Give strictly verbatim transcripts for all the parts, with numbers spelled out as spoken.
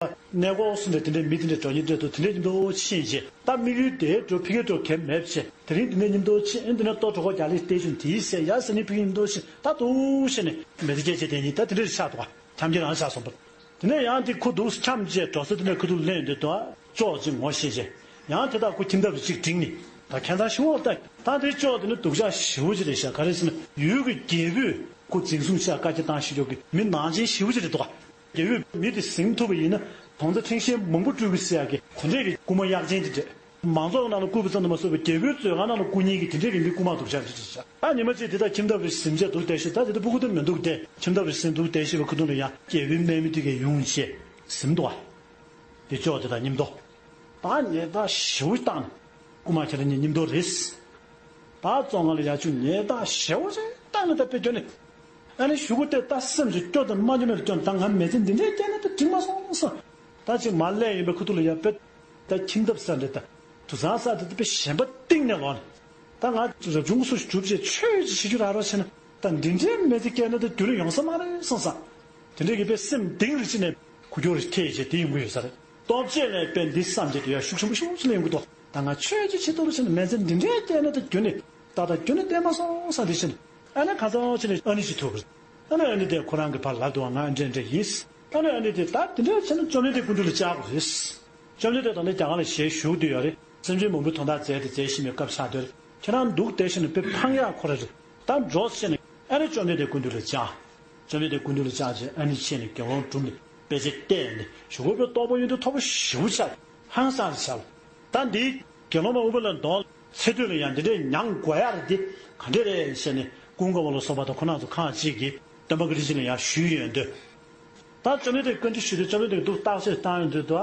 གནས་སྐོར་སུ་འདྲ་དེ་འདྲའི་མི་དེ་འདྲ་འགྲོ་ཉིན་འདྲ་འདུག་དེ་འདྲའི་མཉམ་དུ་ཕྱིན་བྱས། ད་དམིགས་ཡུལ་དེ་འགྲོ་ཕི་གེ་འགྲོ་གལ་མེད་བྱས། དེ་རིང་དེ་འདྲའི་མཉམ་དུ་ཕྱིན། ཨེ་འདི་ནས་ལྟོ་གྲོགས་པོ་རྒྱ་ལི་སྟེ་ཞིང་དེའི་སྲས་ཡ་ཟེར་ནི་ཕི་གེ་མཉམ་དུ་ཕྱིན། ད་འདུག་བྱས་ནས་མེ་ཏི་སྐྱེས་བྱས་དེ་ཉིད་ད་དེ་འདྲ་ཆགས་འདུག་འཁྱམ་གྱི་རང་ཆགས་སོང་པ། དེ་ནས་ཡང་དེ་ཁུ་འདུག་འཁྱམ་བྱས་འགྲོ་ས་དེ་ནས་ཁུ་འདུག་ལེན་འདོད་དོ། ཅོག་ཅིག་ངོ་ཤེས་བྱས། ཡང་དེ་དག་ཁུ་ཁྱིམ་ཐབ་རེ་ཅིག་འབྲིང་ནི། ད་ཁྱད་མཚར་ཞིག་འོ་ད། ད་དེ་ཅོག་དེ་ནི་སྡུག་ཅག་ཞེ་པོ་ཅིག་རེད་ཤག་ག་རེ་ཟེར་ན་ཡུལ་གྱི་རྒྱལ་པོས་ཁུ་འཛིན་བཟུང་བྱས་བཀའ་རྒྱ་བཏང་ཤེས་ཀྱོག་གི་མི་ནང་ཆེན་ཞེ་པོ་ཅིག་རེད་འདུག་རྒྱལ་པོས་མི་དེ་ཟིན་ཐུབ་པ་ཡིན་ན་དོང་རྩེ་ཁྲེང་ཤེས་མང་པོ་སྤྲུལ་གི་ཟེར་ཡག་གི་དེ་འདྲས་ཀྱི་རྐུ་མ་གཡག་ཆེན་དེ་འདྲས། མང་ཚོགས་ནང་ལ་རྐུ་བ་ཙམ་དུ་མ་ཟད་པར་རྒྱལ་པོའི་མཛོད་ཁང་ནང་ལ་རྐུ་མཁན་གྱི་དེ་འདྲས་ཀྱི་མི་རྐུ་མ་སྡུག་ཅག་ཅིག་རེད་ཤག་ད་ཉི་མ་གཅིག་དེ་དག་ཁྱིམ་ཐབ་རེ་ཟིན་བྱས་འདུག་བསྡད་ཤག་ད་དེ་དག་སྤུ་གུ་དེ་མི་འདུག་སྟེ་ཁྱིམ་ཐབ་རེ་ཟིན་འདུག་བསྡད་ཤག་པའི་ཁུ་ཐུང་ལ་ཡང་རྒྱལ་པོའི་སྨན་མི་དེ་གས་ཡོང་བྱས་ཟིན་འདུག་བ། དེ་ཅོག་དེ་དག་མཉམ་དུ། ད་ཉེས་རྡུང་ཞེ་པོ་བཏང་ནས། རྐུ་མ་ཁྱེད་རང་གཉིས་མཉམ་དུ་རེད། ད་བཙོན་ཁང་ལ་ཡར་བཅུག་ཉེས་རྡུང་ཞེ་པོ་ཅིག་བཏང་ནས་ད་དཔེ་སྐྱོན་ནས། ཨ་ནི་གཞུག་གུ་དེ་ད་སེམས་སུ་སྐྱོ་དང་མ་སྐྱོ་མེད་ལ་སྐྱོན་ད་ང་མི་ཚེ་འདི་འདྲའི་སྐྱེལ་ན་ད་འགྲིག་མ་སོང་བསམ། ད་ཅིག་མར་སླེབས་ཡིན་པའི་ཁུ་ཐུག་ལ་ཡར་དཔེ། ད་ཁྱིམ་ཐབ་ས་འདྲ་ད། དུད་ཚང་ས་འདྲ་ད་དཔེ་ཞེན་པ་གཏིང་ནས་ལོག་ནས། ད་ང་རབ་བྱུང་སུ་གྲུབ་ཅེས་ཆོས་ཅིག་བྱེད་རྒྱུ་རག་རོགས་བྱས་ན་ད་འདི་འདྲའི་མི་ཚེ་སྐྱེལ་ན་ད་རྒྱུ་ནི་ཡོང་ས་མ་རེད་བསམ་ས། དེ་འདྲའི་གི་དཔེ་སེམས་གཏིང་རུ་ཕྱིན་ནས་ཁུ་སྐྱོར་རེ་ཐེབས་བྱས་དེ་ཡོང་གི་ཡོད་ས་རེད། ལྟོ་ཆས་ལས་དཔེ་འདི་བསམ་བྱས་དེ་ཡང་ཤུགས་ཆེན་པོ་ཤུགས་ཆེན་ལ་ཡོང་གི་འདུག་ད་ང་ཆོས་ཅིག་བྱེད་ཐུབ་རོགས་བྱས་ན་མི་ཚེ་འདི་འདྲའི་སྐྱེལ་ན་ད་རྒྱུ་ནི་ད་ད་རྒྱུ་ནི་བསྟན་མ་སོང་ས་འདི་ཕྱིན་ཨ་ནི་ཁ་སང་ཕྱིན་ནས་ཨ་ནི་ཅིག་ཐུག་རེད། ཨ་ནི་ཨ་ནི་དེ་ཁོ་རང་གི་ཕར་ལབ་འདུག་ང་འདྲ་འདྲ་ཡིན། ཨ་ནི་ཨ་ནི་དེ་ད་དེ་འདྲ་བྱས་ན་བཅོམ་ལྡན་འདས་སྐུ་མདུན་ལ་བཅར་དགོས་རེད། བཅོམ་ལྡན་འདས་ད་ལྟ་རྒྱ་གར་ལ་ཞལ་བཞུགས་བསྡད་ཡོད་རེད། སེམས་ཅན་མང་པོའི་དོན་དག་མཛད་དེ་མཛད་བཞིན་པའི་སྐབས་ཆགས་བསྡད་རེད། ཁྱེད་རང་འདུག་བསྡད་ཤིང་ནས་དཔེ་འཕང་ཡག་ཁོ་ར་རེད། ད་འགྲོ་ཟེར་ནས་ཨ་ནི་བཅོམ་ལྡན་འདས་སྐུ་མདུན་ལ་བཅར། བཅོམ་ལྡན་འདས་སྐུ་མདུན་ལ་བཅར་རྗེས་ཨ་ནི་ཕྱིན་ནས་དགེ་སློང་སྒྲུང་ནས་དཔེ་ཆ་བལྟས་ནས་གཞུག་གུ་དཔེ་རྟོགས་པ་ཡོན་ཏན་མཐོ་པོ་ཞེ་པོ་ཆགས། ཧང་སངས་རེ་བྱས། ད་འདི་དགེ་སློང་མ་ཨུ་པ་ལའི་གདོང་ཚེ་སྟོད་ལ་ཡང་འདི་འདྲའི་མྱང་དགོས་ཡག་རེད་དེ་ག་འདྲས་རེད་ཟེར་ནས་ཀུན་དགའ་བོ་ལ་སོགས་པ་དང་ཁོ་རང་ཚོ་ཁག་ཅིག་གིས་སྟོན་པ་བཀའ་དྲིན་ཅན་ལ་ཡང་ཞུས་ཡོད་འདོད། ད་བཅོམ་ལྡན་འདས་བཀའ་འདྲི་ཞུས་ཏེ་བཅོམ་ལྡན་འདས་འདུག་བརྟག་དཔྱད་བཏང་ཡོང་དུས་དུ།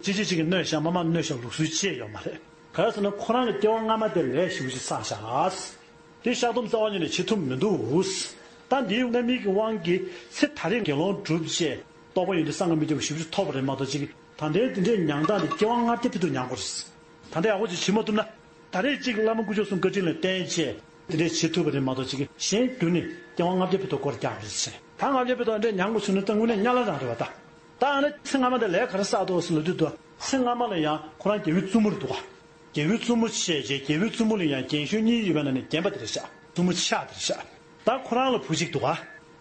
ཅི་ཅི་ཅིག་གིས་གནོད་བཞག་མ་མ་གནོད་བཞག་ལུགས་སྲོལ་ཅི་ཡང་ཡོད་མ་རེད། ག་རེ་ཟེར་ན་ཁོ་རང་གི་སྐྱེ་བ་སྔ་མ་དེ་ལས་ཞེ་པོ་ཅིག་བསགས་བཞག་དེ་བཤགས་སྡོམ་རྩ་བ་ཉིད་ནས་བྱེད་ཐུབ་མི་འདུག་ད་འདིའི་རྣམ་སྨིན་གྱི་དབང་གིས་ཚེ་ད་རེས་དགེ་སློང་བསྒྲུབས་རྗེས་རྟོགས་པ་ཡོན་ཏན་སངས་རྒྱས་མི་སྐྱོ་བ་ཞེ་པོ་ཅིག་ཐོབ་པ་རེད་མ་གཏོགས་ཅིག་ད་ལྟའི་དེ་འདྲའི་མྱང་སྟངས་དེ་སྐྱེ་བ་སྔ་ཕྱི་ཕུད་དུ་མྱང་དགོས་རེད། ད་ལྟ་ཡག་པོ་ཅིག་བྱེད་མ་ཐུབ་ན། ད་རེས་གཅིག་བླ་མ་དཀོན་མཆོག་གསུམ་བཀའ་དྲིན་ལ་བརྟེན་བྱས་དེ་འདྲའི་བྱེད་ཐུབ་པ་རེད་མ་གཏོགས་ཅིག་གཞན་རྒྱུ་ནི་སྐྱེ་བ་ལྔ་བརྒྱ་ཕུད་དུ་སྐོར་རྒྱག་རེད་ཟེར། ད་ལྔ་བརྒྱ་ཕུད་དུ་འདྲ་མྱང་དགོས་ཚུལ་ནི་ད་དངོས་གནས་དམྱལ་བ་རང་རེད་བ་ད། ད་ཨ་ནི་ཚེ་སྔ་མ་དེ་ལས་ག་རེ་བསགས་འདུག་ཟེར་ལབ་དུས་དུ་ཚེ་སྔ་མ་ལ་ཡང་ཁོ་རང་རྒྱལ་པོའི་བཙུན་མོ་རེད་འདུག་ག་རྒྱལ་པོའི་བཙུན་མོ་བྱས་རྗེས་རྒྱལ་པོའི་བཙུན་མོ་ལ་ཡང་རྒན་གཞོན་གཉིས་ཡོད་པའི་ནང་ནས་རྒན་པ་དེ་རེད་ཤག་བཙུན་མོ་ཆགས་དེ་རེད་ཤག་ད་ཁོ་རང་ལ་བུ་གཅིག་འདུག་ག་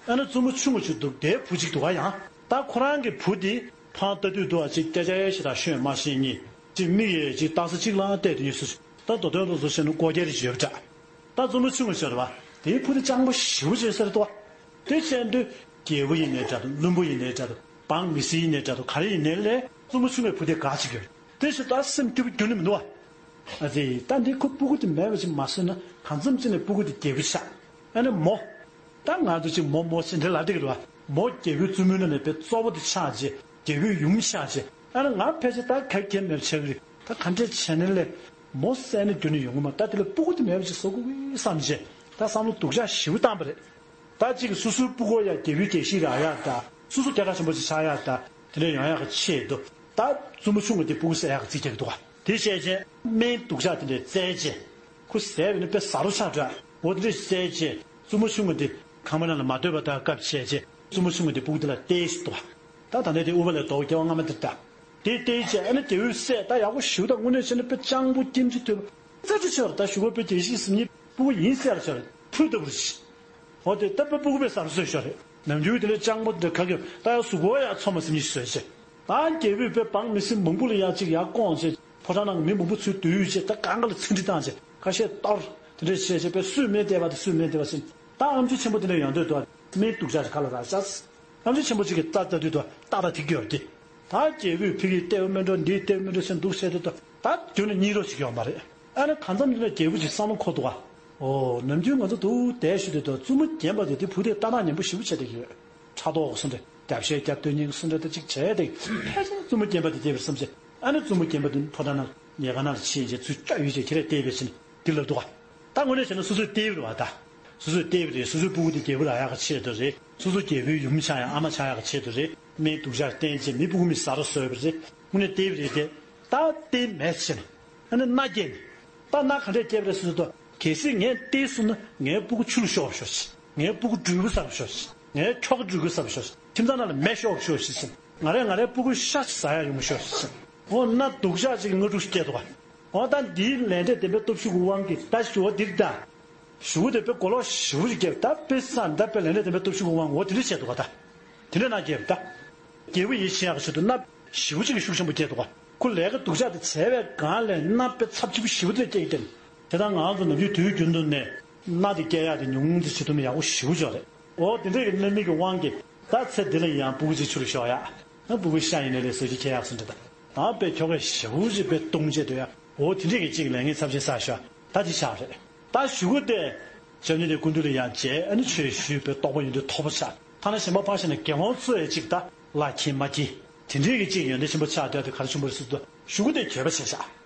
ཨ་ནི་བཙུན་མོ་ཆུང་ངུ་ཅིག་འདུག་དེའི་བུ་གཅིག་འདུག་ག་ཡང་ད་ཁོ་རང་གི་བུ་དེ་ཕར་ལྟ་དུས་འདུག་ག་ཅིག་སྐད་ཆ་ཡེ་ཞེ་དྲག་ཤོད་མ་ཤེས་ཉིད་ཅིག་མིག་ཡེ་ཅིག་ལྟ་ས་གཅིག་ལའང་བལྟས་དུ་ཉེ་སུ་ད་མདོ་དོན་དུ་བཟོ་བྱས་ན་ཀོ་རྒྱལ་རེ་ཡོད་པ་འདྲ། ད་བཙུན་མོ་ཆུང་ངུ་ཤོད་རེད་བ། དེའི་བུ་དེ་སྤྱང་པོ་ཞེ་པོ་ཅིག་ཟེར་ཏོ། དེ་བྱས་དུས་རྒྱལ་པོ་ཡིན་ནའི་འདྲ་འདུག་བློན་པོ་ཡིན་ནའི་འདྲ་འདུག་འབངས་མི་སེར་ཡིན་ནའི་འདྲ་འདུག་ག་རེ་ཡིན་ནའི་ལས་བཙུན་མོ་ཆུང་ངུའི་བུ་དེ་དགའ་ཅིག་ཡོད། དེ་བཞིན་ད་སེམས་སྐྱིད་པོ་རྒྱུན་ནས་མི་འདུག་བ། ཨ་ཙི་ད་འདི་ཁོ་སྤུ་གུ་དེ་མེད་པ་ཅིག་མ་བཟོས་ན་གང་འཚམ་ཅིག་ནས་སྤུ་གུ་དེ་རྒྱལ་པོ་ཆགས། ཨ་ནི་མོ། ད་ང་ཚོ་ཅིག་མོ་མོ་ཅིག་འདྲ་ལབ་བསྡད་ཀྱི་རེད་བ། མོ་རྒྱལ་པོའི་བཙུན་མོའི་ནང་ནས་དཔེ་གཙོ་བོ་དེ་ཆགས་རྗེས་རྒྱལ་པོའི་ཡུམ་ཆགས་རྗེས་ཨ་ནི་ང་ཕལ་ཆེར་ད་ག་གེ་མེད་པ་ཆགས་ཀྱི་རེད། ད་ག་འདྲས་བྱས་ནས་ལས་མོ་བསད་ན་རྒྱུ་ནི་ཡོང་གི་མ་ད་དེ་ལ་སྤུ་གུ་དེ་མེད་པ་ཅིག་བཟོ་དགོས་ཀྱི་བསམ་རྗེས་ད་བསམ་བློ་སྡུག་ཅག་ཞེ་པོ་བཏང་པ་རེད། ད་གཅིག་གིས་སོ་སོའི་སྤུ་གུ་ཡང་རྒྱལ་པོའི་རྒྱལ་གཞིས་རག་ཡག་དང་སོ་སོ་སྐྱེས་གྲོགས་ཆེན་པོ་ཅིག་ཆགས་ཡག་དང་དེ་འདྲ་ཡོང་ཡག་གི་ཆེད་དུ་ད་བཙུན་མོ་ཆུང་ངུ་དེ་སྤུ་གུ་བསད་ཡག་གི་རྩིས་རྒྱག་གི་འདུག་ག་དེ་བཤད་རྗེས་སྨན་སྡུག་ཅག་དེ་འདྲས་བཙལ་རྗེས་ཁོ་བཟས་པ་ཡིན་ན་དཔེ་ཟ་རོ་ཆགས་འདྲ་འོ་དེ་འདྲས་བཙལ་རྗེས་བཙུན་མོ་ཆུང་ངུ་དེ་ཁང་པ་ནང་ལ་མ་སྡོད་པ་དང་སྐབས་བྱས་རྗེས་བཙུན་མོ་ཆུང་ངུ་དེ་སྤུ་གུ་དེ་ལ་སྟེར་ཞིག་འདུག་ག་ད་ད་ནས་དེ་ཨུ་བ་ལས་ལྡོག་སྐྱེ་བ་སྔ་མ་དེ་ལྟ། དེ་ལྟས་བྱས་ཨ་ནི་རྒྱལ་པོས་བསད་ད་ཡག་པོ་ཞིག་ད་དངོས་གནས་བྱས་ན་དཔེ་སྤྱང་པོ་སྐྱེམས་ཆུ་དོད་པ་རྩ་ཆུ་ཆེ་བར་ད་ཞུ་བ་དཔེ་རྒྱལ་སྲིད་ཟིན་ཉིད་སྤུ་གུ་ཡིན་ཟེར་ཆོག་ཕུལ་ལྟ་བུར་ཞིག་འོ་དེ་ལྟ་བུ་སྤུ་གུ་དཔེ་ཟ་རུ་བཟོས་ཤོག་རེད། ནམ་རྒྱུན་དེ་ལས་སྤྱང་པོ་འདྲ་ག་གེ་ད་ཡང་གཟུགས་པོ་ཡང་ཚོ་མ་ཟིན་ཉིད་བཟོས་བྱས་ད་རྒྱལ་པོས་དཔེ་འབངས་མི་སེར་མང་པོ་ལ་ཡང་ཅིག་ཡར་བསྐོངས་བྱས་ཕོ་བྲང་ནང་མི་མང་པོ་ཚུར་བསྡུས་བྱས་ད་གང་ག་ལ་ཚིག་འདྲི་བཏང་བྱས་ཁ་ཤས་གཏོར་དེ་འདྲས་བྱས་བྱས་དཔེ་སུས་སྨན་བལྟས་པ་དེ་སུས་སྨན་བལྟས་པ་ཟིན་ད་ཨམ་ཆི་ཆེན་པོ་དེ་འདྲ་ཡོང་དུས་དུ་སྨན་སྡུག་ཅག་ཅིག་ཁ་ལ་རག་ཤག་ཨམ་ཆི་ཆེན་པོ་གཅིག་གིས་རྩ་རྩ་དུས་དུ་ཏག་ཏག་ཐིག་གི་ཡོད་དེ། ད་རྒྱལ་པོས་ཕ་གིའི་ལྟེ་བ་སྨིན་འགྲོ་འདིའི་ལྟེ་བ་སྨིན་འགྲོ་ཟེར་འདུག་ཟེར་དུས་ད་རྒྱུ་ནི་གཉིས་རོ་ཞིག་ཡོད་མ་རེད། ཨ་ནི་གང་འཚམ་འདི་ལ་རྒྱལ་པོ་ཞིག་བསམ་བློ་འཁོར་འདུག་ག་འོ་ནམ་རྒྱུན་ང་ཚོ་འདུག་བསྡད་ཞུ་དུས་ད་བཙུན་མོ་རྒན་པ་དེ་དེ་བུ་དེ་ལྟ་སྟངས་ཉན་པོ་ཞེ་པོ་བྱས་བསྡད་ཀྱི་ཡོད། ཕྲག་དོག་སུ་འདྲ་རྒྱབ་བཤད་རྒྱབ་སྟོན་སྙིང་སུ་འདྲ་ད་ཅིག་བྱས་ཏེ་ཕལ་ཆེར་བཙུན་མོ་རྒན་པ་དེ་སྐྱེས་པར་བསམ་བྱས་ཨ་ནི་བཙུན་མོ་རྒན་པ་དེ་ཕོ་བྲང་ནང་ཉལ་ཁང་ནང་ལ་ཕྱིན་བྱས་ཚུར་སྐྱོད་ཡོད་བྱས་ཁྱེད་རས་བལྟས་པས་ཕྱིན་འདི་ལབ་འདུག་ག་ད་དངོས་གནས་བྱས་ན་སོ་སོའི་ལྟེ་བ་རེད་བ་ད། སོ་སོའི་ལྟེ་བ་རེད། སོ་སོའི་སྤུ་གུ་དེ་རྒྱལ་པོ་རག་ཡག་གི་ཆེད་དུ་རེད། སོ་སོ་རྒྱལ་པོའི་ཡུམ་ཆགས་ཡག་ཨ་མ་ཆགས་ཡག་གི་ཆེད་དུ་རེད། སྨན་སྡུག་ཅག་བསྟེན་བྱས་མི་སྤུ་གུ་མི་ཟ་རོ་བཟོས་པ་རེད། དངོས་གནས་ལྟེ་བ་རེད་དེ། ད་ལྟེ་མེད་ཟེར་ནས། ཨ་ནི་མནའ་སྐྱེལ་ནས། ད་མནའ་ག་འདྲས་སྐྱེལ་བ་རེད་ཟེར་དུས་གལ་སྲིད་ངས་ལྟེ་བཟུང་ན་ངའི་སྤུ་གུ་ཆུ་ལ་ཤོར་བ་ཤོར་ཞིག་ངའི་སྤུ་གུ་སྦྲུལ་གུ་ཟ་བ་ཤོར་ཞིག་ངའི་ཁྱོ་ག་སྦྲུལ་གུ་ཟ་བ་ཤོར་ཞིག་ཁྱིམ་ཚང་ནང་ལ་མེ་ཤོར་བ་ཤོར་ཞིག་ཟེར། ང་རས་ང་རའི་སྤུ་གུ་ཤ་ཟ་ཡ་ཡོང་མི་ཤོག་ཟེར། འོ་ན་སྡུག་ཅག་ཅིག་ལྔ་དྲུག་སྐྱེས་འདུག་ག་འོ་ད་འདིའི་ལས་འབྲས་བདེན་པའི་སྟོབས་ཤུགས་ཀྱི་དབང་གིས་ད་ཞུ་བ་འདིར་ད། ཞུ་བ་དེ་དཔེ་གོ་ལོག་ཞེ་པོ་ཅིག་སྐྱེས་ད་དཔེ་ས་ད་དཔེ་ལས་འབྲས་བདེན་པའི་སྟོབས་ཤུགས་ཀྱི་དབང་འོ་དེ་འདྲ་བྱས་འདུག་ག་ད། དེ་འདྲ་ན་སྐྱེས་ད། རྒྱལ་པོ་ཡིད་ཆེས་ཡག་ཆེད་དུ་མནའ་ཞེ་པོ་ཅིག་གི་ཤུགས་ཆེན་པོ་སྐྱེས་འདུག་ག་ཁོ་ལས་ཀ་སྡུག་ཅག་དེ་བྱས་པའི་སྒང་ལས་མནའ་དཔེ་ཚབས་ཆེ་པོ་ཞེ་པོ་དེ་སྐྱེས་ཀྱི་དེ། དེ་ད་ང་ཚོ་ནམ་རྒྱུན་དུས་རྒྱུན་དུ་ནས་མནའ་དེ་སྐྱེལ་ཡག་དེ་ཉུང་ངུ་ཅིག་བྱེད་ཐུབ་ན་ཡག་པོ་ཞེ་པོ་ཅིག་རེད། འོ་དེ་འདྲ་གི་མནའ་མི་གི་དབང་གིས་ད་ཚེ་འདི་ལ་ཡང་སྤུ་གུ་གཅིག་ཆུ་ལ་ཤོར་ཡག་ཨ་སྤུ་གུ་ཤ་ཡིན་ནའི་ལས་བཟོ་གཅིག་ཁྱེར་ཡག་སུ་འདྲ་ད། ད་དཔེ་ཁྱོ་གས་ཞེ་པོ་ཅིག་དཔེ་ལྟུང་བྱེད་འདོད་ཡག་འོ་དེ་འདྲ་གི་གཅིག་ལས་ངན་ཚབས་ཆེ་ས་ཤོར་ད་དེ་ཆགས་རེད། ད་ཞུ་གུ་དེ། ཅོ་ནེ་དེ་སྐུ་མདུན་ལ་ཡང་མཇལ་ཨ་ནི་ཆོས་ཞུས་པའི་རྟོགས་པ་ཡོན་ཏན་མཐོ་པོ་ཆགས་ཐ་ན་གཞན་པ་ཕར་བཞག་ན་དགེ་སློང་ཚོ་ཡང་གཅིག་ད་ལ་ཁྱེད་མ་ཁྱེད་དེ་འདྲའི་གི་གཅིག་ཡོན་ཏན་ཆེན་པོ་ཆགས་བསྡད་དེ་ག་རེ་བྱུང་བ་རེད་ཟེར་དུས་ཞུ་གུ་དེ་འགྱོད་པ་བྱས་ཤག་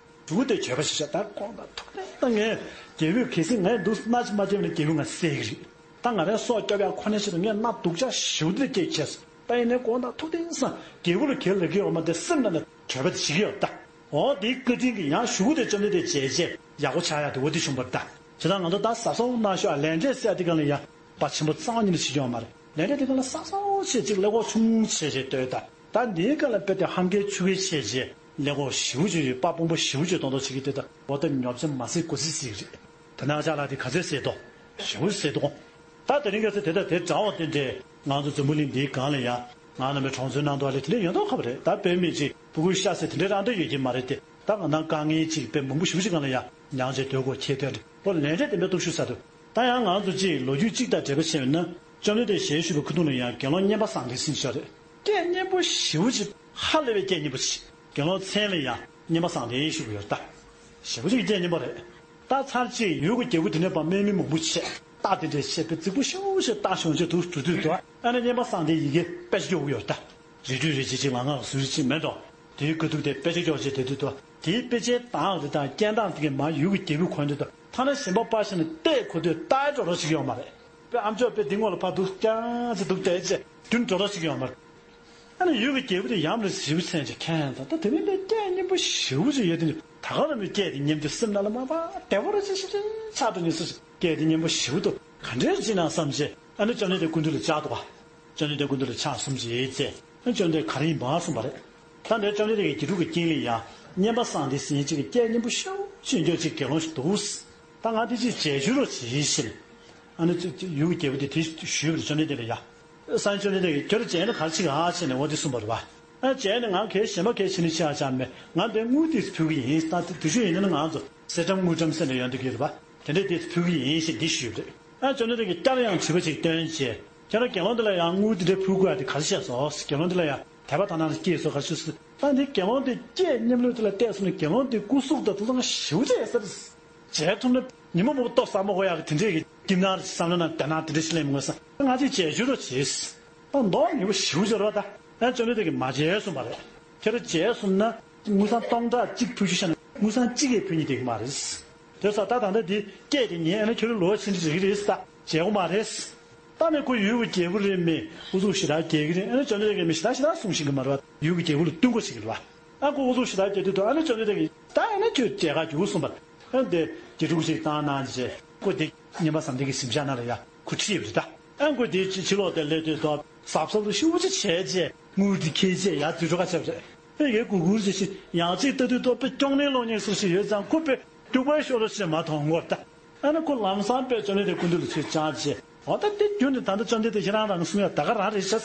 ཞུ་གུ་དེ་འགྱོད་པ་བྱས་ཤག་ད་དགོངས་དག་ཐུགས་བདེན་ད་ངས་རྒྱལ་པོས་གལ་སྲིད་ངས་འདུག་མནའ་ཅིག་མ་སྐྱེལ་ན་རྒྱལ་པོས་ང་བསད་གི་རེད། ད་ང་རའི་སྲོག་སྐྱོབ་ཡག་ཁོ་ནའི་ཆེད་དུ་ངས་མནའ་སྡུག་ཅག་ཞེ་པོ་དེ་སྐྱེལ་བྱས་སོང་ད་ཡིན་ནའི་དགོངས་དག་ཐུགས་བདེན་སང་རྒྱལ་པོ་ལ་གལ་ལ་གི་འོ་མ་དེ་སེམས་ནང་ནས་འགྱོད་པ་དེ་བྱེད་ཀྱི་ཡོད་ད། འོ་དེའི་བཀའ་དྲིན་གྱིས་ཡང་ཞུ་གུ་དེ་བཅོམ་ལྡན་འདས་མཇལ་རྗེས་ཡག་པོ་ཆགས་ཡག་དེ་འོ་དེ་བྱུང་བར་གདའ། བྱས་ཙང་ང་ཚོ་ད་ཟ་སོང་གནང་ཤོག་ལས་འབྲས་ཟེར་ཡག་དེ་ག་ལ་ཡ་དཔའ་ཆེན་པོ་རྩ་བ་ཉིད་ནས་བྱེད་ཀྱི་ཡོད་མ་རེད། ལས་འབྲས་དེ་ག་ལ་ཟ་སོང་བྱས་ཅིག་ཀླད་ཀོར་ཆུང་ཆུང་བྱས་བྱས་ལྟོས་ད། ད་འདིའི་སྐབས་ལ་དཔེ་དེ་ཧམ་གའི་ཆུ་གའི་ཆེ་བྱས་ཀླད་ཀོར་ཞེ་པོ་ཅིག་ཡོད་དཔའ་སྤོང་པོ་ཞེ་པོ་ཅིག་གཏོང་ཐོག་བྱེད་ཀྱི་ལྟོས་ད། འོ་ད་ཉོབ་ཆ་མ་ཟིག་གོ་ཟིག་ཟིག་རེད། ད་ནང་ཅག་ལ་དེ་ག་ཚོད་ཟེར་དོ། ཞེ་པོ་ཟེར་དོ། ད་དེ་རིང་ཁ་སང་དེ་ལྟར་དེ་འདྲ་བ་དེ་འདྲས་ང་ཚོ་འཛམ་བུ་གླིང་འདིའི་སྒང་ལ་ཡ། ང་རྣམ་པའི་གྲོང་ཚོའི་ནང་དུ་ཨ་ལས་དེ་འདྲས་ཡོད་མདོག་ཁ་པོ་རེད་ད། དཔེ་མི་གཅིག་སྤུ་གུའི་ཤ་ཟེར་དེ་འདྲས་རང་འདྲ་ཡོད་ཀྱི་མ་རེད་དེ། ད་ང་ནང་དཀའ་ངལ་གཅིག་དཔེ་མང་པོ་ཞེ་པོ་ཅིག་སྒང་ལ་ཡ་མྱངས་བྱས་སྡོད་དགོས་ཁྱེད་ཐོན་རེད། ཨོ་ལས་འབྲས་དེ་འདྲས་སྟོབས་ཤུགས་ཟ་འདུག་ད་ཡང་ང་ཚོ་གཅིག་ལོ་རྒྱུས་གཅིག་དང་འབྲེལ་བ་བྱས་ཡོད་ན། བཅོམ་ལྡན་འདས་ཞལ་བཞུགས་པའི་ཁ་ཐུག་ལ་ཡང་དགེ་སློང་སྔོན་པ་བཟང་ལྡན་ཟེར་ཞིག་ཡོད་རེད། སྐད་སྙན་པོ་ཞེ་པོ་ཅིག་ཧ་ལས་པའི་སྐད་སྙན་པོ་ཞིག་དགེ་སློང་མཚན་ལ་ཡང་སྔོན་པ་བཟང་ལྡན་ཞུ་གི་ཡོད་རེད་ད། ཞེ་པོ་ཅིག་སྐད་སྙན་པོ་རེད། ད་ཚར་གཅིག་ཡུལ་གྱི་རྒྱལ་པོ་དེ་ནས་ཕར་དམག་མི་མང་པོ་བྱས་རྟ་དེ་འདྲས་བྱས་པའི་རྫིག་པོ་ཞེ་པོ་ཞིག་རྟ་ཞོན་ཆས་དུ་འགྲོ་དུས་དུ་ཨ་ནི་སྔོན་པ་བཟང་ལྡན་ཡི་གེ་དཔེ་ཆ་སྐྱོར་གི་ཡོད་རེད་ད། རི་ཁྲོད་རི་ཆེན་ཅིག་ལ་ང་ལ་ཟུར་རི་ཅིག་མེད་འགྲོ། དེའི་སྐུ་ཐུག་དེ་དཔེ་ཆ་སྐྱོར་བྱས་དེ་དུས་དུ་དེའི་དཔེ་ཆའི་གདངས་རེད་དང་སྐད་གདངས་དེ་གས་མ་ཡུལ་གྱི་རྒྱལ་པོའི་གོ་འདི་དུ་ཐ་ན་གཞན་པ་ཕར་བཞག་ན་རྟས་གོ་དུས་རྟ་འགྲོ་རོགས་བྱེད་ཀྱི་ཡོད་མ་རེད། དཔེ་ཨ་མཆོག་དཔེ་འདི་སྔོན་ལ་ཕར་འདུག་རྐྱང་ཅིག་འདུག་བསྡད་བྱས་རྒྱུན་འགྲོ་རོགས་བྱེད་ཀྱི་ཡོད་མ་རེད། ཨ་ནི་ཡུལ་གྱི་རྒྱལ་པོ་དེ་ཡམ་རེད་ཞེ་པོ་མཚན་ཅིག་མཁྱེན་དང་ད་དེ་མིན་པའི་སྐད་སྙན་པོ་ཞེ་པོ་ཅིག་ཡོད་དེ་ད་ག་རང་མི་སྐད་དེ་ཉན་དུས་སེམས་ནང་ལ་མ་པ་བདེ་བོ་རེ་ཅིག་ཞིག་ཆགས་འགྲོ་ནས་སུ་ཞིག་སྐད་དེ་སྙན་པོ་ཞེ་པོ་འདུག་ག་འདྲས་ཅིག་ན་བསམ་བྱས་ཨ་ནི་བཅོམ་ལྡན་འདས་སྐུ་མདུན་ལ་བཅར་འདུག་ག་བཅོམ་ལྡན་འདས་སྐུ་མདུན་ལ་ཕྱག་གསུམ་ཅིག་བཙལ། ཨ་ནི་བཅོམ་ལྡན་འདས་ག་རེ་ཡིན་པ་གསུངས་པ་རེད། ད་ལྟའི་བཅོམ་ལྡན་འདས་ཀྱི་དགེ་ཕྲུག་གི་རྐྱེན་ལས་ཡང་སྔོན་པ་བཟང་ལྡན་ཟེར་མཁན་ཅིག་གི་སྐད་སྙན་པོ་ཞེ་པོ་ཅིག་འགྱོད་ཅིག་དགེ་སློང་ཞིག་འདུག་ད་ང་དེ་ཅིག་མཇལ་བཅར་རོགས་བྱེད་ཞེས། ཨ་ནི་ཡུལ་གྱི་རྒྱལ་པོ་དེ་དེ་ཞུས་པ་རེད་བཅོམ་ལྡན་འདས་ལ་ཡ། སངས་རྒྱས་བཅོམ་ལྡན་འདས་ཀྱིས་ཁྱོད་རང་མཇལ་ན་ག་རེ་བྱེད་ག་ཟེར་ནས་འོ་དེ་གསུངས་པ་རེད་པ། ཨ་མཇལ་ནས་ང་གལ་གཞན་པ་གལ་ཕྱིན་ནས་ཆ་ཆ་མེད་ང་དེ་དངུལ་དེ་ཕུལ་གི་ཡིན་ད་དེ་དུས་ཚོད་ཡིན་ན་ང་ཚོ་གསེར་ཊམ་དངུལ་ཊམ་ཟེར་ནས་ཡོང་འདུག་གི་རེད་པ། དེ་འདྲས་དེ་ཕུལ་གི་ཡིན་ཞེས་འདི་ཞུས་པ་རེད། ཨ་བཅོམ་ལྡན་འདས་ཀྱིས་བསྐྱར་ཡང་དྲི་བ་ཅིག་བཏོན་རྗེས་ཁྱོད་རང་དགེ་སློང་འདི་ལ་ཡང་དངུལ་འདི་འདྲས་ཕུལ་དགོས་ཡ་དེ་ག་རེ་བྱས་སོང་། དགེ་སློང་འདི་ལ་ཡང་དད་པ་དག་སྣང་སྐྱེས་སོང་ག་རེ་བྱས་སོང་། ད་འདི་དགེ་སློང་འདི་སྐད་སྙན་ལོས་དེ་ལ་བལྟས་སོང་ན་དགེ་སློང་འདི་སྐུ་གཟུགས་དང་ཐུགས་ཐང་ཞེ་པོ་ཅིག་ཡག་ས་རེད། མཇལ་ཐུབ་ན་ཉི་མ་མང་པོ་ལྟོ་ཟ་མ་དགོས་ཡག་གི་དེ་འདྲས་ཀྱི་སྐྱིད་སྣང་རེད་བསམ་བློ་ནང་དེ་ནང་དེ་འདྲས་ཞིག་སླེབས་མི་དགོས་ས་ང་ཚོས་མཇལ་བཅར་རོགས་བྱེད། ད་མདོག་ཉེས་པོ་ཞེ་པོ་ཅིག་རེད་པ། ད་ཡང་བཅོམ་ལྡན་འདས་ཀྱིས་མ་མཇལ་གསུངས་པ་རེད། ཁྱེད་རང་མཇལ་སོང་ན་དངུལ་སྲང་སྟོང་ཕྲག་གཅིག་ཕུལ་རྒྱུ་བྱས་ན་དངུལ་སྲང་གཅིག་ཡང་ཕུལ་མཁན་བསྡད་ཀྱི་མ་རེད། དེ་སོགས་ད་ད་ལྟ་འདི་སྐད་དེ་ཉན་ཨ་ནི་ཁྱོད་རང་ལོ་ཕྱིན་དྲི་རིག་རེད་ད་མཇལ་གྱི་མ་རེད། ད་ནི་ཁོ་ཡུལ་གྱི་རྒྱལ་པོ་རེད་མི་ཨུ་ཚུགས་ཞེ་དྲག་རྒྱག་གི་རེད། ཨ་ནི་བཅོམ་ལྡན་འདས་ཀྱིས་མི་ཞེ་དྲག་ཞེ་དྲག་གསུང་ཤེས་ཀྱི་མ་རེད་པ། ཡུལ་གྱི་རྒྱལ་པོ་ལ་བསྟུན་དགོས་ཤེས་ཀྱི་རེད་པ། ཨ་ཁོ་ཨུ་ཚུགས་ཞེ་དྲག་རྒྱག་དུས་ད་ཨ་ནི་བཅོམ་ལྡན་འདས་ཀྱིས་ད་ཨ་ནི་ཁྱོད་མཇལ་ཁ་རྒྱུགས་གསུངས་པ། ཨ་དེ་དགེ་ཕྲུག་ཅིག་བཏང་གནང་རྗེས་ཁོ་དེ་སྔོན་པ་བཟང་ལྡན་གྱི་གཟིམ་ཤག་ནང་ལ་ཡ་ཁོ་ཁྲིད་ཡོད་པ་རེད་ད། ཨ་ཁོ་དེ་ཕྱི་ཕྱི་ལོགས་དེ་སླེབས་དུས་ད་གཟབ་གཟབ་ཏུ་ཤུགས་ཆེ་བྱས་རྗེས་དངུལ་དེ་འཁྱེར་རྗེས་ཡར་འཛུལ་འགྲོ་ཁ་བྱས་པ་རེད། ཨེ་ཡའི་གུར་གུར་ཟེར་ཞིག་ཡང་གཅིག་ལྟ་དུས་ཏོ་དཔེ་སྐྱོ་ངལ་སློང་ཉེན་སོགས་ཤིག་ཡོད་ཙང་ཁོ་དཔེ་སྐྱུག་པ་ཤོར་རོ་ཞེས་མ་མཐོང་ངོ་ད། ཨ་ནི་ཁོ་ལམ་སང་དཔེ་བཅོམ་ལྡན་འདས་སྐུ་མདུན་དུ་ཚུར་བཅར་རྗེས་འོ་ད་དེ་རྒྱུན་དུ་ད་ལྟ་བཅོམ་ལྡན་འདས་ཁྱེད་རང་རང་གསུང་ཡ་ད་ག་རང་རེད་ཤག་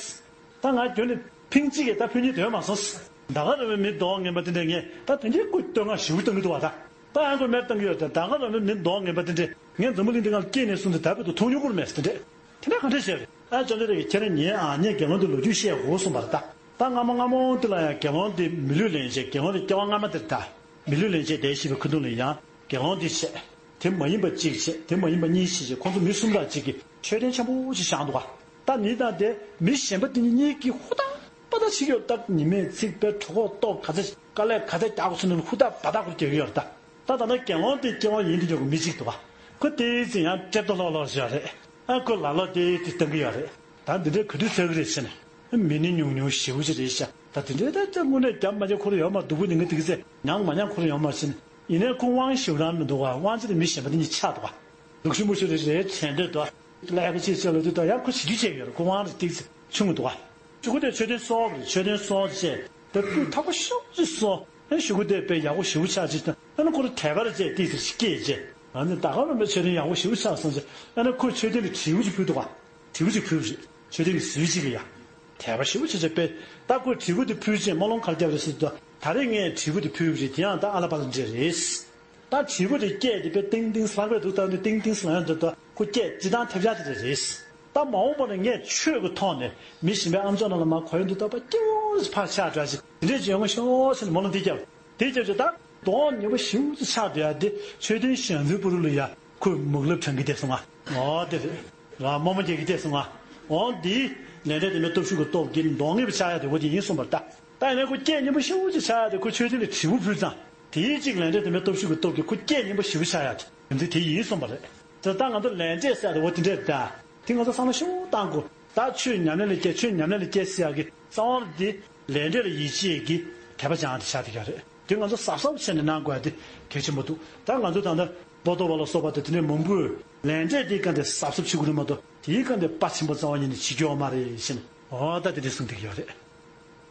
ད་ང་རྒྱུན་དུ་ཕིང་གཅིག་གིས་ད་ཕུལ་སྙིང་འདོད་མ་སོང་། ད་ག་རང་མི་མི་མདོག་ངན་པ་དེ་འདྲས་ངས་ད་དེ་འདྲའི་སྐུ་བསྟོད་བསྔགས་ཞེ་པོ་གཏོང་གི་འདུག་བ་ད། ད་ཨ་ཁོས་མར་བཏང་གི་ཡོད་དེ་ད་ག་རང་མི་མི་མདོག་ངན་པ་དེ་འདྲས་ངས་འཛམ་བུ་གླིང་འདི་སྒང་ལ་སྐྱེས་ནས་བཟུང་སྟེ་ད་བར་དུ་མཐོང་མྱོང་ཁུར་མེད་དེ་འདྲས། དེ་འདྲ་ག་འདྲ་བྱས་རེད། ཨ་བཅོམ་ལྡན་འདས་ཀྱིས་ཁྱེད་རང་ཉན་ཨ་ངས་དགེ་སློང་འདི་ལོ་རྒྱུས་བཤད་དགོས་གསུངས་པ་རེད་ད། ད་སྔ་མོ་སྔ་མོ་འདི་ལ་ཡང་དགེ་སློང་འདི་མི་ལུས་ལེན་བྱེད་དགེ་སློང་འདི་སྐྱེ་བ་སྔ་མ་འདིར་ད། མི་ལུས་ལེན་བྱེད་བསྡད་ཤེས་པའི་ཁ་ཐུག་ལ་ཡང་དགེ་སློང་འདི་བྱས། དེ་མ་ཡིན་པ་གཅིག་བྱས་དེ་མ་ཡིན་པ་གཉིས་བྱས་བྱས་ཁོང་ཚོ་མི་གསུམ་དང་གཅིག་གིས་འཕྲོད་བསྟེན་ཆེན་པོ་ཞིག་བཞག་འདུག་ག་ད་ནི་ད་དེ་མི་གཞན་པ་དེ་གཉིས་ཀྱིས་ཧུར་ཐག་པ་ཐག་བྱེད་ཀྱི་ཡོད་ད། ཉི་མས་ཚིག་པའི་གྲོད་ཁོག་ལྟོགས་ག་ཚད་དཀའ་ལས་ག་ཚད་རྒྱག་དགོས་ཚུལ་ནི་ཧུར་ཐག་བ་ཐག་ཁུར་རྒྱག་གི་ཡོད་རེད་ད། ད་ད་ལྟ་དགེ་སློང་དེ་སྐྱེ་བ་ཡིན་དུ་འཇོག་གི་མི་གཅིག་འདུག་ག་ཁོ་དེའི་ཚེ་ཡང་ཀྲེབ་ཏོ་ལྷོག་ལྷོག་བཞག་རེད། ཨ་ཁོ་ལ་ལོ་དེའི་དེ་བཏང་གི་ཡོད་རེད། ད་འདི་འདྲའི་ག་དུས་ཚར་གི་རེད་ཟེར་ནས། མི་ནི་ཉུང་ཉུང་ཞེ་པོ་ཅིག་རེད་ཤག་ད་དེ་འདྲའི་ད་ལྟ་དངོས་གནས་རྒྱབ་མ་བརྒྱབ་ཁོ་རང་ཡོད་མ་སྡུག་པོ་ནི་ངས་དེ་གི་ཚེ་མྱངས་མ་མྱངས་ཁོ་རང་ཡོད་མ་ཟེར་ནས། ཡིན་ནའི་ཁོ་དབང་ཞེ་པོ་རང་མི་འདུག་ག་དབང་ཆ་དེ་མི་གཞན་པ་དེ་གཉིས་ཆགས་འདུག་ག་སྡུག་ཆེན་པོ་ཞིག་རེད་རེད་དྲན་འདོད་འདུག་ག་ཀླད་པ་ཅིག་བྱས་ལ་དུས་ད་ཡང་ཁོ་བྱེད་རྒྱུ་བྱས་ཡོད་རེད། ཁོ་དབང་རེ་ཏིག་ཙམ་ཆུང་གི་འདུག་ག་གཞུག་གུ་དེ་མཆོད་རྟེན་གསོལ་བ་རེད། མཆོད་རྟེན་གསོལ་བ་བྱས་དེ་སྤུས་དག་པོ་ཞེ་པོ་ཅིག་གསོལ། ཨེ་གཞུག་གུ་དེ་དཔེ་ཡག་པོ་ཞེ་པོ་ཆགས་ཅིག་དང་། ཨ་ནི་ཁོ་ལ་དད་པ་རེ་བྱས་ཏིག་ཙམ་ཞིག་སྐྱེས་བྱས། ཨ་ནི་ད་ག་རང་དཔེ་མཆོད་རྟེན་ཡག་པོ་ཞེ་པོ་ཆགས་སོང་བྱས། ཨ་ནི་ཁོས་མཆོད་རྟེན་ལ་དྲིལ་བུ་ཅིག་ཕུལ་འདུག་ག་དྲིལ་བུ་ཅིག་ཕུལ་བ་རེད། མཆོད་རྟེན་གྱི་ཟུར་གཅིག་ལ་ཡ། དད་པ་ཞེ་པོ་བྱས་བྱས་པས། ད་ཁོས་དྲིལ་བུ་དེ་ཕུལ་རྗེས་རྨ་ཀླུང་ག་རེ་བརྒྱབ་རེད་ཟེར་དུས། ད་རེས་ངས་དྲིལ་བུ་དེ་ཕུལ་བ་རེད། དེ་ཡང་ད་ཨ་ལ་པ་ལ་འདྲ་རེད། ད་དྲིལ་བུ་དེ་སྐད་དེ་དཔེ་ཏིང་ཏིང་ལྷག་པའི་འདུག་སྟངས་དེ་ཏིང་ཏིང་ལྷག་ཡ་འདུག་ད་ཁོ་སྐད་སྤྱིར་བཏང་ཐེབས་ཆག་དེ་རེད། ད་མ་འོངས་པ་ན་ངས་ཆོས་ཀྱི་ཐོག་ནས་མི་གཞན་པའི་ཨམ་ཅོག་ནང་ལ་མར་གོ་ཡོང་དུས། ད་པ་སྐྱེ་བོ་ཕར་ཆགས་འགྲོ་ཞིག་དེ་འདྲས་ཅིག་ཡོང་ངོ་ཤོག་ཟེར་ནས་སྨོན་ལམ་འདི་བརྒྱབ། དེ་བརྒྱབ་ཅིག་ད་གདོང་ཉེ་པོ་ཞེ་པོ་ཅིག་ཆགས་བསྡད་ཡ་དེ་མཆོད་རྟེན་བཞེངས་མཛད་པོ་རུ་ལ་ཡ་ཁོས་མུག་ལབ་དྲན་གྱི་བསྡད་སོང་ང་། འོ་དེ་རེད། ར་རྨོ་མོ་རྒྱག་གི་བསྡད་སོང་ང་། འོ་འདི་ལས་འབྲས་དེ་མའི་སྟོབས་ཤུགས་ཀྱི་སྟོབས་ཀྱིས་གདོང་ངེས་པ་ཆགས་ཡ་དེ་འོ་དེ་ཡིན་གསུངས་པར་ལྟ། ད་ཡིན་ནའི་ཁོ་སྐད་སྙན་པོ་ཞེ་པོ་ཅིག་ཆགས་ཡ་དེ་ཁོ་མཆོད་རྟེན་ལ་དྲིལ་བུ་ཕུལ་ཙང་། དེའི་གཅིག་ལས་འབྲས་དེ་མའི་སྟོབས་ཤུགས་ཀྱི་སྟོབས་ཀྱིས་ཁོ་སྐད་སྙན་པོ་ཞེ་པོ་ཆགས་ཡ་དེ་དེ་དེ་ཡིན་གསུངས་པ་རེད། དེ་ད་ང་ཚོ་ལས་འབྲས་ཟེར་ཡ་དེ་འོ་དེ་འདྲས་རེད་ད། དེ་ང་ཚོ་བསམ་བློ་ཞེ་པོ་བཏང་དགོས། ད་ཆོས་ཉམས་ལེན་ལ་སྐྱེལ། ཆོས་ཉམས་ལེན་ལ་སྐྱེལ་ཟེར་ཡ་གི་རྩ་བ་འདི་ལས་འབྲས་ལ་ཡིད་ཆེས་ཀྱི་དད་པ་སྦྱང་དེ་ཆགས་བསྡད་ཡོད་རེད། དེ་ང་ཚོ་གཟབ་གཟབ་བྱས་ནས་གནང་དགོས་ཡ་དེ་གལ་ཆེན་པོ་འདུག་ད་ང་ཚོ་ད་ལྟ་སྤོ་ཏོ་བ་ལ་སོགས་པ་དེ་དེ་འདྲས་མང་པོས་ལས་འབྲས་དེའི་སྒང་དེ་གཟབ་གཟབ་བྱེད་དགོས་རེད་མ་གཏོགས། དེའི་སྒང་དེ་དཔའ་ཆེན་པོ་རྩ་བ་ཉིད་ནས་བྱེད་རྒྱུ་ཡོད་མ་རེད་ཟེར་ནས། འོ་ད་དེ་འདྲས་གསུངས་བསྡད་ཀྱི་ཡོད་རེད།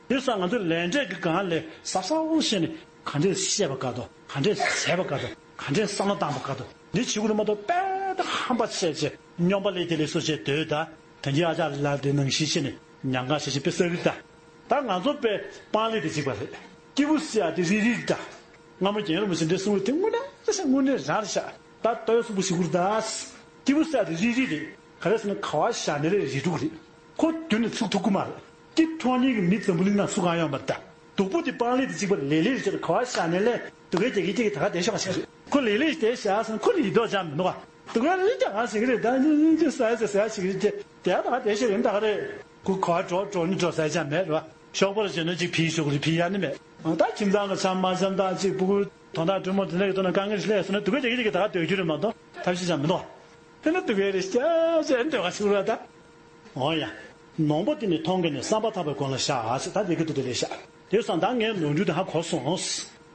དེ་སང་ང་ཚོས་ལས་འབྲས་ཀྱི་སྒང་ལ་གཟབ་གཟབ་བྱས་ནས་ག་འདྲས་བཤད་པ་དགའ་འདུག་ག་འདྲས་བྱས་པ་དགའ་འདུག་ག་འདྲས་བསམ་བློ་བཏང་པ་དགའ་འདུག་འདི་བྱེད་དགོས་རེད་མ་གཏོགས། དཔེ་ད་ཧམ་པ་བྱས་བྱས་སྨྱོན་པ་ལས་དེ་ལས་སོ་བྱས་སྡོད་ད། ད་གིན་ཨ་ཅག་ལགས་དེ་ནང་བཞིན་བྱས་ནས་ཉམས་གང་བྱས་བྱས་དཔེ་བསགས་ཀྱི་ད། ད་ང་ཚོ་དཔེ་སྤང་ལེབ་དེ་གཅིག་པ་རེད། སྐྱིད་པོ་ཟེར་ཡ་དེ་རིལ་རིལ་ད། སྔ་མོ་རྒན་རིན་པོ་ཆེ་འདྲས་གསུངས་པ་དེ་དངོས་གནས་ས་དངོས་གནས་རང་རེད་ཤག་ད་ལྟོས་གསུངས་པ་ཞིག་གུར་ད། སྐྱིད་པོ་ཟེར་ཡ་དེ་རིལ་རིལ་རེད། ག་རེ་ཟེར་ན་ག་བ་བཞག་ནའི་རེད་རིལ་འགྲོ་གི་རེད། ཁོ་མདུན་ནས་ཚུར་ཐུག་གི་མ་རེད། སྐྱིད་ཐོག་ཉིད་ཀྱི་མི་འཛམ་བུ་གླིང་ན་སུ་གང་ཡོད་མ་རེད་ད། སྡུག་པོ་དེ་སྤང་ལེབ་དེ་གཅིག་པ་ལེབ་ལེབ་རེད་ཟེར། ག་བ་བཞག་ནའི་ལེབ་སྡུག་གེ་རྒྱག་གི་རྒྱག་གི་ད་ག་བསྡད་ཤོག་ཟེར། ཁོ་ལེབ་ལེབ་བསྡད་བཞག་ཟེར་ན་ཁོ་ལ་ཡིད་དོགས་ཅང་མི་འདུག་ག་སྡུག་གེ་ལེབ་རྒྱག་ག་ཟེར་གི་རེད། ད་ནི་ནི་ཟ་ཟ་ཟ་ཞིག་རེད་དེ། དེ་ད་ག་བསྡད་ཤོག་ཡིན་ད་ག་རེད། ཁོ་ག་བ་འགྲོ་འགྲོ་ནི་འགྲོ་ཟ་ཅང་མེད་རེད་བ། ཞོགས་པར་བྱས་ན་གཅིག་ཕྱིན་ཤོག་རེད། ཕྱིན་ཡ་ནི་མེད། ད་ཁྱིམ་ཚང་གི་འཆམ་མ་འཆམ་དང་གཅིག་སྤུ་གུ་དོན་དག་གྲོས་མོལ་དེ་འདྲ་གི་ཐོག་ནས་དཀའ་ངལ་ཞིག་སླེབས་སོང་ན་སྡུག་གེ་རྒྱག་གི་རྒྱག་གི་ད་ག་སྡོད་རྒྱུ་རེད་མ་གཏོགས་ཐབས་ཤེས་ཅང་མི་འདུག་ག་དེ་ནི་སྡུག་གེ་རེད་ཤག་ཟེར་འདོད་ག་ཞིག་རེད་ད། འོ་ཡ། ནོངས་པ་དེ་ནི་མཐོང་གི་ནི། བསམ་པ་ཐག་པའི་སྒོ་ལ་བཞག་ཟེར། ད་དེ་གི་དུ་དེ་ལས་བཞག་དེ་སང་ད་ངས་ནོར་འཁྲུལ་དེ་ཧ་གོ་སོང་།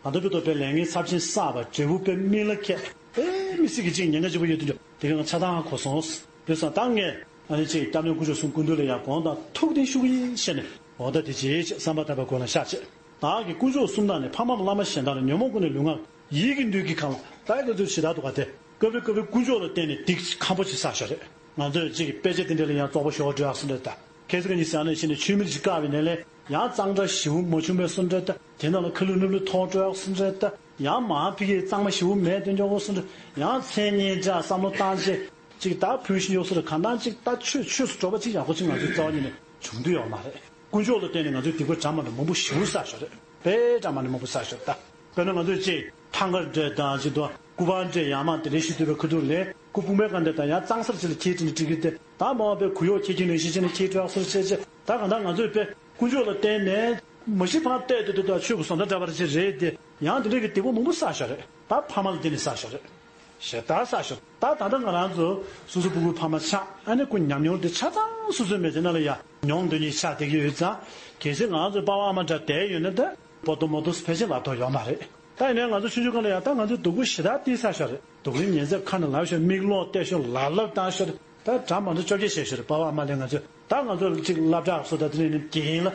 ད་ལྟ་བུ་ཏོ་པའི་ལས་ངན་ཚབས་ཆེན་བསགས་པ། འབྲས་བུ་དཔེ་མིག་ལ་ཁད། ཨེ་མི་སྲིད་ཀྱི་ཅིག་ཉེན་ཁ་ཆེན་པོ་ཡོད་དུས་འགྲོ་དེ་ག་ང་ཆ་ཚང་ཧ་གོ་སོང་། དེ་སང་ད་ངས་ཨ་ནི་ཅིག་སྐྱབས་མགོན་སྐུ་ཞབས་གསུམ་སྐུ་མདུན་ལ་ཡང་དགོངས་དག་ཐུགས་བདེན་ཞུ་གི་ཡིན་ཟེར་ནས། འོ་ད་དེ་བྱེད་ཅེས་བསམ་པ་ཐག་པའི་སྒོ་ལ་བཞག་ཅེས། བདག་གིས་དཀོན་མཆོག་གསུམ་དང་ནི། ཕ་མའམ་བླ་མ་གཞན་དག་ལ། ཉོན་མོངས་ཀུན་ནས་ལུས་ངག་ཡིད་ཀྱི་འདུན་གྱིས་གང་ལ། ད་ཡི་ག་ཚོད་ཇི་ལྟར་འདུག་ག་དེ་སྐབས་རེ་སྐབས་རེ་དཀོན་མཆོག་ལ་བརྟེན་ནས་སྡིག་ཁམ་པོ་ཅིག་བསགས་ཤོག་རེད། ང་ཚོས་ཅིག་དཔེ་ཆ་དེ་འདྲ་ལ་ཡང་བཙོག་པ་ཤོར་འགྲོ་ཡག་སུ་འདྲ་ད། ཁ་སང་ཉི་ཤུ་ནས་ཕྱིན་ནས་ཆུ་མིག་ཅིག་བཀག་པའི་ནས་ལས་ཡང་གཙང་སྦྲ་ཞེ་པོ་མ་བྱུང་བའི་སུ་འདྲ་ད། དེ་ནང་ལ་ཁ་ལུད་ལུབ་ལུབ་ཐོག་འགྲོ་ཡག་སུ་འདྲ་ད། ཡང་མ་ཕི་གི་གཙང་མ་ཞེ་པོ་མེད་དེ་འཇོག་གོ་སུ་འདྲ། ཡང་མཚན་སྙན་གྲགས་བསམ་བློ་བཏང་བྱས་ཅིག་ད་ཕུལ་བཞིན་ཡོད་སུ་རེད། གང་ལྟར་ཅིག་ད་ཆོས་ཆོས་སུ་འགྲོ་བ་ཅིག་ཡག་པོ་ཅིག་ང་ཚོའི་རྩ་བ་ཉིད་ནས་བྱུང་འདོད་ཡོད་མ་རེད། དཀོན་མཆོག་ལ་བརྟེན་ནས་ང་ཚོས་སྡིག་པ་འདྲ་མ་འདྲ་མང་པོ་ཞེ་པོ་བསགས་ཤོག་རེད། དཔེ་འདྲ་མ་འདྲ་མང་པོ་བསགས་ཤོག་ད། དཔེར་ན་ང་ཚོས་ཅིག་ཐང་ག་འདྲ་དང་ཅིག་ཏུ་སྐུ་པར་འདྲ་ཡར་མར་དེ་འདྲ་ཞིག་བསྡུས་པའི་ཁ་ཐུག་ལས་སྐུ་སྤུངས་པའི་སྒང་དེ་དང་ཡང་གཙང་སར་ཅིག་ལ་འཁྱེར་བྱས་ནས་བྲིས་ཀྱི་དེ་དང་མ་འོངས་པའི་གུ་ཡོག་འཁྱེར་གྱི་ནང་བཞིན་བྱས་ནས་འཁྱེར་འགྲོ་ཡག་སོར་བྱས་བྱས། ད་གང་ལྟར་ང་ཚོས་དཔེ་དཀོན་མཆོག་ལ་བརྟེན་ནས་མ་གཞི་ཕར་བལྟས་དུས་དུ་ད་ཆོས་ཀྱི་བཟོ་ལྟ་འདྲ་པར་ཅིག་རེད་དེ། ཡང་དེ་འདྲ་གི་སྡིག་པ་མང་པོ་བསགས་ཤོག་རེད། ད་ཕ་མ་ལ་བརྟེན་ནས་བསགས་ཤོག་རེད། ཞེ་དྲག་བསགས་ཤོག་ད་ད་ལྟ་ང་རང་ཚོ་སོ་སོ་སྤུ་གུའི་ཕ་མ་ཆགས། ཨ་ནི་ཁོ་ཉམས་མྱོང་དེ་ཆ་ཚང་སོ་སོའི་མི་ཚེ་ནང་ལ་ཡང་མྱོང་འདོད་མཁན་ཆགས་བསྡད་ཀྱི་ཡོད་ཙང་། གལ་སྲིད་ང་རང་ཚོའི་པ་ཕ་ཨ་མ་འདྲ་བསྡད་ཡོད་ན་ད་པོ་ཏོ་མོ་ཏོ་ཕལ་ཆེར་ལབ་ཐུབ་ཡོད་མ་རེད། ད་ཡིན་ནའི་ང་ཚོ་ཆུང་ཆུང་སྒང་ལ་ཡང་ད་ང་ཚོའི་སྡུག་པོ་ཞེ་དྲག་བསགས་ཤོག་རེད། སྡུག་རུས་ཉེན་ཚབས་ཁ་ནས་ལབ་ཤོག་མིག་ལོག་བལྟས་ཤོག་ལབ་ལབ་བཏང་ཤོག་རེད། ད་འདྲ་མ་འདྲ་བཅོ་བརྒྱད་བྱས་ཤོག་རེད། པ་ཕ་ཨ་མ་ལས་ང་ཚོས་ད་ང་ཚོ་ལ་ཅིག་སློབ་གྲྭ་སོ་ད་དེ་ནས་ནི་དགེ་རྒན་ལ་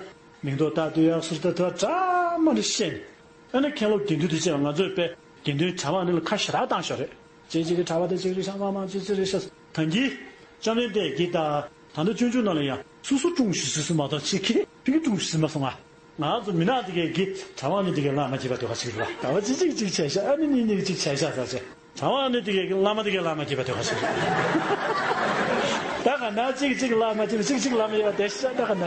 མིང་འདོགས་ལྟ་དུས་ཡག་སོ་ད་དུ་འདྲ་མ་འདྲ་བཤད་ནས། ཨ་ནི་མཁན་སློབ་དགེ་འདུན་དུ་བཅས་པ་ང་ཚོས་དཔེ་དགེ་འདུན་གྲྭ་པ་འདི་ལ་ཁ་ཞེ་དྲག་བཏང་ཤོག་རེད། ཅིག་ཅིག་གི་གྲྭ་པ་དེ་ཅིག་རེད་ཤག་མ་མ་ཅིག་ཅིག་རེད་ཤག་ད་གིན་བཅོམ་ལྡན་འདས་ཀྱིས་ད་ད་ལྟ་སྤྱོད་འཇུག་ནང་ལ་ཡང་སོ་སོ་སྲུང་ཞིག་སོ་སོ་མ་གཏོགས་ཅིག་གིས་ཕ་གི་སྲུང་ཞིག་མ་སོང་ང་། ང་ཚོ་མི་ནག་དེ་གས་ཀྱིས་གྲྭ་པ་ནི་དེ་གས་བླ་མ་བྱེད་པ་དེ་ག་ཞིག་རེད་པ། གྲྭ་པ་ཅིག་ཅིག་ཅིག་བྱས་ཤག་ཨ་ནི་གཉིས་གཉིས་ཅིག་བྱས་ཤག་ཟེར་བྱས། གྲྭ་པ་ནི་དེ་གས་ཀྱིས་བླ་མ་དེ་གས་བླ་མ་བྱེད་པ་དེ་ག་ཞིག་རེད། ད་ག་ན་ཅིག་ཅིག་བླ་མ་བྱེད་པ་ཅིག་ཅིག་བླ་མ་ཡོད་པ་དེ་ཤག་ད་ག་ན་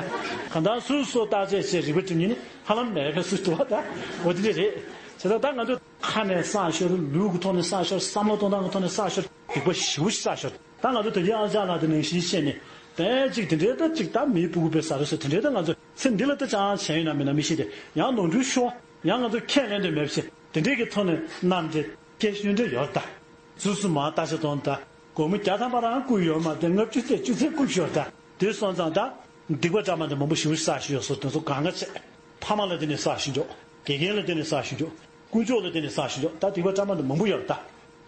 ག་ད་སོ་སོ་བརྟག་དཔྱད་བྱས་རིག་པ་སྒྲིམ་ཉིན་ནི། ཧ་ལམ་མེད་པའི་སུ་དུ་བ་ད། འོ་དེ་འདྲ་རེད། བྱས་ཙང་ད་ང་ཚོས་ཁ་ནས་བསགས་ཤོར། ལུས་ཀྱི་ཐོག་ནས་བསགས་ཤོར། བསམ་བློ་གཏོང་སྟངས་ཀྱི་ཐོག་ནས་བསགས་ཤོར། སྡིག་པ་ཞེ་པོ་ཞིག་བསགས་ཤོར། ད་ང་ཚོ་དོན་གྱི་ཨང་ཅག་ལགས་དེ་ནང་བཞིན་བཤད་ནས། དེ་གཅིག་དེ་འདྲའི་ད་གཅིག་ད་མིའི་སྤུ་གུ་དཔེ་ཟ་རེད་ཟེར། དེ་འདྲའི་ད་ང་ཚོ་ཚེ་འདི་ལ་ད་ཅང་བྱས་ཡོད་ན་མེད་ན་མི་ཤེས་ཏེ། ཡང་ནོར་འཁྲུལ་ཤོར། ཡང་ང་ཚོ་ཁས་ལེན་འདོད་མེད་པ་བྱས། དེ་འདྲའི་གི་ཐོག་ནས་རྣམ་འདྲེ་སྐད་ཤོད་འདྲ་ཡོད་ད། ཚུར་ཚུར་མར་བརྟག་དཔྱད་གཏོང་ད། སྒོར་མོ་བརྒྱ་ཐམ་པ་རང་བསྐུར་ཡོད་མ་རེད། ལྔ་བཅུ་ཚེ་བཅུ་ཚེ་བསྐུར་ཤོར་ད། དེ་སོང་ཙང་ད། སྡིག་པ་འདྲ་མ་འདྲ་མང་པོ་ཞེ་པོ་བསགས་ཤིག་ཡོད་སོ། དེ་ཚོ་གང་ག་བྱས། ཕ་མ་ལ་བརྟེན་ནས་བསགས་ཤིག་འཇོག་དགེ་རྒན་ལ་བརྟེན་ནས་བསགས་ཤིག་འཇོག་དཀོན་མཆོག་ལ་བརྟེན་ནས་བསགས་ཤིག་འཇོག་ད་སྡིག་པ་འདྲ་མ་འདྲ་མང་པོ་ཡོད་རེད་ད།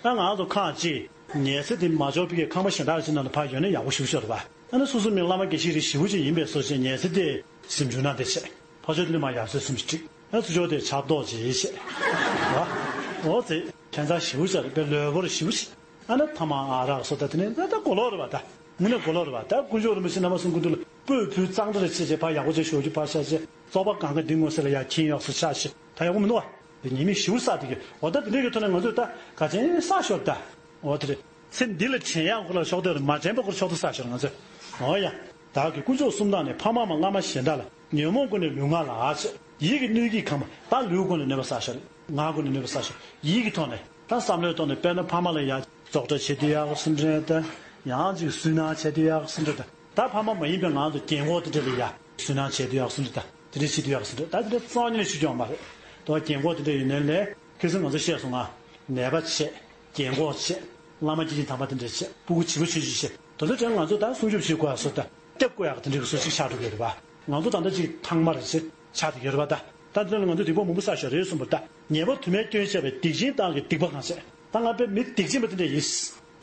ད་ང་ཚོ་ཁག་ཅིག་ཉལ་ས་དེ་མ་འཇོག་པའི་ཁང་པ་གཞན་དག་ཅིག་ནང་ལ་ཕར་ཡོད་ན་ཡག་པོ་ཞེ་པོ་ཅིག་རེད་པ། ཨ་ནི་སོ་སོ་མི་བླ་མ་དགེ་བཤེས་རེ་ཞེ་པོ་ཅིག་ཡིན་པའི་སོ་ཅིག་ཉལ་ས་དེ་ གཟིམ་ཆུང་ན་དེ་བྱས། ཕ་ཆོས་དེ་ནི་མ་ཡར་ཚོད་གསུམ་ཞིག་བསྒྲིགས། ཨ་ཚུར་ཕྱོགས་དེ་ཆབ་ཏོག་ཅིག་བྱས། ཨོ་ཙི་ཁྱད་མཚར་ཞེ་པོ་ཅིག་རེད། དཔེ་ལོས་བོར་ཞེ་པོ་ཅིག་ཨ་ན་ཐ་མ་ཨ་རག་སོ་ད་དེ་ནས་ད་ད་གོ་ལོག་རེད་པ། ད་དངོས་གནས་གོ་ལོག་རེད་པ། ད་དཀོན་མཆོག་རིན་པོ་ཆེ་རྣམ་པ་གསུམ་སྐུ་མདུན་ལ་སྤོས་ཕུལ་གཙང་སྦྲ་རེ་བྱས་བྱས་ཕར་ཡག་པོ་བྱས་ཞོགས་ཀྱི་ཕར་བཞག་བྱས་བཙོག་པ་གང་ག་འདི་ངོ་ཟེར་ལ་ཡ་ཁྱིམ་ཡག་སོ་ཆགས་བྱས་ད་ཡག་པོ་མི་འདུག་བ། དེ་ཉེས་དམིགས་ཞེ་པོ་བསགས་བསྡད་ཀྱི། འོ་ད་དེ་འདྲའི་གི་ཐོག་ནས་ང་ཚོས་ད་ག་ཅན་བསགས་ཤོར་ད། འོ་དེ་རེད། ཚེ་འདི་ལ་དྲན་ཡག་ཁོ་ལ་ཤོག་དེ་རེད། མ་དྲན་པ་ཁོ་ལ་ཤོག་དེ་བསགས་ཤོར་ང་ཚོས། འོ་ཡ། བདག་གི་དཀོན་མཆོག་གསུམ་དང་ནི་ཕ་མ་མ་བླ་མ་གཞན་དག་ལ། ཉོན་མོངས་ཀུན་ནས་ལུས་ངག་ལ་ཨ་ཆེ། ཡིད་ཀྱི་གནོད་བགྱིས་གང་མ་ད་ལུས་ཀུན་ནས་གནོད་པ་བསགས་ཤོར། ངག་ཀུན་ནས་གནོད་པ་བསགས་ཤོར། ཡིད་ཀྱི་ཐོག་ནས་ད་བསམ་བློའི་ཐོག་ནས་དཔེར་ན་ཕ་མ་ལ་ཡ་བཙོག་གྲ་བྱེད་དུས་ཡག་གསུམ་འདྲ་ད། ཡང་ཅིག་སུན་སྣང་བྱེད་དུས་ཡག་གསུམ་འདྲ་ད། ད་ཕ་མ་མ་ཡིན་པའི་ང་ཚོ་རྒན་གོག་དེ་འདྲ་ལ་ཡ་སུན་སྣང་བྱེད་དུས་ཡག་གསུམ་འདྲ་ད། དེ་འདྲ་བྱེད་དུས་ཡག་གསུམ་འདྲ་ད། དེ་འདྲ་རྩ་བ་ཉིད་ནས་ཞུ་རྒྱུ་ཡོད་མ་རེད། དོ་རྒན་གོག་དེ་འདྲ་ཡིན་ནའི་ལས་ཁ་སང་ང་ཚོ་བཤད་སོང་ང་། ནད་པ་བྱས། རྒན་གོག་བྱས། བླ་མ་སྐྱེས་ཆེན་དམ་པ་དེ་འདྲ་བྱས། སྤུ་གུ་བྱིས་པ་ཆུང་ཆུང་བྱས། དེ་ཚོ་དྲན་ང་ཚོ་ད་སྲུང་སྐྱོབ་བྱེད་དགོས་ཡག་བཟོ་ད། སྐྱབས་དགོས་ཡག་དེ་འདྲ་གི་བཟོ་ཅིག་ཆགས་འགྲོ་གི་རེད་པ། ང་ཚོ་ད་ལྟ་ཅིག་ཐང་མ་རེད་ཟེར་ཆགས་བསྡད་ཡོད་རེད་པ། ད་ད་དེ་ལ་ང་ཚོ་སྡིག་པ་མང་པོ་བསགས་ཤག་རེད་གསུངས་པ། ད་ཉེས་པ་དུ་མས་སྐྱོན་བྱས་པའི་སྡིག་ཅན་དག་གི་སྡིག་པ་གང་བྱས། ད་ང་དཔེ་མི་སྡིག་ཅན་པ་དེ་འདྲ་ཡིན།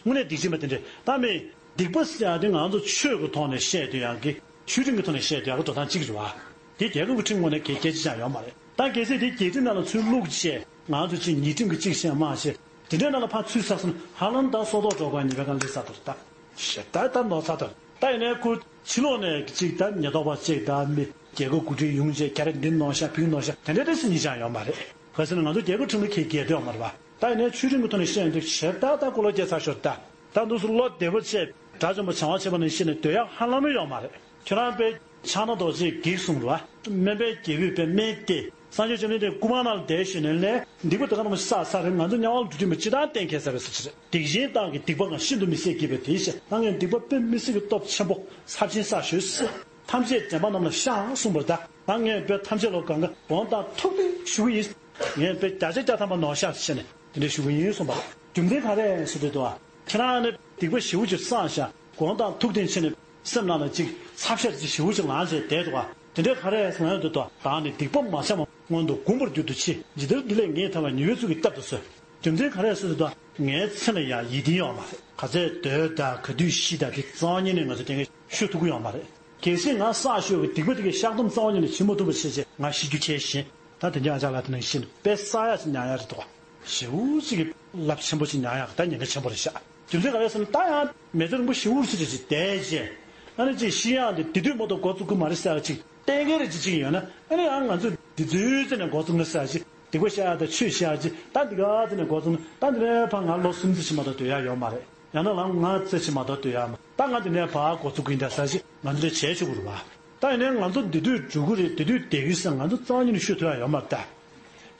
དངོས་གནས་སྡིག་ཅན་པ་དེ་འདྲ། ད་མི་སྡིག་པ་ཟེར་ཡག་དེ་ང་ཚོ་ཆོས་ཀྱི་ཐོག་ནས་བཤད་དུས་ཡག་གི། ཆོས་ཁྲིམས་ཀྱི་ཐོག་ནས་བཤད་དུས་ཡག་གི་འགྲོ་སྟངས་གཅིག་རེད་པ། དེ་རྒྱལ་ཁབ་ཀྱི་ཁྲིམས་ངོས་ནས་གལ་གལ་ཆེ་ཆགས་ཡོད་མ་རེད། ད་གལ་སྲིད་དེ་རྒྱལ་ཁྲིམས་ནང་ལ་ཚུར་བླུགས་བྱས་ང་ཚོ་ཅིག་ཉེས་ཁྲིམས་ཀྱི་གཅིག་བཤད་མ་བཤད། དེ་འདྲའི་ནང་ལ་ཕར་ཚུད་ཚར་སོང་ན་ཧ་ལམ་ད་སྲོག་ཐོག་འགྲོ་དགོས་ཉེས་པའི་སྒང་སླེབས་ཚར་འདུག་ད་ཞེ་ད་ད་ནོར་ཚར་འདུག་ད་ཡིན་ནའི་ཁོ་ཕྱི་ལོགས་ནས་ཅིག་ད་ཉེན་རྟོག་པ་ཅིག་ད་མི་རྒྱལ་ཁབ་འགོ་ཁྲིད་ཡོང་བྱས་ཁྱེད་རང་འདི་ནོར་ཤག་བུ་ནོར་ཤག་དེ་འདྲའི་རེ་ཞིག་ཉེས་ཆད་ཡོད་མ་རེད། ག་ཟེར་ན་ང་ཚོ་རྒྱལ་ཁབ་ཁྲིམས་ལ་ཁྱེད་འགལ་འདུ་ཡོད་མ་རེད་པ། ད་ཡིན་ནའི་ཆོས་ཁྲིམས་ཀྱི་ཐོག་ནས་བཤད་ཡོང་དུས་ཞེ་ད་ད་ཀོ་ལོ་བརྒྱབ་ཚར་ཤོར་ད། ད་འདུག་སེ་ལོ་བདེ་པོ་བྱས་དགྲ་བཅོམ་པ་བྱང་བ་ཆེན་པོ་ནས་བཤད་ནས་སྡོད་ཡག་ཧ་ལམ་ཡོད་མ་རེད། ཁྱོད་རང་དཔེ་ཕྱག་ན་རྡོ་རྗེས་བགེགས་གསུངས་རེད་པ། སྨན་པའི་རྒྱལ་པོས་དཔེ་སྨན་སྟེར། སངས་རྒྱས་བཅོམ་ལྡན་འདས་སྐུ་པང་ནང་ལ་བསྡད་བཞིན་ནས་ལས་སྡིག་པ་དེ་ག་ནང་བསགས་ཚར་རེད། ང་ཚོ་དམྱལ་བ་ལ་འགྲོ་དུས་མི་སྤྱི་བཏང་གཏན་འཁེལ་ཚར་བས་སུ་ཅི་རེད། སྡིག་ཅན་དག་གི་སྡིག་པ་གང་ཤིན་ཏུ་མི་བཟད་བགྱིས་པས་དེའི་ཕྱིར་ད་ངས་སྡིག་པ་དཔེ་མི་སྲིད་ཀྱི་སྟོབས་ཆེན་པོ་ཚབས་ཆེན་བསགས་ཞོལ་སྲིད། ཐམས་ཅད་དྲན་པ་རྣམས་ལ་ཤར་གསུངས་པར་གདའ། ད་ངས་དཔེ་ཐམས་ཅད་ལ་གང་ག་དགོངས་དག་ཐུགས་ཏེ་ཞུ་གི་ཡིན། ངས་དཔེ་བརྒྱ་ཆ་བརྒྱ་ཐམ་པ་ནོར་ཤག་ཟེར་ནས་དེ་འདྲ་ཞུ་གི་ཡིན་གསུངས་པ། རྒྱུ་མཚན་ག་རེ་ཟེར་དུས་དོ། ཁྱེད་རང་ནི་སྡིག་པ་ཞེ་པོ་ཅིག་བསགས་ཤག་དགོངས་དག་ཐུགས་ཏེ་ཕྱིན་ནས་སེམས་ནང་ལ་ཅིག་ཚབ་ཤར་ཅིག་ཞེ་པོ་ཅིག་ལངས་བྱས་བསྡད་འདུག་ག་དེ་འདྲའི་ག་རེ་ཟེར་ན་དུས་དོ། བདག་ནི་སྡིག་པ་མ་བྱམས་པ་སྔོན་དུ་གོམས་པར་གྱུར་ཏོ་ཆེ། ཇི་ལྟར་འདི་ལས་ངེས་ཐར་བ་ཉེས་པའི་ཚུལ་གྱིས་བསྟབ་ཏུ་གསོལ། རྒྱུ་མཚན་ག་རེ་ཟེར་དུས་དོ། ངའི་ཚེ་ལ་ཡང་ཡིད་བརྟན་ཡོད་མ་རེད། ག་ཚད་སྡོད་དང་ག་དུས་ཤི་དང་དེ་རྩ་བ་ཉིད་ནས་ང་ཚོ་དེ་འདྲ་ཤོད་ཐུབ་ཀྱི་ཡོད་མ་རེད། གལ་སྲིད་ང་བསགས་ཤོར་བའི་སྡིག་པ་དེ་གའི་བཤགས་སྡོམ་རྩ་བ་ཉིད་ནས་བྱེད་མ་ཐུབ་པ་བྱས་རྗེས་ང་ཤི་རྒྱུ་ཁས་བཞེས། ད་དེ་འདྲའི་ཨ་ཅག་ལགས་དེ་ནང་བཞིན་དཔེ་བསགས་ཡག་ཅིག་ཉར་ཡག་རེད་འདུག་ག་ཞེ་པོ་ཅིག་གི་རླབས་ཆེན་པོ་ཅིག་ཉར་ཡག་གི་ད་ཉེན་ཁ་ཆེན་པོ་རེད་ཤག་རྒྱུ་མཚན་ག་རེ་ཟེར་ན་ད་ཡང་མི་ཚེ་རིང་པོ་ཞེ་པོ་ཅིག་རེ་ཅིག་བསྡད་རྗེས་ཨ་ནི་ཅིག་ཤི་ཡག་འདི་དེ་དུས་མ་གཏོགས་འགོ་བཙུགས་ཀྱི་མ་རེད་ཟེར་ཡག་ཅིག་གཏན་འཁེལ་རེ་ཅིག་ཅིག་ཡོད་ན་ཨ་ནི་ཡང་ང་ཚོས་འདི་ཚོའི་རྩེ་ནས་འགོ་བཙུགས་ན་ཟེར་ཡག་ཅིག་སྡིག་པ་བཤགས་ཡག་དང་ཆོས་བཤད་ཡག་ཅིག་ད་འདི་ག་རྩེ་ནས་འགོ་བཙུགས་ན་ད་འདི་ནས་ཕར་ང་ལོ་སུམ་ཅུ་ཕྱིན་མ་གཏོགས་སྡོད་ཡག་ཡོད་མ་རེད། ཡང་ན་ལམ་ང་རྩེ་ཕྱིན་མ་གཏོགས་སྡོད་ཡག་མ་ད་ང་འདི་ནས་ཕར་འགོ་བཙུགས་ཀྱི་ཡིན་ད་ཟེར་ཡག་ཅིག་ང་ཚོ་འདྲ་བྱས་ཆོག་གི་རེད་བ། ད་ཡིན་ནའི་ང་ཚོ་འདི་དུས་འགྲོ་གི་རེད་འདི་དུས་བསྡད་ཀྱི་ཟེར་ང་ཚོ་རྩ་བ་ཉིད་ནས་ཤོད་ཐུབ་ཡག་ཡོད་མ་རེད་ད།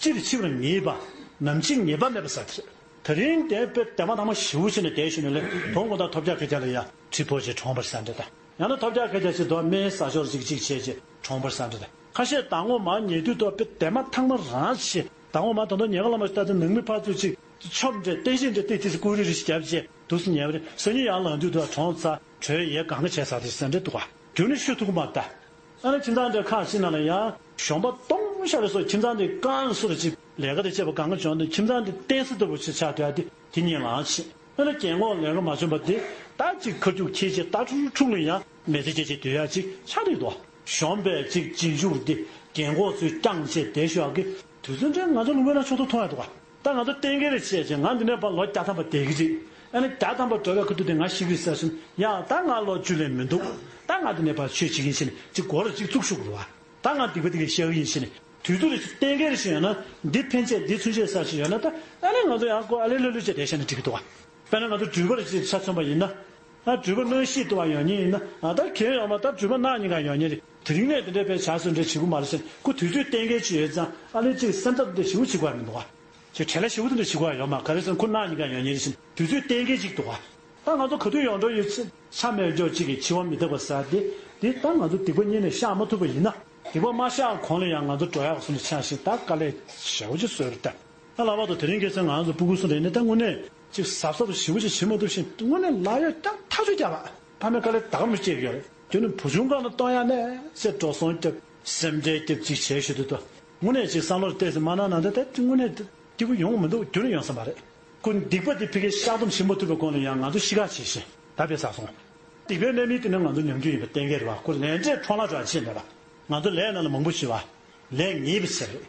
སྤྱིར་འཆི་བར་ངེས་པ། ནམ་འཆི་ངེས་པ་མེད་པ་ཟེར་དེ་རེད། དེ་རིང་དེ་དཔེ་དེ་མ་ཐག་མ་ཞེ་པོ་བྱས་ནས་བསྡད་ཤོད་ནས་ལས་དོན་དགོས་དང་ཐོབ་རྒྱག་ཁ་རྒྱག་ལ་ཡ་ཁྲི་ཕོག་ཅིག་གྲོངས་པར་ཟ་འདྲ་ད། ཡང་ན་ཐོབ་རྒྱག་ཁ་རྒྱག་ཅིག་དོ་སྨན་ཟ་ཞོར་ཅིག་ཅིག་བྱས་ཅིག་གྲོངས་པར་ཟ་འདྲ་ད། ཁ་ཤས་ཟླ་ངོ་མ་ཉལ་དུས་དོ་དཔེ་དེ་མ་ཐག་མ་རང་ཆེ་ཟླ་ངོ་མ་ད་དུང་ཉལ་ཁ་ལ་མ་ཞིག་ད་དུང་ནང་མི་ཕར་ཚུར་ཅིག་ཆོབ་འདྲ་བསྟན་བཤིག་འདྲ་ཏིག་ཏིག་སི་ཀུ་རི་རི་ཞིག་བརྒྱབ་བྱས་དུས་སུ་ཉལ་བ་རེད། སང་ཉིན་ཡར་ལངས་དུས་དོ་གྲོངས་ཚར་གྲོད་ཡས་གང་ག་བྱས་ཚར་དེ་ཟ་འདྲ་འདུག་ག་རྒྱུན་ནས་ཤོད་ཐུབ་ཀྱི་མ་རེད་ད། ཨ་ནི་ཁྱིམ་ཚང་འདྲ་ཁག་ཅིག་ནང་ལ་ཡང་གཞོང་པ་སྟོང་ཤར་བའི་སོགས་ཁྱིམ་ཚང་འདི་རྐང་སོར་ཅིག་ལས་ཀ་དེ་བྱེད་པ་གང་ག་བྱུང་དུས་ཁྱིམ་ཚང་འདི་བརྟན་ས་ལྟ་བུ་ཞིག་ཆགས་སྡོད་ཡ་དེ་དེ་གཉིས་ལངས་ཕྱིན། ཨ་ནི་རྒན་གོག་ལས་ཀ་མ་བྱུང་བ་དེ་ད་ཅིག་ཁ་རྒྱུག་ཁྱེར་བྱས་ད་ཁྲུག་ཁྲུག་ལ་ཡང་མི་ཚེ་སྐྱེལ་བྱས་སྡོད་ཡ་ཅིག་ཆགས་བསྡད་འདུག་གཞོང་པའི་ཅིག་རྗེས་འཇུག་འདི་རྒན་གོག་ཚོས་བསྐྱངས་བྱས་བསྡད་ཤོག་གི་དུས་ཚོད་འདྲ་ང་ཚོ་ལུང་པའི་ནང་ཕྱོགས་མཐོ་མཐོང་ཡ་འདུག་ག་ད་ང་ཚོ་གཏན་འཁེལ་རེ་བྱས་བྱས་ང་འདི་ནས་ཕར་ལོ་བརྒྱ་ཐམ་པ་བསྡད་ཀྱི་རེད། ཨ་ནི་བརྒྱ་ཐམ་པ་འགྲོ་བའི་ཁ་ཐུག་དེ་ང་ཤི་གི་རེད་ཟེར་བཞིན་ཡང་ད་ང་ལོ་བཅུ་ལས་མི་འདུག་ད་ང་འདི་ནས་ཕར་ཆོས་བྱེད་ཀྱི་ཡིན་ཟེར་ནས་ཅིག་མགོ་ལ་ཅིག་བཙུགས་ཤོག་གི་རེད་བ། ད་ང་སྡིག་པ་འདི་གས་བཤགས་ཀྱི་ཡིན་ཟེར་ནས་དུས་ཚོད་རེ་ཅིག་གཏན་འཁེལ་རེ་ཞིག་ཡོད་ན་འདི་ཕན་ཆད་འདི་ཚུན་ཆད་ཟེར་ཞིག་ཡོད་ན་ད་ཨ་ནི་ང་ཚོ་ཡང་ཁོ་ཨ་ལེ་ལེ་ལེ་བྱས་བསྡད་ཤག་ན་འགྲིག་གི་འདུག་བ། དཔེར་ན་ང་ཚོ་འགྲུལ་པ་རེ་ཅིག་ཆ་མཚོན་པ་ཡིན་ན། ཨ་འགྲུལ་པ་གནང་ཤེས་ཐུབ་པ་ཡོང་མཁན་ཡིན་ན་ཨ་ད་གལ་ཡོད་མ་ད་འགྲུལ་པ་གནངས་ཉིན་གང་ཡོང་མཁན་རེད། དེ་རིང་ནས་དེ་འདྲའི་དཔེ་བྱ་སོ་འདྲ་བྱེད་དགོས་མ་རེད་ཟེར་ཁོ་དུས་ཚོད་གཏན་འཁེལ་ཅིག་ཡོད་ཙང་ཨ་ལེ་ཅིག་སེམས་འཚབ་འདྲ་ཞེ་པོ་བྱེད་དགོས་ཡ་མི་འདུག་བ། ཅིག་བྲེལ་བ་ཞེ་པོ་དེ་འདྲ་བྱེད་དགོས་ཡ་ཡོད་མ་ག་རེ་ཟེར་ན་ཁོ་གནངས་ཉིན་གང་ཡོང་མཁན་རེད་ཟེར་དུས་ཚོད་གཏན་འཁེལ་ཅིག་འདུག་བ། ད་ང་ཚོ་ག་དུས་ཡོང་འགྲོ་ཡོད་ཚེ་ཆ་མེད་འཇོག་ཅིག་གི་འཆི་བ་མི་རྟག་པ་ཟེར་ཏེ་དེ་ད་ང་ཚོ་སྡིག་པ་སྔོན་ནས་བཤགས་མ་ཐུབ་པ་ཡིན་ན་སྡིག་པ་མ་བཤགས་གོང་ལ་ཡང་ང་ཚོ་འགྲོ་ཡག་སོང་ནས་ཆགས་ཤིང་ད་དཀའ་ལས་ཞེ་པོ་ཅིག་བཟོས་རེད་ད། ད་ལྷག་པར་དུ་དེ་རིང་ཁ་སང་ང་ཚོ་སྤུ་གུ་གསུམ་རེད་ནས་ད་དངོས་གནས་ཅིག་གཟབ་གཟབ་ཞེ་པོ་ཅིག་བྱེད་མ་ཐུབ་ཤིང་དངོས་གནས་ལག་གཡོག་རྒྱག་ཐག་ཆོད་རྒྱག་པ་ཕ་མས་དཀའ་ལས་ད་ག་མི་བྱེད་ཀྱི་ཡོད་རེད། རྒྱུ་ནི་བུ་ཆུང་སྒང་ལ་གཏོང་ཡ་ནས་ཟེར་འགྲོ་སོང་རྒྱབ་སེམས་ཁྲལ་རྒྱབ་ཅིག་བྱས་ཞུ་དུས་ད་དངོས་གནས་ཅིག་བསམ་བློར་བལྟས་ཚེ་མ་གནང་ན་ད་ད་དངོས་གནས་སྐྱིད་པོ་ཡོང་གི་མི་འདུག་རྒྱུ་ནི་ཡོང་ས་མ་རེད། ཁོ་སྡིག་པ་དེ་ཕ་གིར་བཤགས་སྡོམ་བྱེད་མ་ཐུབ་པའི་སྒང་ལ་ཡང་ང་ཚོ་ཤི་ཁ་བྱས་ཤིང་ད་དཔེ་བསགས་སོང་། སྡིག་པའི་རྣམ་སྨིན་དེ་ནི་ང་ཚོ་ཉམས་རྒྱུ་ཡིན་པ་གཏན་འཁེལ་རེད་བ། ཁོ་ལས་འབྲས་འཕྲོ་བརླག་འགྲོ་ཡ་ཆེད་མེད་པ། ང་ཚོ་ལས་ནང་ལ་མང་པོ་ཞིག་བ། ལས་ངེས་པ་བྱས་རེད།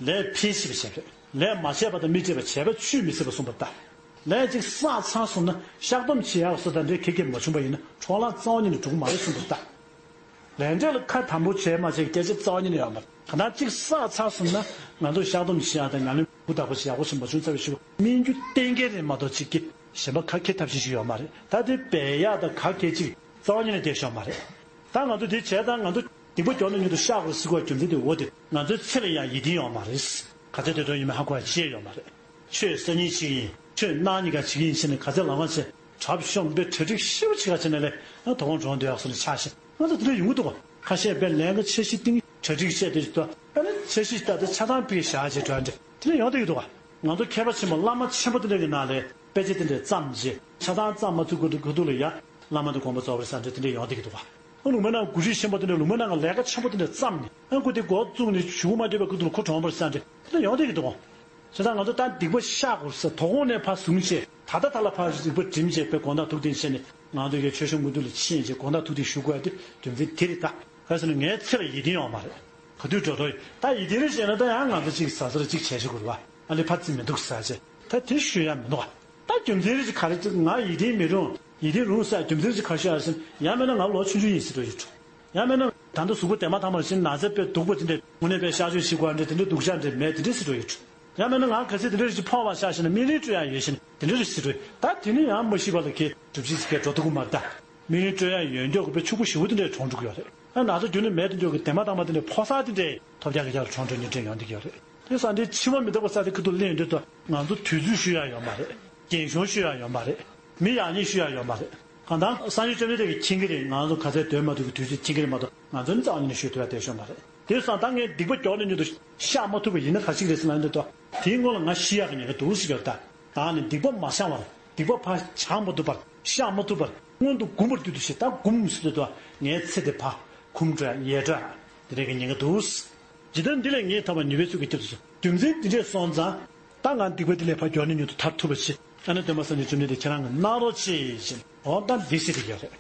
ལས་ཕལ་ཆེ་བ་བྱས་རེད། ལས་མ་བྱས་པ་དང་མི་བྱེད་པ་བྱས་པ་ཆུད་མི་ཟ་བ་གསུངས་པ་ལྟ། ལས་གཅིག་བསགས་ཚར་སོང་ན་བཤགས་སྡོམ་བྱེད་ཡག་སོ་ད་འདྲའི་ཁེ་ཁེ་མ་བྱུང་པ་ཡིན་ན་འཕྲོ་བརླག་རྩ་བ་ཉིད་ནས་འགྲོ་གི་མ་རེད་གསུངས་པ་ལྟ། ལས་འབྲས་ལ་ཁ་དམ་པོ་བྱས་མ་བྱས་སྐད་ཆ་རྩ་བ་ཉིད་ནས་ཡོད་མ་རེད། གང་ལྟར་གཅིག་བསགས་ཚར་སོང་ན་ང་ཚོ་བཤགས་སྡོམ་བྱེད་ཡག་དང་ཉམས་ལེན་ཧུར་ཐག་པོ་བྱེད་ཡག་པོ་ཞིག་མ་བྱུང་ཚར་བའི་ཤུགས་སྨིན་རྒྱུ་གཏན་འཁེལ་རེད་མ་གཏོགས་གཅིག་གི་གཞན་པ་ག་གེ་ཐབས་ཤེས་ཤིག་ཡོད་མ་རེད། ད་དེ་འབད་ཡག་དང་ག་གེ་གཅིག་རྩ་བ་ཉིད་ནས་བསྡད་ཤོག་མ་རེད། ད་ང་ཚོ་དེ་བྱས་ཙང་ང་ཚོ་སྡིག་པ་མགྱོགས་ན་མྱུར་དུ་བཤགས་དགོས་ཟེར་དགོས་རྒྱུ་མཚན་དེ་འོ་དེ་ང་ཚོའི་ཚེ་ལ་ཡང་ཡིད་བརྟན་ཡོད་མ་རེད། ག་ཚོད་དེ་ཚོ་ཡིན་མིན་ཧ་གོ་ཡ་ཅི་ཡང་ཡོད་མ་རེད། ཆོས་སང་ཉིན་བྱེད་ཀྱི་ཡིན། ཆོས་གནངས་ཉིན་ག་བྱེད་ཀྱི་ཡིན་ཟེར་ནས་ག་ཚོད་ལམ་ཁ་ཕྱེ་གྲབས་གཤོམ་དཔེ་གྲ་སྒྲིག་ཞེ་པོ་བྱེད་ག་བྱེད་ན་ལས་ང་དོ་དགོང་གྲོངས་སྡོད་ཡག་སོ་ནས་ཆགས་ཤིང་ང་ཚོ་དེ་འདྲ་ཡོང་གི་འདུག་ག་ཁ་ཤས་དཔེ་ལན་ཁ་འཆར་གཞི་བཏིང་གྲ་སྒྲིག་བྱས་དེ་ཅིག་ཏུ་ཨ་ནི་འཆར་གཞི་ལྟར་དུ་ཆ་ཚང་ཕིག་བཞག་བྱས་གྲོས་འདྲི་དེ་འདྲ་ཡོང་བསྡད་ཀྱི་འདུག་ག་ང་ཚོ་མཁས་པ་ཆེན་པོ་བླ་མ་ཆེན་པོ་དེ་འདྲ་གི་ནང་ལས་དཔེ་ཆ་དེ་འདྲ་བརྩམས་རྗེས་ཆ་ཚང་བརྩམས་མ་ཚུགས་ཀྱི་ཁ་ཐུག་ལ་ཡ་བླ་མ་དེ་དགོངས་པ་རྫོགས་པ་རེད་བསམ་འདྲ་དེ་འདྲ་ཡོང་བསྡད་ཀྱི་འདུག་ག་ཨ་ལུང་མའི་ནང་གོ་སྒྲིག་ཆེན་པོ་དེ་འདྲ་ལུང་མའི་ནང་གི་ལས་ཀ་ཆེན་པོ་དེ་འདྲ་བརྩམས་ནས་ཨ་ཁུ་དེ་འགོ་བཙུགས་ནས་གཞུག་གུ་མ་འདྲེས་པའི་ཁ་ཐུག་ལ་ཁོ་གྲོངས་པ་རེད་བསམ་འདྲ་དེ་འདྲ་ཡོང་བསྡད་ཀྱི་འདུག་ག་བྱས་ཙང་ང་ཚོ་ད་སྡིག་པ་བཤགས་དགོས་ས་དོ་དགོང་ནས་ཕར་བཟུང་བྱས་ད་ལྟ་ད་ལ་ཕར་སྡིག་པ་དྲིམ་བྱས་པའི་དགོངས་དག་ཐུགས་བདེན་བྱས་ནས་ང་ཚོ་གི་ཆོས་སྐྱོང་སྐུ་མདུན་ལ་ཕྱིན་བྱས་དགོངས་དག་ཐུགས་བདེན་ཞུ་དགོས་ཡ་དེ་རྒྱུ་མཚན་དེ་རེད་ད། ག་རེ་ཟེར་ན་ངའི་ཚེ་ལ་ཡིད་བརྟན་ཡོད་མ་རེད། ག་དུས་འགྲོ་འགྲོ་ཡིན་ད་ཡིད་བརྟན་རེད་བྱས་ན་ད་ཡང་ང་ཚོ་གཅིག་ཟ་ཟ་ར་གཅིག་བྱས་ཤིག་དགོས་རེད་བ། ཨ་ལེ་ཕར་རྩིས་མི་འདུག་ཟ་བྱས་ད་དེ་ཞུ་ཡ་མི་འདུག་བ། ད་རྒྱུ་མཚན་རེ་ཅིག་ག་རེ་ཅིག་ང་ཡིད་བརྟན་མི་རུང་ཡིད་བརྟན་རུང་ཟེར་རྒྱུ་མཚན་རེ་ཅིག་ག་རེ་ཞུ་ཡ་རེད་ཟེར་ན་ཡང་མིན་ན་ང་ལོ་ཆུང་ཆུང་ཡིན་ཟེར་འགྲོ་ཡོད་འགྲོ། ཡང་མིན་ན་ད་ལྟ་གཟུགས་པོ་དེ་མ་ཐང་མ་བཞིན་ན་ཚ་དཔེ་སྡུག་པོ་དེ་འདྲས་དངོས་གནས་དཔེ་གཤག་བཅོས་བྱེད་དགོས་འདྲས་དེ་འདྲས་སྡུག་ཅག་འདྲས་མེད་དེ་འདྲས་ཟེར་འགྲོ་ཡོད་འགྲོ། ཡང་མིན་ན་ང་གལ་སྲིད་དེ་འདྲས་ཅིག་ཕོག་པ་ཤག་ཤེ་ན་སྨན་རིན་སྤྲོད་ཡ་ཡོད་ཤེ་ན་དེ་འདྲས་རེ་ཟེར་འགྲོ་ཡོད། ད་དེ་ནི་ཡང་མ་ཤི་བ་ལ་ཁེ་སྒྲུབ་བྱེད་ཟེར་ཁེ་འགྲོ་ཐུབ་ཀྱི་མ་རེད་ད། སྨན་རིན་སྤྲོད་ཡ་ཡོད་མགྱོགས་ཀྱི་དཔེ་ཕྱུག་པོ་ཞེ་པོ་དེ་འདྲས་གྲོངས་འགྲོ་གི་ཡོད་རེད། ཨ་ན་ཚ་རྒྱུན་ནས་མེད་དེ་མགྱོགས་ཀྱི་དེ་མ་དང་མ་དེ་འདྲས་ཕོ་གསར་དེ་འདྲས་ཐོབ་རྒྱག་གི་རྒྱག་གྲོངས་འགྲོ་ཉེན་འཕྲད་ཡོང་བསྡད་ཀྱི་ཡོད་རེད། དེ་ས་འདི་འཆི་བ་མི་རྟག་པ་ས་དེ་ཁ་ཐུག་ལེན་འདོད་དུ་ང་ཚོ་དུས་ཚོད་ཞུ་ཡ་ཡོད་མ་རེད། རྒན་གཞོན་ཞུ་ཡ་ཡོད་མ་རེད། མི་ཡག་ཉེས་ཞུ་ཡ་ཡོད་མ་རེད། གང་ལྟར་སངས་རྒྱས་བཅོམ་ལྡན་འདས་ཀྱིས་མཁྱེན་གྱི་རེད། ང་ཚོ་ག་ཚད་སྡོད་མ་ཐུབ་ཀྱི་དུས་ཚོད་མཁྱེན་གྱི་རེད་མ་གཏོགས་ང་ཚོ་ནི་རྩ་བ་ཉིད་ནས་ཞུ་ཐུབ་ཡ་དེ་ཤོར་མ་རེད། དེ་སང་ད་ངས་སྡིག་པ་མགྱོགས་ནས་མྱུར་དུ་བཤགས་མ་ཐུབ་པ་ཡིན་ན་ག་ཞིག་རེད་ཟེར་ན་འདི་ལྟོས། དེའི་སྔོན་ལ་ང་ཤི་ཡག་གི་ཉེན་ཁ་འདུག་ཟེར་གྱི་ཡོད་ད། ད་ནི་སྡིག་པ་མ་བཤགས་བར་སྡིག་པ་ཕར་བྱང་མ་ཐུབ་པར་བཤགས་མ་ཐུབ་པར་སྔོན་དུ་འགུམ་པར་འདོད་དུ་ཞེས་ད་འགུམ་ཟེར་དུས་ད་ངའི་ཚེ་དེ་ཕ་འགུམ་འགྲོ་ཡ་ཡལ་འགྲོ་ཡ་དེ་འདྲའི་གི་ཉེན་ཁ་འདུག། ཇི་ལྟར་འདི་ལས་ངེས་ཐོབ་པ་ནུས་པའི་ཚུལ་གྱིས་སྐྱབས་སུ་མཆི། རྒྱུ་མཚན་འདི་འདྲས་སོང་ཙང་ད་ང་སྡིག་པ་འདི་ལས་ཕར་མགྱོགས་ནས་མྱུར་དུ་ཐར་ཐུབ་པ་ཞིག་ཨ་ནི་སྟོན་པ་སངས་རྒྱས་བཅོམ་ལྡན་འདས་ཁྱེད་རང་གིས་གནང་རོགས་གྱིས་ཞེས་འོ་ད་འདི་ཟེར་གྱི་ཡོད་རེད།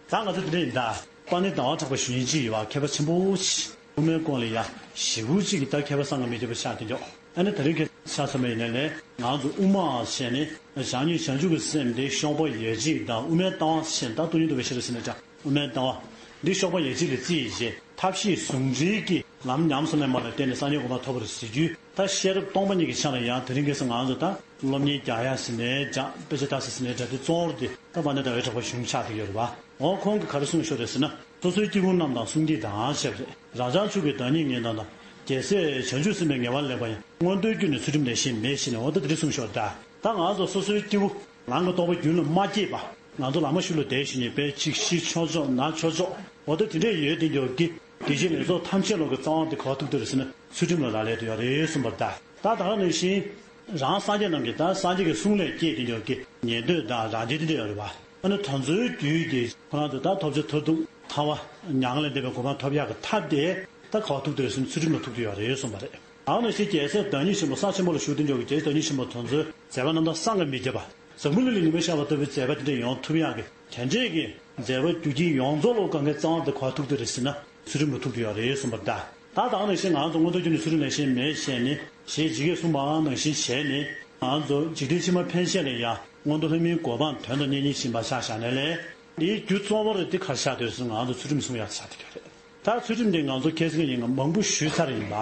ད་ང་ཚོ་འདི་འདྲ་ཡིན་ད། དཔལ་ལྡན་ཟླ་བ་གྲགས་པ་ཞུ་མཁན་གཅིག་ཡོད་པ་མཁས་པ་ཆེན་པོ་ཞིག་དབུ་མའི་སྐོར་ལ་ཡ་ཞེ་པོ་གཅིག་གི་ད་མཁས་པ་བསམ་གྱིས་མི་ཁྱབ་པ་ཆགས་བསྡད་འཇོག་ཨ་ནི་ད་རིང་ཁ་ཆགས་ཚར་མ་ཡིན་ནའི་ལས་ང་ཚོ་དབུ་མ་བྱས་ནས་བྱང་ཆུབ་བྱང་ཆུབ་ཀྱི་སེམས་དེ་གཤོག་པ་ཡ་གཅིག་དང་དབུ་མའི་ལྟ་བ་ཞེས་ད་སྟོང་ཉིད་རྟོགས་པའི་ཤེས་རབ་ཟེར་ནས་འདྲ། དབུ་མའི་ལྟ་བ་འདི་གཤོག་པ་ཡ་གཅིག་ལ་བརྩིས་རྗེས་ཐབས་ཤེས་ཟུང་འབྲེལ་གྱིས་ལམ་ཉམས་སུ་ལེན་པ་ལ་བརྟེན་ནས་སངས་རྒྱས་གོ་འཕང་ཐོབ་པར་གཟིགས་རྒྱུའི་ད་ཤེས་རབ་སྟོང་པ་ཉིད་ཀྱི་ཆ་ལ་ཡང་དེ་རིང་ཁ་སང་ང་ཚོ་ད་སློབ་གཉེར་རྒྱག་ཡ་ཟེར་ནའི་འདྲ་དཔེ་ཆ་ལྟ་ས་ཟེར་ནའི་འདྲ་དེ་གཙོ་བོར་དེ་ད་དཔལ་ལྡན་ཟླ་བའི་གྲགས་པ་གཞུང་ཆགས་བསྡད་ཡོད་རེད་བ། འོ་ཁོང་གིས་ག་རེ་གསུངས་ཤོག་རེད་ཟེར་ན་སོ་སོའི་སྐྱེ་བོ་རྣམས་དང་གསུང་གི་དང་ཞེས་པ་རེད། རང་བྱང་ཆུབ་ཀྱི་བདག་ཉིད་ངེས་དང་དང་རྒྱལ་སྲས་བྱང་ཆུབ་སེམས་དཔའི་ངེས་པ་ལེགས་པ་ཡང་མངོན་མཐོའི་རྒྱུ་ནི་ཚུལ་ཁྲིམས་ལས་གཞན་མེད་ཞེས་ནས་འོ་ད་དེ་རེ་གསུངས་ཤོག་ད། ད་ང་ཚོ་སོ་སོའི་སྐྱེ་བོ་རང་གི་རྟོགས་པ་རྒྱུན་ལ་མ་སྐྱེས་པ་ང་ཚོ་ལམ་ཤུལ་ལ་བསྡད་བཞིན་ནས་དཔེ་ཅིག་ཤི་ཆོག་ཆོག་ན་ཆོག་ཆོག་འོ་ད་དེ་འདྲས་ཡོད་དེ་འགྱོག་གི་དེ་བཞིན་ལས་ཚོགས་ཐམས་ཅད་ལོག་གི་རྩ་བ་དེ་ག་བ་ཐུག་དེ་རེད་ཟེར་ན་ཚུལ་ཁྲིམས་ལ་རག་ལས་དུ་ཡོད་རེད་གསུངས་པ་ད། ད་ད་ག་ནང་བཞིན་རང་སངས་རྒྱས་རྣམས་ཀྱི་ད་སངས་རྒྱས་ཀྱི་གསུང་ལས་སྐྱེས་དེ་འགྱོག་གི་ཉན་ཐོས་དང་རང་རྒྱལ་དེ་འདྲས་ཡོད་རེད་བ། ཨ་ནི་དེ་ཚོའི་རྒྱུད་ཀྱི་ཁོ་རང་ཚོ་ད་ཐོབ་བྱ་མཐར་ཐུག་ཐར་པ་མྱ་ངན་ལས་འདས་པའི་གོ་འཕང་ཐོབ་ཡག་གི་ཐབས་དེ་ད་ག་བ་ཐུག་དེ་རེད་ཟེར་ན་ཚུལ་ཁྲིམས་ལ་ཐུག་དེ་ཡོད་རེད་གསུངས་པ་རེད། ཨ་ནི་ཞེས་རྒྱལ་སྲས་བདག་ཉིད་ཆེན་པོ་ས་ཆེན་པོ་ལ་བཞུགས་དེ་འགྱོག་གི་རྒྱལ་སྲས་བདག་ཉིད་ཆེན་པོ་དེ་ཚོའི་མཛད་པ་རྣམ་དག་བསམ་གྱིས་མི་ཁྱབ་པ། འཛམ་བུ་གླིང་ལ་ཉི་མ་ཤར་བ་ལྟ་བུའི་མཛད་པ་དེ་འདྲ་ཡོང་ཐུབ་ཡག་གི་དེ་འདྲས་ཀྱི་མཛད་པ་རྒྱུ་རྐྱེན་ཡོངས་རྫོགས་ལ་གང་གའི་རྩ་བ་དེ་ག་བ་ཐུག་དེ་རེད་ཟེར་ན་ཚུལ་ཁྲིམས་ལ་ཐུག་དེ་ཡོད་རེད་གསུངས་པ་རེད་ད། ད་ད་ག་ནང་བཞིན་ང་ཚོ་མངོན་མཐོ་རྒྱུ་ནི་ཚུལ་ཁྲིམས་ལས་གཞན་མེད་ཞེས་ནས་ཞེས་ཇི་སྐད་གསུངས་པ་ནང་བཞིན་བྱས་ནས་ང་ཚོ་འཇིག་རྟེན་ཕྱི་མ་ཕན་ཆད་ལ་ཡང་མངོན་མཐོ་ལྷ་མིའི་གོ་འཕང་དོན་དང་གཉེར་གཉེར་བཞིན་པ་ཆགས་བཞག་ནས་ལས་འདིའི་རྒྱུ་གཙོ་བོར་འདི་གར་ཆགས་དུས་སུ་ང་ཚོ་ཚུལ་ཁྲིམས་སྲུང་ཡག་ཆགས་བསྡད་ཡོད་རེད། ད་ཚུལ་ཁྲིམས་འདི་ང་ཚོ་ཁ་སང་ཡིན་ན་མང་པོ་ཞུས་ཚར་ཡིན་པ།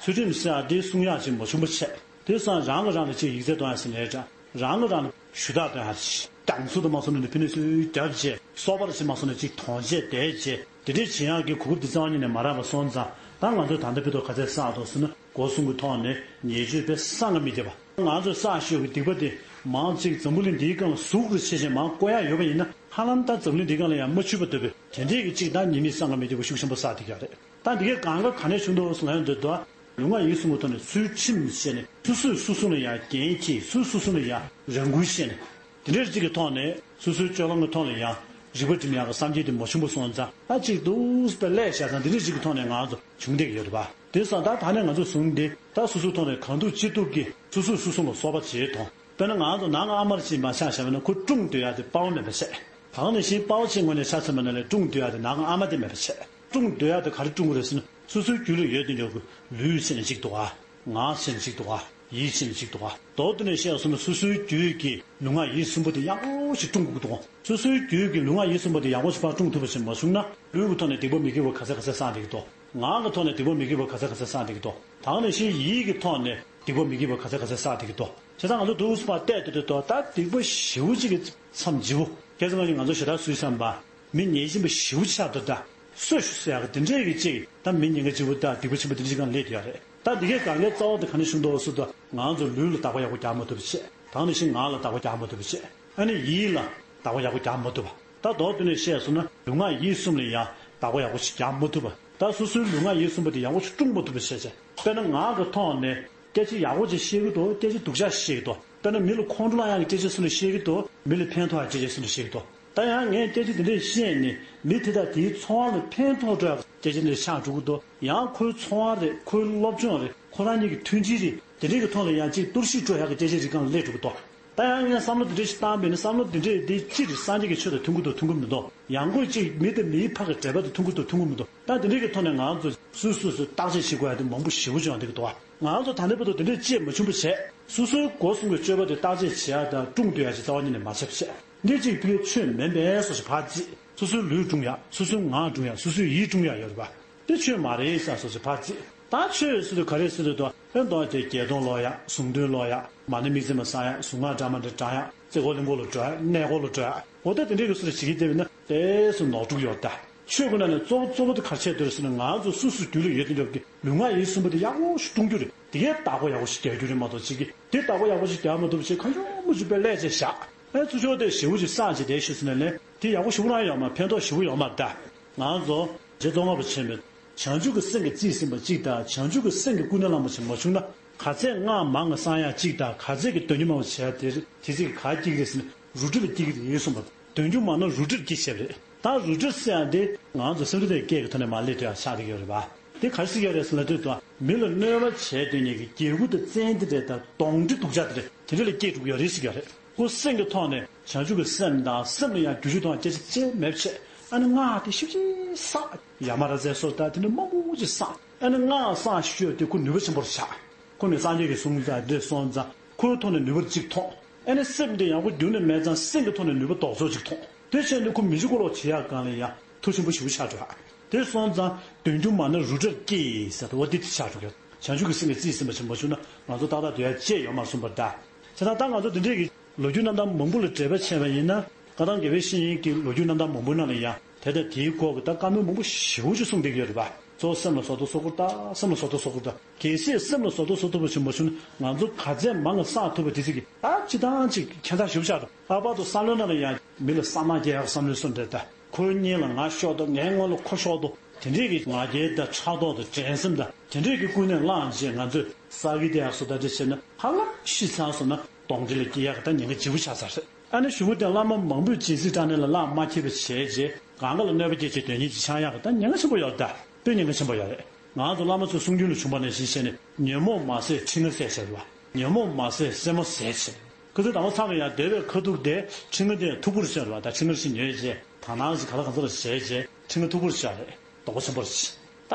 ཚུལ་ཁྲིམས་ཟེར་ཡག་འདི་སྲུང་ཡག་ཅིག་མ་བྱུང་པ་བྱས། དེ་སང་རང་གིས་རང་ལ་ཅིག་ཡིག་ཚད་གཏོང་ཡག་ཟེར་ནའི་འདྲ། རང་གིས་རང་ལ་ཞུ་དག་གཏོང་ཡག་ཅིག་རྒྱང་སུ་དུ་མ་སོང་ནས་ཕི་ནས་སུས་རྒྱབ་བྱས་སོ་པར་ཞིག་མ་སོང་ནས་ཅིག་གཏོང་བྱས་བསྡད་བྱས་དེ་འདྲས་བྱེད་ཡག་གི་གོ་སྐབས་འདི་རྩ་བ་ཉིད་ནས་མ་རག་པ་སོང་ཙང་ད་ང་ཚོས་ད་ལྟ་ཕི་ཏོ་ག་ཚད་བསགས་འདུག་ཟེར་ན་སྒོ་གསུམ་གྱི་ཐོག་ནས་ཉེས་སྤྱོད་དཔེ་བསགས་ག་མི་བསྡད་པ། ང་ཚོས་བསགས་ཞོར་གྱི་སྡིག་པ་དེ་མང་ཅིག་འཛམ་བུ་གླིང་འདིའི་སྒང་ལ་ཟུག་རུ་ཆེ་ཆེ་མང་བཀོད་ཡག་ཡོད་པ་ཡིན་ན་ཧ་ལམ་ད་འཛམ་གླིང་འདིའི་སྒང་ལ་ཡང་མ་ཆུད་པ་འདོད་པའི་དེ་འདྲས་ཀྱི་ཅིག་ད་ཉེས་དམིགས་བསགས་ག་མི་བསྡད་པ་ཤུགས་ཆེན་པོ་བསགས་བསྡད་ཀྱི་ཡོད་རེད། ད་འདི་གའི་གང་ག་ག་ནས་བྱུང་འདུག་ཟེར་ན་ཡང་འདོད་དོ། ལུང་ང་ཡིག་གསུང་གི་ཐོག་ནས་ཚུལ་ཁྲིམས་བཤད་ནས་སུ་སུས་སུ་སུ་ལ་ཡང་འགན་འཁྱེར་སུས་སུ་སུ་ལ་ཡང་རང་འགུལ་བཤད་ནས་དེ་འདྲའི་གཅིག་གི་ཐོག་ནས་སུ་སུའི་སྤྱོད་ལམ་གྱི་ཐོག་ལ་ཡང་རིག་པ་སྒྲིམ་ཡག་གི་བསམ་འཆར་དེ་མ་བྱུང་པ་སོང་ཙང་ད་གཅིག་ཏུ་སྤེལ་ལས་བྱས་ཙང་དེ་འདྲའི་གཅིག་གི་ཐོག་ནས་ང་ཚོ་བྱུང་བསྡད་ཀྱི་ཡོད་རེད་པ། དེ་སོང་ད་ད་ནས་ང་ཚོ་བཟུང་སྟེ་ད་སོ་སོའི་ཐོག་ནས་གང་ཐུབ་ཅི་ཐུབ་ཀྱིས་སོ་སོས་སོ་སོ་ལ་གསོ་བ་བྱེད་དང་། དཔེར་ན་ང་ཚོ་ནང་ཨ་མར་ཕྱིན་པ་ཆ་བཞག་པ་ན་ཁོ་སྲུང་སྡོད་ཡག་དེ་དཔའ་བོ་མེད་པ་བྱས། ད་ག་ནང་བཞིན་དཔའ་བོ་ཆེའི་ངོས་ནས་ཆ་མཚོན་པ་ན་ལས་སྲུང་སྡོད་ཡག་དེ་ནང་ཨ་མ་དེ་མེད་པ་བྱས། སྲུང་སྡོད་ཡག་དེ་ག་རེ་སྲུང་གི་རེད་ཟེར་ན། སོ་སོའི་རྒྱུད་ལ་ཡོད་དེ་འཇོག་གི་ལུས་ཕྱིན་ནས་གཅིག་འདུག་ག་ངག་ཕྱིན་ནས་གཅིག་འདུག་ག་ཡིད་ཕྱིན་ནས་གཅིག་འདུག་ག་མདོར་བསྡུས་ནས་བཤད་སོང་ན་སོ་སོའི་རྒྱུད་ཀྱི་ལུས་ངག་ཡིད་གསུམ་པོ་དེ་ཡག་པོ་ཞིག་སྲུང་དགོས་ཀྱི་འདུག་སོ་སོའི་རྒྱུད་ཀྱི་ལུས་ངག་ཡིད་གསུམ་པོ་དེ་ཡག་པོ་ཞིག་ཕར་སྲུང་ཐུབ་པ་ཞིག་མ་བྱུང་ན་ལུས་ཀྱི་ཐོག་ནས་སྡིག་པ་མི་དགེ་བ་ག་ཚད་ག་ཚད་བསགས་བསྡད་ཀྱི་འདུག་ངག་གི་ཐོག་ནས་སྡིག་པ་མི་དགེ་བ་ག་ཚད་ག་ཚད་བསགས་བསྡད་ཀྱི་འདུག་ད་ག་ནང་བཞིན་ཡིད་ཀྱི་ཐོག་ནས་སྡིག་པ་མི་དགེ་བ་ག་ཚད་ག་ཚད་བསགས་བསྡད་ཀྱི་འདུག་བྱས་ཙང་ང་ཚོ་འདུག་སེ་ཕར་བལྟས་བསྡད་དུས་ད་སྡིག་པ་ཞེ་པོ་ཅིག་གི་མཚམས་བརྗེ་པོ། ཁྱེད་ཚོ་ང་ཚོ་ཞེ་དྲག་སུས་བསམ་པ། མི་ཉེས་ཅན་པ་ཞེ་པོ་ཆགས་འདུག་ད། སོས་ཤོག་ཟེར་ཡག་གི་དེ་འདྲས་ཀྱི་ཅིག་ད་མི་ཉེན་ཁ་ཆེ་པོ་ད་སྡིག་པ་ཆེན་པོ་དེ་འདྲས་ཅིག་གང་སླེབས་ཡོད་རེད། ད་འདི་གའི་གང་གའི་རྩ་བ་དེ་ག་ནས་བྱུང་འདུག་ཟེར་དུས་ང་ཚོ་ལུས་ལ་བདག་པོ་ཡག་པོ་རྒྱག་མ་ཐུབ་པ་བྱས། ད་ག་ནང་བཞིན་ངག་ལ་བདག་པོ་རྒྱག་མ་ཐུབ་པ་བྱས། ཨ་ནི་ཡིད་ལ་བདག་པོ་ཡག་པོ་རྒྱག་མ་ཐུབ་པ། ད་མདོར་བསྡུས་ནས་བཤད་སོང་ན་ལུས་ངག་ཡིད་གསུམ་ལ་ཡང་བདག་པོ་ཡག་པོ་ཞིག་རྒྱག་མ་ཐུབ་པ། ད་སོ་སོའི་ལུས་ངག་ཡིད་གསུམ་པོ་དེ་ཡག་པོ་ཞིག་སྲུང་མ་ཐུབ་པ་བྱས་བྱས། དཔེར་ན་ངག་གི་ཐོག་ནས་སྐད་ཆ་ཡག་པོ་ཅིག་བཤད་ཀྱི་འདུག་སྐད་ཆ་སྡུག་ཅག་བཤད་ཀྱི་འདུག་དཔེར་ན་མི་ལ་ཁོང་ཁྲོ་ལངས་ཡག་གི་སྐད་ཆ་བཟོས་ནས་བཤད་ཀྱི་འདུག་མི་ལ་ཕན་ཐོགས་ཡག་སྐད་ཆ་བཟོས་ནས་བཤད་ཀྱི་འདུག་ད་ཡང་ངས་སྐད་ཆ་དེ་འདྲས་བཤད་ནས་མི་དེ་དག་དེའི་འཚོ་བ་ལ་ཕན་ཐོགས་འགྲོ་ཡག་སྐད་ཆ་འདྲས་ཆགས་འགྲོ་གི་འདུག་ཡང་ཁོའི་འཚོ་བ་རེད། ཁོའི་སློབ་སྦྱོང་རེད། ཁོ་རང་གཉིས་ཀྱི་མཐུན་སྒྲིལ་རེད། དེ་འདྲས་ཀྱི་ཐོག་ལ་ཡང་ཅིག་གཏོར་བཤིག་འགྲོ་ཡག་གི་སྐད་ཆ་རིགས་གང་སླེབས་འགྲོ་གི་འདུག་ད་ཡང་ངས་བསམ་བློ་དེ་འདྲས་ཞིག་བཏང་བས་ན་བསམ་བློ་དེ་འདྲས་དེ་སྤྱིར་སངས་རྒྱས་ཀྱི་ཆོས་དང་མཐུན་གྱི་འདུག་མཐུན་གྱི་མི་འདུག་ཡང་སྒོས་ཅིག་མི་དང་མིའི་བར་གྱི་འབྲེལ་བ་དང་མཐུན་གྱི་འདུག་མཐུན་གྱི་མི་འདུག་ད་དེ་འདྲས་ཀྱི་ཐོག་ནས་ང་ཚོ་སོ་སོ་སོ་བརྟག་དཔྱད་བྱེད་དགོས་ཡ་དེ་མང་པོ་ཞེ་པོ་ཅིག་ཡོང་བསྡད་ཀྱི་འདུག་བ། ང་ཚོ་ད་ལྟའི་བར་དུ་དེ་འདྲས་བྱས་མ་བྱུང་བ་བྱས། སོ་སོའི་སྒོ་གསུམ་གྱི་སྤྱོད་པ་དེ་བརྟག་དཔྱད་བྱེད་ཡ་དང་སྲུང་སྡོད་ཡ་ཅིག་རྩ་བ་ཉིད་ནས་མ་བྱས་པ་བྱས། འདི་གཅིག་ཕ་གིའི་ཆོས་མིན་པས་སོགས་ཞིག་ཕར་བརྩིས། སོ་སོའི་ལུས་སྲུང་ཡ། སོ་སོའི་ངག་སྲུང་ཡ། སོ་སོའི་ཡིད་སྲུང་ཡ་ཡོད་རེད་པ། དེ་ཆོས་མ་རེད་ཟེར་སོགས་ཞིག་ཕར་བརྩིས། ད་ཆོས་ཟེར་དུས་ག་རེ་ཟེར་དུས་དོ། ཨེ་མདོ་དེ་བརྒྱད་སྟོང་ཀློག་ཡ། གཟུངས་འདོན་ཀློག་ཡ། མ་ཎི་དམིགས་བརྩེ་མ་བསགས་ཡ། གཟུངས་སྔགས་འདྲ་མ་འདྲ་བགྲང་ཡ། རྩེ་སྐོར་གླིང་སྐོར་ལ་འགྲོ་ཡ། གནས་སྐོར་ལ་འགྲོ་ཡ། འོ་ད་དེ་འདྲའི་གི་སུ་རེ་བྱེད་ཀྱི་བསྡད་པ་ཡིན་ན་ལས་སུ་ནོར་འཁྲུལ་ཡོད་རེད་ད། ཆོས་ཀྱི་ནང་ནས་གཙོ་བོ་གཙོ་བོ་དེ་ག་རེ་བྱས་འདུག་ཟེར་ན་ང་ཚོ་སོ་སོའི་རྒྱུད་ལ་ཡོད་དེ་འཇོག་གི་ལུས་ངག་ཡིད་གསུམ་པོ་དེ་ཡག་པོ་ཞིག་གཏོང་རྒྱུ་རེད། དེ་གའི་བདག་པོ་ཡག་པོ་ཞིག་རྒྱག་རྒྱུ་རེད་མ་གཏོགས་ཅིག་གི་དེ་བདག་པོ་ཡག་པོ་ཞིག་རྒྱག་མ་ཐུབ་བྱས་གང་བྱུང་མང་བྱུང་དཔེ་ལས་བྱས་བཞག་ཨེ་ཚུར་ཕྱོགས་དེ་ཞེ་པོ་ཅིག་བསགས་བྱས་བསྡད་ཤོད་ཟེར་ན་ལས་དེ་ཡག་པོ་ཞེ་པོ་རང་ཡོད་མ་ཕན་ཐོགས་ཞེ་པོ་ཡོད་མ་རེད་ད། ང་ཚོ་རྗེ་ཙོང་ཁ་པ་ཆེན་པོས་བྱང་ཆུབ་ཀྱི་སེམས་ཀྱིས་རྩིས་ཟིན་པ་གཅིག་དང་བྱང་ཆུབ་ཀྱི་སེམས་ཀྱིས་ཀུན་ནས་བསླངས་པ་ཞིག་མ་བྱུང་ན་ག་ཚད་སྔགས་མང་ང་བསང་ཡག་གཅིག་དང་ག་ཚད་ཀྱི་འདོན་རྒྱུ་མང་བ་བྱས་དེ་དེ་ཚིག་གི་ག་སྐྱེ་གི་རེད་ཟེར་ན་རུ་དྲི་ལ་སྐྱེ་གི་རེད་གསུངས་པ། འདོན་རྒྱུ་མང་ན་རུ་དྲིར་སྐྱེ་ཞེས་པ་རེད། ད་རུ་དྲི་ཟེར་ཡག་དེ་ང་ཚོ་སེམས་ཁྲལ་དང་སྐད་ཀྱི་ཐོག་ནས་མར་སླེབས་ཐུབ་ཡག་ཆགས་བསྡད་ཀྱི་ཡོད་རེད་པ། དེ་ག་རེ་ཟེར་གྱི་ཡོད་རེད་ཟེར་ན་དུས་དང་མི་ལ་གནོད་པ་བྱས་དོན་གཉེར་གྱི་སྐྱེ་དགུ་དང་བཙན་དེ་འདྲས་དང་གདོན་འདྲེ་སྡུག་ཅག་དེ་འདྲས་དེ་འདྲས་ལ་སྐྱེས་འགྲོ་གི་ཡོད་རེད་ཟེར་གྱི་ཡོད་རེད། ཁོ་སེམས་ཀྱི་ཐོག་ནས་བྱང་ཆུབ་ཀྱི་སེམས་དང་སེམས་ལ་ཡང་འགྱུར་བཅོས་གཏོང་བ་སྐད་ཆ་ཅི་མེད་བྱས་ཨ་ནི་སྔགས་དེ་ཞིབ་ཅིག་བསགས། ཡ་མ་ར་ཛའི་སོགས་དང་དེ་འདྲ་མང་པོ་ཅིག་བསགས་ཨ་ནི་སྔགས་བསགས་ཤོས་དེ་ཁོ་ནུས་པ་ཆེན་པོར་ཆགས། ཁོ་ནི་སངས་རྒྱས་ཀྱི་གསུང་དང་འདྲེས་སོང་ཙང་ཁོའི་ཐོག་ནས་ནུས་པ་གཅིག་ཐོན། ཨ་ནི་སེམས་དེ་ཡང་ཁོ་རྒྱུན་ནས་མེད་ཙང་སེམས་ཀྱི་ཐོག་ནས་ནུས་པ་རྡོག་རྡོག་ཅིག་ཐོན། དེ་བྱས་ནས་ཁོ་མི་འཇིགས་ཀློག་བྱེད་ཡག་སྒང་ལ་ཡང་མཐུ་ཆེན་པོ་ཞེ་པོ་ཆགས་འགྲོ། དེ་སོང་ཙང་འདོན་རྒྱུ་མང་ན་རུ་དྲིར་སྐྱེ་ཟེར་དུས་འོ་དེ་དེ་ཆགས་འགྲོ་གི། བྱང་ཆུབ་ཀྱི་སེམས་ཀྱིས་རྩིས་ཟིན་པ་ཞིག་མ་བྱུང་ན་ང་ཚོ་ཏག་ཏག་སྡོད་ཡག་ཅི་ཡང་ཡོད་མ་རེད་གསུངས་པ་རེད་ད། བྱས་ཙང་ད་ང་ཚོ་འདི་འདྲས་ཀྱི་ལོ་རྒྱུས་རྣམ་ཐར་མང་པོ་ལ་འགྲེལ་པ་བྱས་པ་ཡིན་ན། བཀའ་ཐང་དགེ་བའི་བཤེས་གཉེན་གྱི་ལོ་རྒྱུས་རྣམ་ཐར་མང་པོའི་ནང་ལ་ཡང་དེ་དང་དེའི་སྐོར་གྱི་ད་བཀའ་མོལ་མང་པོ་ཞེ་པོ་ཅིག་གསུངས་བསྡད་ཀྱི་ཡོད་རེད་པ། གཙོ་བོ་སེམས་ལ་བཟོ་ལྟ་བཟོ་དགོས་ད། སེམས་ལ་བཟོ་ལྟ་བཟོ་དགོས་ད། གལ་སྲིད་སེམས་ལ་བཟོ་ལྟ་བཟོ་ཐུབ་པ་ཞིག་མ་བྱུང་ན་ང་ཚོ་ག་ཚད་མང་ང་བསགས་ཐུབ་པ་དེ་ཚིག་གི་ད་སྤྱི་བཏང་ཅིག་ཁྱད་མཚར་ཞེ་པོ་ཆགས་འདུག་ལྷག་པར་དུ་བསམ་བློའི་ནང་ལ་ཡང་མི་ལ་བསམ་ནག་སྐྱེ་ཡག་བསམ་བློའི་བཟོ་འདྲ་ད། ཁོའི་སྙིང་ལ་ང་ཤོར་དོ། ངའི་སྔོན་ལ་ཁོ་ཤོར་དོ། དེ་འདྲས་ཀྱི་ང་རྒྱལ་དང་ཕྲག་དོག་དང་འགྲན་སེམས་དང་དེ་འདྲས་ཀྱི་ཀུན་ནས་བསླངས་རྗེས་ང་ཚོས་བསགས་ཀྱི་དེ་ཡག་བཟོ་ལྟ་འདྲ་བྱས་ན་ཧ་ལམ་ཤི་ཚར་སོང་ན་གདོན་འདྲེ་ལ་སྐྱེ་ཡག་གི་ད་ཉེན་ཁ་ལྗིད་པོ་ཆགས་ཚར་རེད། ཨ་ནི་གཞུག་གུ་དེ་བླ་མ་མང་པོས་སྦྱིན་སྲེག་དྲངས་ནས་ལ་ལག་མ་འཁྱེར་བ་བྱས་རྗེས་གང་ག་ལ་གནོད་པ་སྐྱེལ་བྱས་དོན་གཉེར་གྱི་ཆགས་ཡག་གི་ད་ཉེན་ཁ་ཆེན་པོ་ཡོད་རེད་ད། དཔེ་ཉེན་ཁ་ཆེན་པོ་ཡོད་རེད། ང་ཚོ་བླ་མ་ཚོའི་གསུང་རྒྱུན་ལ་བྱུང་བ་ནང་བཞིན་བྱས་ནས་ཉོན་མོངས་མ་ཟད་ཁྲི་ང་ཟད་བྱས་རེད་བ། ཉོན་མོངས་མ་ཟད་སེན་མོ་ཟད་བྱས། ཁ་སང་དང་པོ་མཚམས་ལ་ཡང་སྡེ་བའི་ཁ་ཐུག་དེ་ཁྲི་ང་དེ་མཐུག་པོར་བྱས་རེད་བ། ད་ཁྲི་ང་ཞིག་ཉོས་རྗེས་དག་སྣང་ཞིག་ག་ལ་ག་ཚོད་ལ་བྱས་རྗེས་ཁྲི་ང་མཐུག་པོར་བྱས་རེད། དོག་པོ་ཆེན་པོར་བྱས། ད་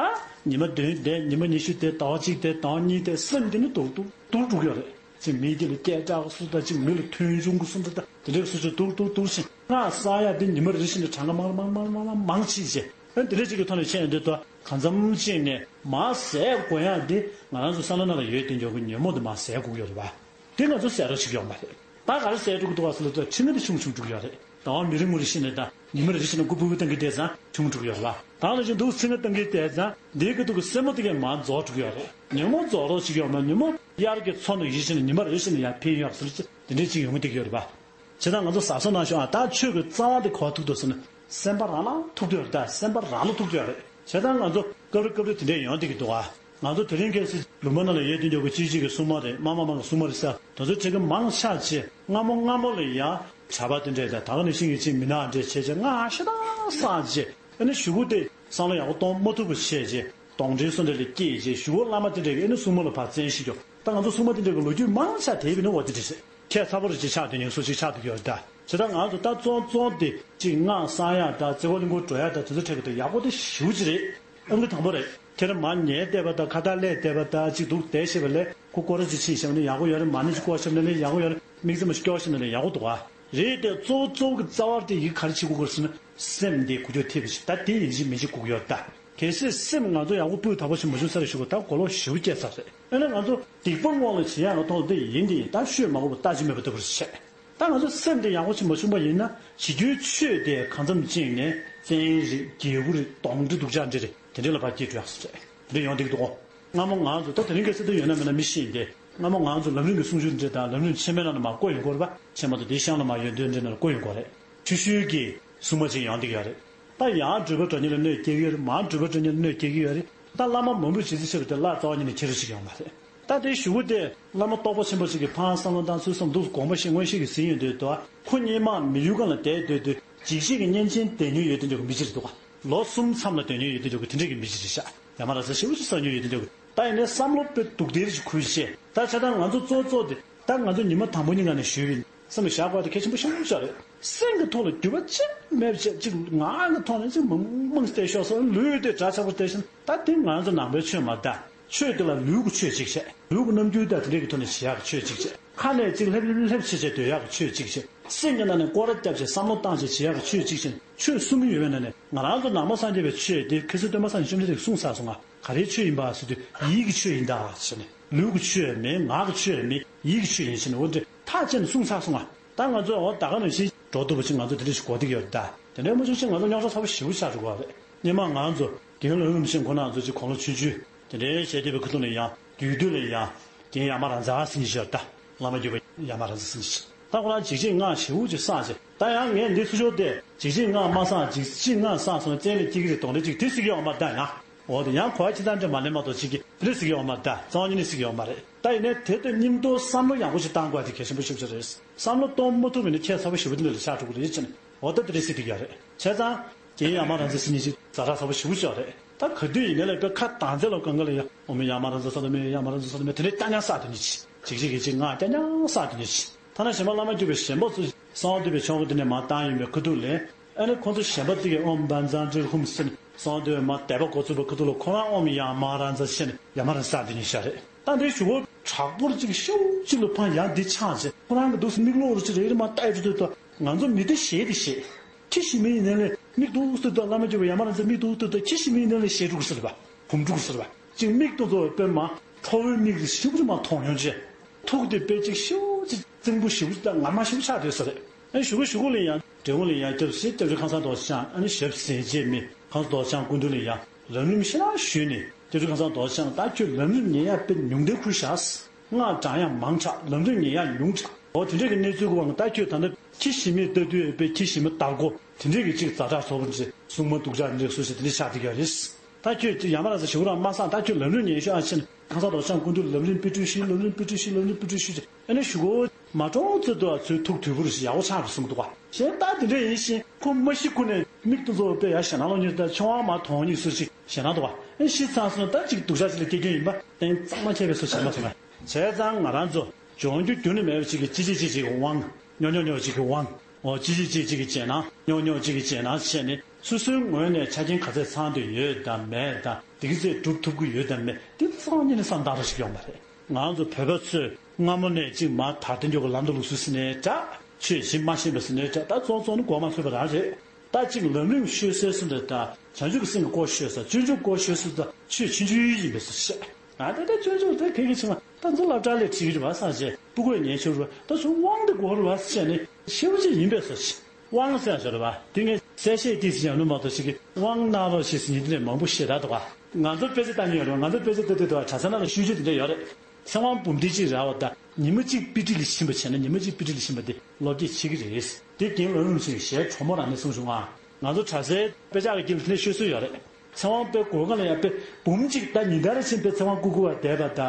ཉི་མ་བདུན་དེ་ཉི་མ་ཉི་ཤུ་དེ་ཟླ་བ་གཅིག་དེ་ཟླ་བ་གཉིས་དེ་སེམས་དེ་ནི་སྡུག་སྡུག་སྡུག་འགྲོ་གི་ཡོད་རེད། གཅིག་མི་དེ་ལ་སྐད་གྲགས་སུ་དང་གཅིག་མི་ལ་མཐོང་ཆུང་གི་སུ་དང་དེ་འདྲའི་སུ་ཆུ་སྡུག་སྡུག་སྡུག་ཕྱིན། སྔགས་བསགས་ཡག་འདི་ཉི་མ་རེ་བཞིན་དུ་གྲངས་ཀ་མང་མང་མང་མང་མང་མང་ཕྱིན་རྗེས་ཨ་འདི་འདྲ་ཅིག་གི་ཐོག་ནས་ཤེས་ཡོན་འདི་ལྟ་གང་འཚམ་ཅིག་ནས་མར་ཟད་དགོས་ཡག་འདི་ང་རང་ཚོ་བསམ་བློ་ནང་ལ་ཡོད་དེ་འཇོག་གི་ཉོན་མོངས་འདི་མར་ཟད་དགོས་ཀྱི་ཡོད་རེད་བ། འདི་ང་ཚོ་ཟད་རོགས་བྱེད་ཀྱི་ཡོད་མ་རེད། ད་ག་རེ་ཟད་འགྲོ་གི་འདུག་བ་ཟེར་ལ་ད་ཁྲི་ང་འདི་ཆུང་ཆུང་འགྲོ་གི་ཡོད་རེད། ཟླ་བ་མི་རེ་ངོ་རེ་བཞིན་ནས་ད་ཉི་མ་རེ་བཞིན་ནས་སྐུ་སྤུ་གུ་བཏང་གི་བསྡད་ཙང་ཆུང་འགྲོ་གི་ཡོད་རེད་བ། ད་ནང་བཞིན་འདུག་ཁྲི་ང་བཏང་གི་བསྡད་ཙང་འདིའི་སྐུ་སྡུག་གི་སེན་མོ་དེ་གས་མར་རྫོགས་འགྲོ་གི་ཡོད་རེད། ཉོན་མོངས་རྫོགས་རོགས་བྱེད་ཀྱི་ཡོད་མ་རེད། ཉོན་མོངས་དབྱར་གྱི་མཚོ་ནང་བཞིན་བྱས་ནས་ཉི་མ་རེ་བཞིན་ནས་ཡར་འཕེལ་ཡོད་ཟེར་ལ་དེ་འདྲས་ཅིག་ཡོང་གི་བསྡད་ཀྱི་ཡོད་རེད་བ། བྱས་ཙང་ང་ཚོ་གཟབ་གཟབ་གནང་ཤོག་ཨ། ད་ཆོས་ཀྱི་རྩ་བ་དེ་ག་པར་ཐུག་འདུག་ཟེར་ན། སེམས་པ་རང་ལ་ཐུག་འདུག་ད། སེམས་པ་རང་ལ་ཐུག་འདུག་རེད། བྱས་ཙང་ང་ཚོ་སྐབས་རེ་སྐབས་རེ་དེ་འདྲས་ཡོང་བསྡད་ཀྱི་འདུག་ཨ། ང་ཚོ་དེ་རིང་ཁ་སང་ལུང་པ་ནང་ལ་ཡོད་དེ་འདྲ་གི་གཅིག་གཅིག་གི་སྲུང་མ་རེད། མ་མ་མ་གི་སྲུང་མ་རེད་ཟེར། དེ་ཚོ་ཁྲིད་ཀྱི་མང་ཆགས་བྱས་སྔ་མོ་སྔ་མོ་ལ་ཡ་གྲྭ་པ་དེ་འདྲས་དང་ད་ག་ནང་བཞིན་གྱི་ཅིག་མི་ནག་འདྲས་བྱས་བྱས་སྔགས་ཞེ་དྲག་བསགས་བྱས་ཨ་ནི་གཞུག་གུ་དེ་བསམ་བློ་ཡག་པོ་གཏོང་མ་ཐུབ་པ་བྱས་བྱས་གདོན་འདྲེ་སུ་འདྲ་ལ་སྐྱེས་བྱས་གཞུག་གུ་བླ་མ་དེ་འདྲས་ཀྱིས་ཨ་ནི་སྲུང་མ་ལ་ཕར་བཙན་ཤེད་རྒྱོབ། ད་ང་ཚོ་སྲུང་མ་དེ་འདྲས་ཀྱི་ལོ་རྒྱུས་མང་ཆགས་དེ་བས་ནི་འོ་དེ་འདྲས་རེད། ཁྱད་མཚར་པོ་རེ་ཅིག་ཆགས་དེ་ཉིན་སུ་ཅིག་ཆགས་འདུག་ཡོད་རེད་ད། བྱས་ཙང་ང་ཚོ་ད་བཙོན་བཙོན་དེ་གཅིག་སྔགས་བསང་ཡག་དང་རྩེ་ཁོག་གླིང་སྐོར་འགྲོ་ཡག་དང་དེ་ཚོ་འཕྲད་པ་དེ་ཡག་པོ་དེ་ཞེ་པོ་ཅིག་རེད། ཨང་ཀི་དང་པོ་རེད། ཁྱེད་རང་མར་ཉལ་བསྡད་པ་དང་ཁ་བཏགས་ཀླད་བསྡད་པ་དང་གཅིག་འདུག་བསྡད་ཤེས་པ་ལས་ཁོ་སྐོར་ར་ཅིག་ཕྱིན་བཞག་ན་ཡག་པོ་ཡོད་རེད། མ་ཎི་ཅིག་བསྐོར་བཞག་ན་ལས་ཡག་པོ་ཡོད་རེད། མིག་རྩེ་མ་ཞིག་སྐྱོར་བཞག་ན་ལས་ཡག་པོ་འདུག་ཨ། རེད་དེ་གཙོ་བོ་གཙོ་བོ་གི་རྩ་བ་དེ་ཡི་ག་རེ་བྱེད་དགོས་ཀྱི་རེད་ཟེར་ན་སེམས་དེ་འགུལ་སྐྱོད་ཐེབས་པ་ཞིག་ད་དེ་ཡིན་གཅིག་མིན་གཅིག་དགོས་ཀྱི་ཡོད་རེད་ད། གལ་སྲིད་སེམས་ང་ཚོ་ཡག་པོ་སྤུས་དག་པོ་ཞིག་མ་བྱུང་ས་རེད་ཞུ་གི་ད་གོ་ལོག་ཞེ་པོ་སྐྱེས་ཚར་རེད། ཨ་ནི་ང་ཚོ་སྡིག་པ་སྔོན་ལ་བྱེད་ཡག་གི་ཐོག་ལ་དེ་ཡིན་དེ་ཡིན་ད་ཤོད་མ་དགོས་པ་ལྟ་ཅི་མེད་པ་ལྟ་བུ་རེད་བྱས། ད་ང་ཚོ་སེམས་དེ་ཡག་པོ་ཞིག་མ་བྱུང་པ་ཡིན་ན་བྱེད་རྒྱུའི་ཆོས་དེ་གང་འཚམ་བཅིངས་ནས་བཙན་རེད་རྒྱལ་པོ་རེད་གདོན་འདྲེ་སྡུག་ཅག་འདྲེ་རེད་དེ་འདྲ་ལ་ཕར་སྐྱེལ་འགྲོ་ཡག་སོ་རེད། དེ་འདྲ་ཡོང་བསྡད་ཀྱི་འདུག་གོ། སྔ་མོ་ང་ཚོ་ད་དེ་རིང་ཁ་སང་ད་ཡོད་ན་མེད་ན་མི་ཤེས་ཡིན་ཏེ། སྔ་མོ་ང་ཚོ་ལམ་རིམ་གྱི་གསུང་ཆོས་འདྲ་དང་ལམ་རིམ་ཆེན་མོའི་ནང་ལ་མར་བཀོད་ཡོང་གི་ཡོད་རེད་པ། ཆེན་མོ་དང་དེའི་གཤམ་ལ་མར་ཡོན་ཏན་འདྲ་ནང་ལ་བཀོད་ཡོང་གི་ཡོད་རེད། ཆུ་ཤུལ་གྱི་སྲུང་མ་ཅིག་ཡོང་བསྡད་ཀྱི་ཡོད་རེད། ད་ཡང་འགྲུལ་པ་འགྲོ་མཁན་ལ་གནོད་སྐྱེལ་གྱི་ཡོད་རེད། མར་འགྲུལ་པ་འགྲོ་མཁན་ལ་གནོད་སྐྱེལ་གྱི་ཡོད་རེད། ད་བླ་མ་མང་པོས་བྱེད་རྩིས་བྱས་པ་དེ་བླ་རྩ་བ་ཉིད་ནས་ཁྱེར་རོ་ཞིག་ཡོང་མ་རེད། ད་དེའི་གཞུག་གུ་དེ་བླ་མ་རྟོགས་པ་ཆེན་པོ་ཞིག་གིས་ཕར་བསམ་བློ་བཏང་ཚུལ་བསམ་འདུག་དགོངས་པ་བཞེས་མངོན་ཤེས་ཀྱིས་ཟིན་ཡོང་དུས་དོ། ཁོ་སྔོན་མ་མི་ཡུལ་སྒང་ལ་བསྡད་སྡོད་དུས་འཇིགས་བྱེད་ཀྱི་གཉན་ཆེན་བསྡད་མྱོང་ཡོད་དེ་འདྲ་གི་མི་གཅིག་རེད་འདུག་ག་ལོ་གསུམ་མཚམས་ལ་སྡོད་མྱོང་ཡོད་དེ་འདྲ་གི་དེ་འདྲ་གི་མི་གཅིག་རེད་ཤག་ཡ་མ་ར་ཟ་ཞེ་པོ་ཅིག་ཟ་མྱོང་ཡོད་དེ་འདྲ་གི་ད་ཡིན་ནའི་བསམ་བློ་དཔེ་སྡུག་སྡིག་ཅིག་ཁུར་བྱས། ད་ཆ་ད་ང་ཚོ་གཙོ་གཙོ་དེ་ད་ང་ཚོ་ཉི་མ་དང་པོ་ཉིན་གང་ནས་ཞུས་པ་ཡིན། སེམས་ལ་བཞག་དགོས་དེ་གལ་ཆེན་པོ་ཞེ་པོ་ཅིག་རེད། སེམས་ཀྱི་ཐོག་ལ་འགྱུར་བ་ཅི་མེད་པ་བྱས་ཅིག་ངག་གི་ཐོག་ནས་ཅིག་མང་མང་བལྟས་ཤོག་སོགས་ལུས་དེ་གྲྭ་ཆགས་པོ་བལྟས་ཤིང་ད་དེ་ང་ཚོ་ནང་པའི་ཆོས་མ་རེད་ད། ཆོས་དེ་ལ་ལུས་ཀྱི་ཆོས་གཅིག་བྱས། ལུས་ཀྱི་རྣམ་འགྱུར་དང་དེ་འདྲའི་གི་ཐོག་ནས་བྱེད་ཡག་གི་ཆོས་གཅིག་བྱས། ཁ་ནས་ཅིག་ལྷེབ་ལྷེབ་ལྷེབ་བྱེད་བྱེད་སྡོད་ཡག་གི་ཆོས་གཅིག་བྱས། སེམས་ཀྱི་ནང་ནས་སྐོར་ར་བརྒྱབ་བྱས་བསམ་བློ་བཏང་བྱས་བྱེད་ཡག་གི་ཆོས་གཅིག་བྱས། ཆོས་གསུམ་ཡོད་པའི་ནང་ནས་ང་རང་ཚོ་ནང་པ་སངས་རྒྱས་པའི་ཆོས་དེ་ཁ་སང་སྟོན་པ་སངས་རྒྱས་བཅོམ་ལྡན་འདས་ཀྱིས་གསུངས་ཚར་སོང་ང་། ག་རེའི་ཆོས་ཡིན་པ་ཟེར་དུས་ཡིད་ཀྱི་ཆོས་ཡིན་ད་ཟེར་ནས་ལུས་ཀྱི་ཆོས་ཡང་མིན་ངག་གི་ཆོས་ཡང་མིན་ཡིད་ཀྱི་ཆོས་ཡིན་ཟེར་ནས་འོ་འདི་ཐག་བཅད་ནས་གསུངས་ཚར་སོང་ང་། ད་ང་ཚོས་འོ་ད་ག་ནང་བཞིན་འགྲོ་ཐུབ་པ་ཅིག་ང་ཚོ་དེ་འདྲ་ཞིག་གོ་བསྡད་ཀྱི་ཡོད་རེད་ད། དེ་འདྲའི་མ་བྱུང་ཕྱིན་ང་ཚོ་རྙོག་དྲ་ཚ་པོ་ཞེ་པོ་ཆགས་འགྲོ་གི་རེད། སྔོན་མ་ང་ཚོ་རྒན་ལགས་རིན་པོ་ཆེ་ཁོང་རྣམ་ཚོ་ཅིག་དགུང་ལོ་ཆུང་ཆུང་དེ་འདྲའི་བྱས་བསྡད་པའི་ཁ་ཐུག་ལ་ཡང་རྒྱུད་སྟོད་ལ་ཡང་རྒན་ཡ་མ་རང་བཙན་ཟེར་མཁན་ཞིག་ཡོད་རེད་ད། བླ་མ་བརྒྱུད་པ་ཡ་མ་རང་བཙན་ཟེར་མཁན་ཞིག་ད་ཁོ་རང་འཇིགས་བྱེད་སྔགས་ཞེ་པོ་ཅིག་བསགས་བྱས། ད་ཡང་ངས་འདི་ཚུར་ཤོར་ཏེ་འཇིགས་བྱེད་སྔགས་མ་བསགས། འཇིགས་བྱེད་སྔགས་བསགས་སོང་བཙན་ལ་སྐྱེ་གི་རེད་གདོན་འདྲེ་གཅིག་དེ་སྲིད་ཀྱི་ཡོད་མ་རེད་ད་ཡང་། འོ་དེ་ཡང་གོ་བ་ཁྱད་མཚར་འདྲ་མ་ལེན་མ་གཏོགས་ཅིག་གི་དེ་འདྲ་སྲིད་ཀྱི་ཡོད་མ་རེད་ད། རྩ་བ་ཉིད་ནས་སྲིད་ཀྱི་ཡོད་མ་རེད་ད། ཡིན་ནའི་དེ་ལྟར་སྙིང་སྟོབས་བསམ་བློ་ཡག་པོ་ཞིག་བཏང་དགོས་དེ་གལ་ཆེན་པོ་ཞིག་རེད། བསམ་བློ་གཏོང་མ་ཐུབ་པ་ཡིན་ན་ཁྱད་མཚར་པོ་ཞེ་པོ་དེ་འདྲ་ལ་ཆགས་འགྲོ་གི་རེད་ཅེ་ནས་འོ་ད་དེ་འདྲ་སྲིད་ཀྱི་ཡོད་རེད། བྱས་ཙང་། རྒན་ཡ་མ་རང་བཙན་ཟེར་མཁན་ཞིག་ཛ་དྲག་ཚ་པོ་ཞེ་པོ་ཅིག་ཡོད་རེད། ད་ག་དུས་ཡིན་ནའི་ལས་དཔེ་ཁ་གདངས་ཚད་ལ་གང་ག་ལ་ཡ་ཨོཾ་ཡ་མ་ར་བཙན་སྭ་ལྷ་མེ་ཡ་མ་ར་བཙན་སྭ་ལྷ་མེ་དེ་འདྲའི་སྐྱ་ཉག་བསགས་དེ་ཉིད་ཅིག་ཅིག་ཅིག་གིས་ཅིག་སྔགས་སྐྱ་ཉག་བསགས་དེ་ཉིད་ཅིག་ཐ་ན་གཞན་པ་བླ་མ་བརྒྱུད་པའི་གཞན་པ་ཚོ་གསང་བ་འདུས་པའི་ཆོ་ག་འདི་ནས་མར་བཏང་ཡོང་བའི་ཁ་ཐུག་ལས་ཨ་ནི་ཁོང་ཚོ་གཞན་པ་དེ་གིས་ཨོཾ་བཛྲ་ཛཾ་ཏྲཱིཿཧཱུྃ་ཟེར་ནས་གསང་བ་འདུས་པའི་མར་བཟླས་པ་འགོ་ཚུགས་པའི་ཁ་ཐུག་ལ་ཁོ་རང་ཨོཾ་ཡ་མ་ར་བཙན་ཟེར་ནས་ཡ་མ་ར་བཙན་སྭ་དེ་ཉིད་ཅིག་རེད། ད་འདི་གཞུག་གུ་དྲག་པོར་ཅིག་ཤུགས་ཅིག་ལ་ཕར་ཡང་འདི་ཆགས་བྱས་ཁོ་རང་གི་འདུག་སེ་མིག་ལོག་རུ་ཅིག་རེ་རེ་མར་བལྟས་འགྲོ་དུས་ད་ང་ཚོ་མི་དེ་ཞེད་དེ་ཞེད། ཁྱི་ཞིག་མི་ཡིན་ནའི་ལས་མིག་ཏོག་ཏོ་ཏོ་བླ་མ་བརྒྱུད་པའི་ཡ་མ་ར་བཙན་མིག་ཏོག་ཏོ་ཏོ་ཁྱི་ཞིག་མི་ཡིན་ནའི་ལས་ཞེད་འགྲོ་གི་ཟེར་བ། འབུམ་འགྲོ་གི་ཟེར་བ། ཅིག་མིག་ཏོ་ཏོ་དཔེ་མ་ཁྲོ་བོའི་མིག་ཞིབ་ཅིག་མ་མཐོང་ཡོང་ཅེ། ཐུགས་དེ་དཔེ་ཅིག་ཤུགས་ཅིག་རྩིང་པོ་ཞིབ་ཅིག་དང་ངར་མ་ཞིབ་ཆགས་དེ་ཟེར་རེད། ཨ་གཞུག་གུ་གཞུག་གུ་ལ་ཡང་འབྲས་སྤུངས་ལ་ཡང་སྐྱབས་སུ་སྐྱབས་རྗེ་ཁང་གསར་རྡོ་རྗེ་འཆང་ཨ་ནི་ཞབས་ཟིན་རྗེས་མི་ཁང་གསར་རྡོ་རྗེ་འཆང་སྐུ་མདུན་ལ་ཡང་ལམ་རིམ་ཞེ་དྲག་ཞུས་ནས་སྐྱབས་རྗེ་ཁང་གསར་རྡོ་རྗེ་འཆང་ད་ཁྱོད་ལམ་རིམ་ཉན་ཡག་དཔེ་ཉུང་བསྡད་ཁུལ་བཞག་སྔགས་བགྲང་ཡག་མང་དྲགས་ལམ་རིམ་ཉན་ཡག་ཉུང་དྲགས། འོ་དེ་འདྲས་ཀྱི་གནས་ཚུལ་གྱི་དབང་གིས་ད་ཁྱོད་ད་ལྟ་ཁྱི་ཞིག་མི་ལྟ་དུས་དཔེ་ཁྱི་ཞིག་མི་ལྟ་སྒོ་དེ་འདྲས་ཀྱི་ཅིག་ཛ་དྲག་ཚ་པོ་འདྲ་སྲུང་མ་སྡུག་ཅག་འདྲ་སུ་ཞིག་དེ་འདྲས་ཆགས་བསྡད་ཀྱི་ཡོད་རེད། ད་ཁྱོད་ཡ་མ་ར་བཙན་ཞུ་རང་མ་བསགས་ད་ཁྱོད་ལམ་རིམ་ཉན་ཤོག་ཨ་ཕྱིན་ཁང་གསར་རྡོ་རྗེ་འཆང་སྐུ་མདུན་ལམ་རིམ་དཔེ་སྐྲུན་ཞུས་ལམ་རིམ་དཔེ་སྐྲུན་ཞུས་ལམ་རིམ་དཔེ་སྐྲུན་ཞུས་ཨ་ནི་གཞུག་གུ་མ་གྲོངས་ཚེ་དུ་ཚོའི་ཐུགས་དོད་པོ་རུ་ཞིག་ཡག་པོ་ཆགས་རུ་སོང་འདུག་ག་གཞན་ད་དེ་འདྲས་ཡིན་ཞིང་ཁོ་མ་ཤི་ཁུ་ནས་མིག་ཏུ་ཚོ་དཔེ་ཡ་ཞེད་སྣང་ལོག་ཉིད་ད་ཆུང་བ་མ་མཐོང་ཉིད་སུ་ཞིག་ཞེད་སྣང་འདུག་ག་ཨ་ཤི་ཚར་སོང་ད་ཅིག་སྡུག་ཅག་ཅིག་ལ་སྐྱེ་རྒྱུ་ཡིན་པ་གཏན་གཙང་མ་ཁྱད་པའི་སུ་བྱེད་མ་སོང་ང་། བྱས་ཙང་ང་རང་ཚོ་སྦྱོང་རྒྱུ་རྒྱུན་ནས་མེད་པ་ཅིག་གི་ཅི་ཅི་ཅི་ཅིག་གི་དབང་། ཉོ་ཉོ་ཉོ་ཅིག་གི་དབང་། འོ་ཅི་ཅི་ཅི་ཅིག་གི་རྗེས་གནང་། ཉོ་ཉོ་ཅིག་གི་རྗེས་གནང་བྱས་ནས་སོ་སོའི་ངོས་ནས་ཆ་རྐྱེན་ག་ཚད་ཚང་བསྡད་ཡོད་དམ་མེད་དང་དེ་གི་ཚད་སྒྲུབ་ཐུབ་ཀྱི་ཡོད་དམ་མེད་དེ་རྩ་བ་ཉིད་ནས་བསམ་བཏང་རོགས་ཞིག་ཡོང་བ་རེད། ང་ཚོ་བོད་པ་ཚོས་སྔ་མོ་ནས་ཅིག་མ་དར་ཐོན་རྒྱུ་གི་ལམ་དུ་ལུགས་སྲོལ་ཟིན་ནས་འདྲ། ཆོས་གཞི་མ་ཤེས་པ་ཟིན་ནས་འདྲ་ད་བཙོང་བཙོང་ནི་གོ་མ་ཐུབ་པ་རང་རེད། ད་ཅིག་ལམ་རིམ་ཤོད་སའི་སུ་འདྲ་ད་བྱང་ཆུབ་ཀྱི་སེམས་ཀྱི་སྐོར་ཤོད་ས་སྤྱོད་འཇུག་སྐོར་ཤོད་ས་ད་ཆོས་ཆུང་ཆུང་ཡིན་པས་སུ་བཤད། ང་ད་ལྟ་ཅོ་ཅོ་དེ་ཁེ་ཁེ་ཆུང་ང་ད་ཚོ་སློབ་གྲྭ་ལས་ཁྲིད་ཀྱི་རེད་བ་སང་བྱས་སྤུ་གུ་ཉན་ཆོག་རེད་བ་ད་ཚོ་དབང་དེ་དགོས་རེད་བ་ཟེར་ནས་ཤེའུ་ཅིག་ཡིན་པས་སོ་ཆེ་དབང་ཟེར་ཡང་ཆོག་རེད་བ་དེ་ངས་གསལ་བཤད་ཏིག་ཙམ་ཡང་ལུས་མ་གཏོགས་ཞིག་གིས་དབང་གནང་རོགས་ཞེས་ཟེར་ཉིན་དེ་ནས་མང་པོ་བཤད་ད་འདུག་བ་ང་ཚོ་དཔེ་ཆ་ལྟ་མྱོང་ཡོད་རེད་བ་ང་ཚོ་དཔེ་ཆ་ལྟ་དུས་འདུག་བ་གྲྭ་ས་ནང་ལ་ཤུལ་རྒྱུ་དེ་འདྲ་ཡོད་རེད། ཚེ་དབང་འབུམ་སྡེ་གཅིག་རེད་བ་ད་ཉི་མ་གཅིག་དཔེ་ཁྲིད་ལ་ཕྱིན་པ་བྱས་ན་ཉི་མ་གཅིག་དཔེ་ཁྲིད་ལ་ཕྱིན་པ་དེ་སློབ་དེབ་ཕྱེ་གི་རེད། དེ་རྒན་ལ་རུང་ཞིག་ཞལ་གྲོ་མོ་རང་ནས་གསུངས་བྱུང་ང་། ང་ཚོ་གྲྭ་སའི་དཔེ་ཆ་གི་དཀྱིལ་དེ་ནས་ཤོད་སྲོལ་ཡོད་རེད། ཚེ་དབང་དཔེ་གོ་ག་ལ་ཡང་དཔེ་འབུམ་གཅིག་ད་ཉིན་ལྟར་ཕྱིན་དཔེ་ཚེ་དབང་བསྐུར་བསྐུར་བ་བསྡད་པ་ད་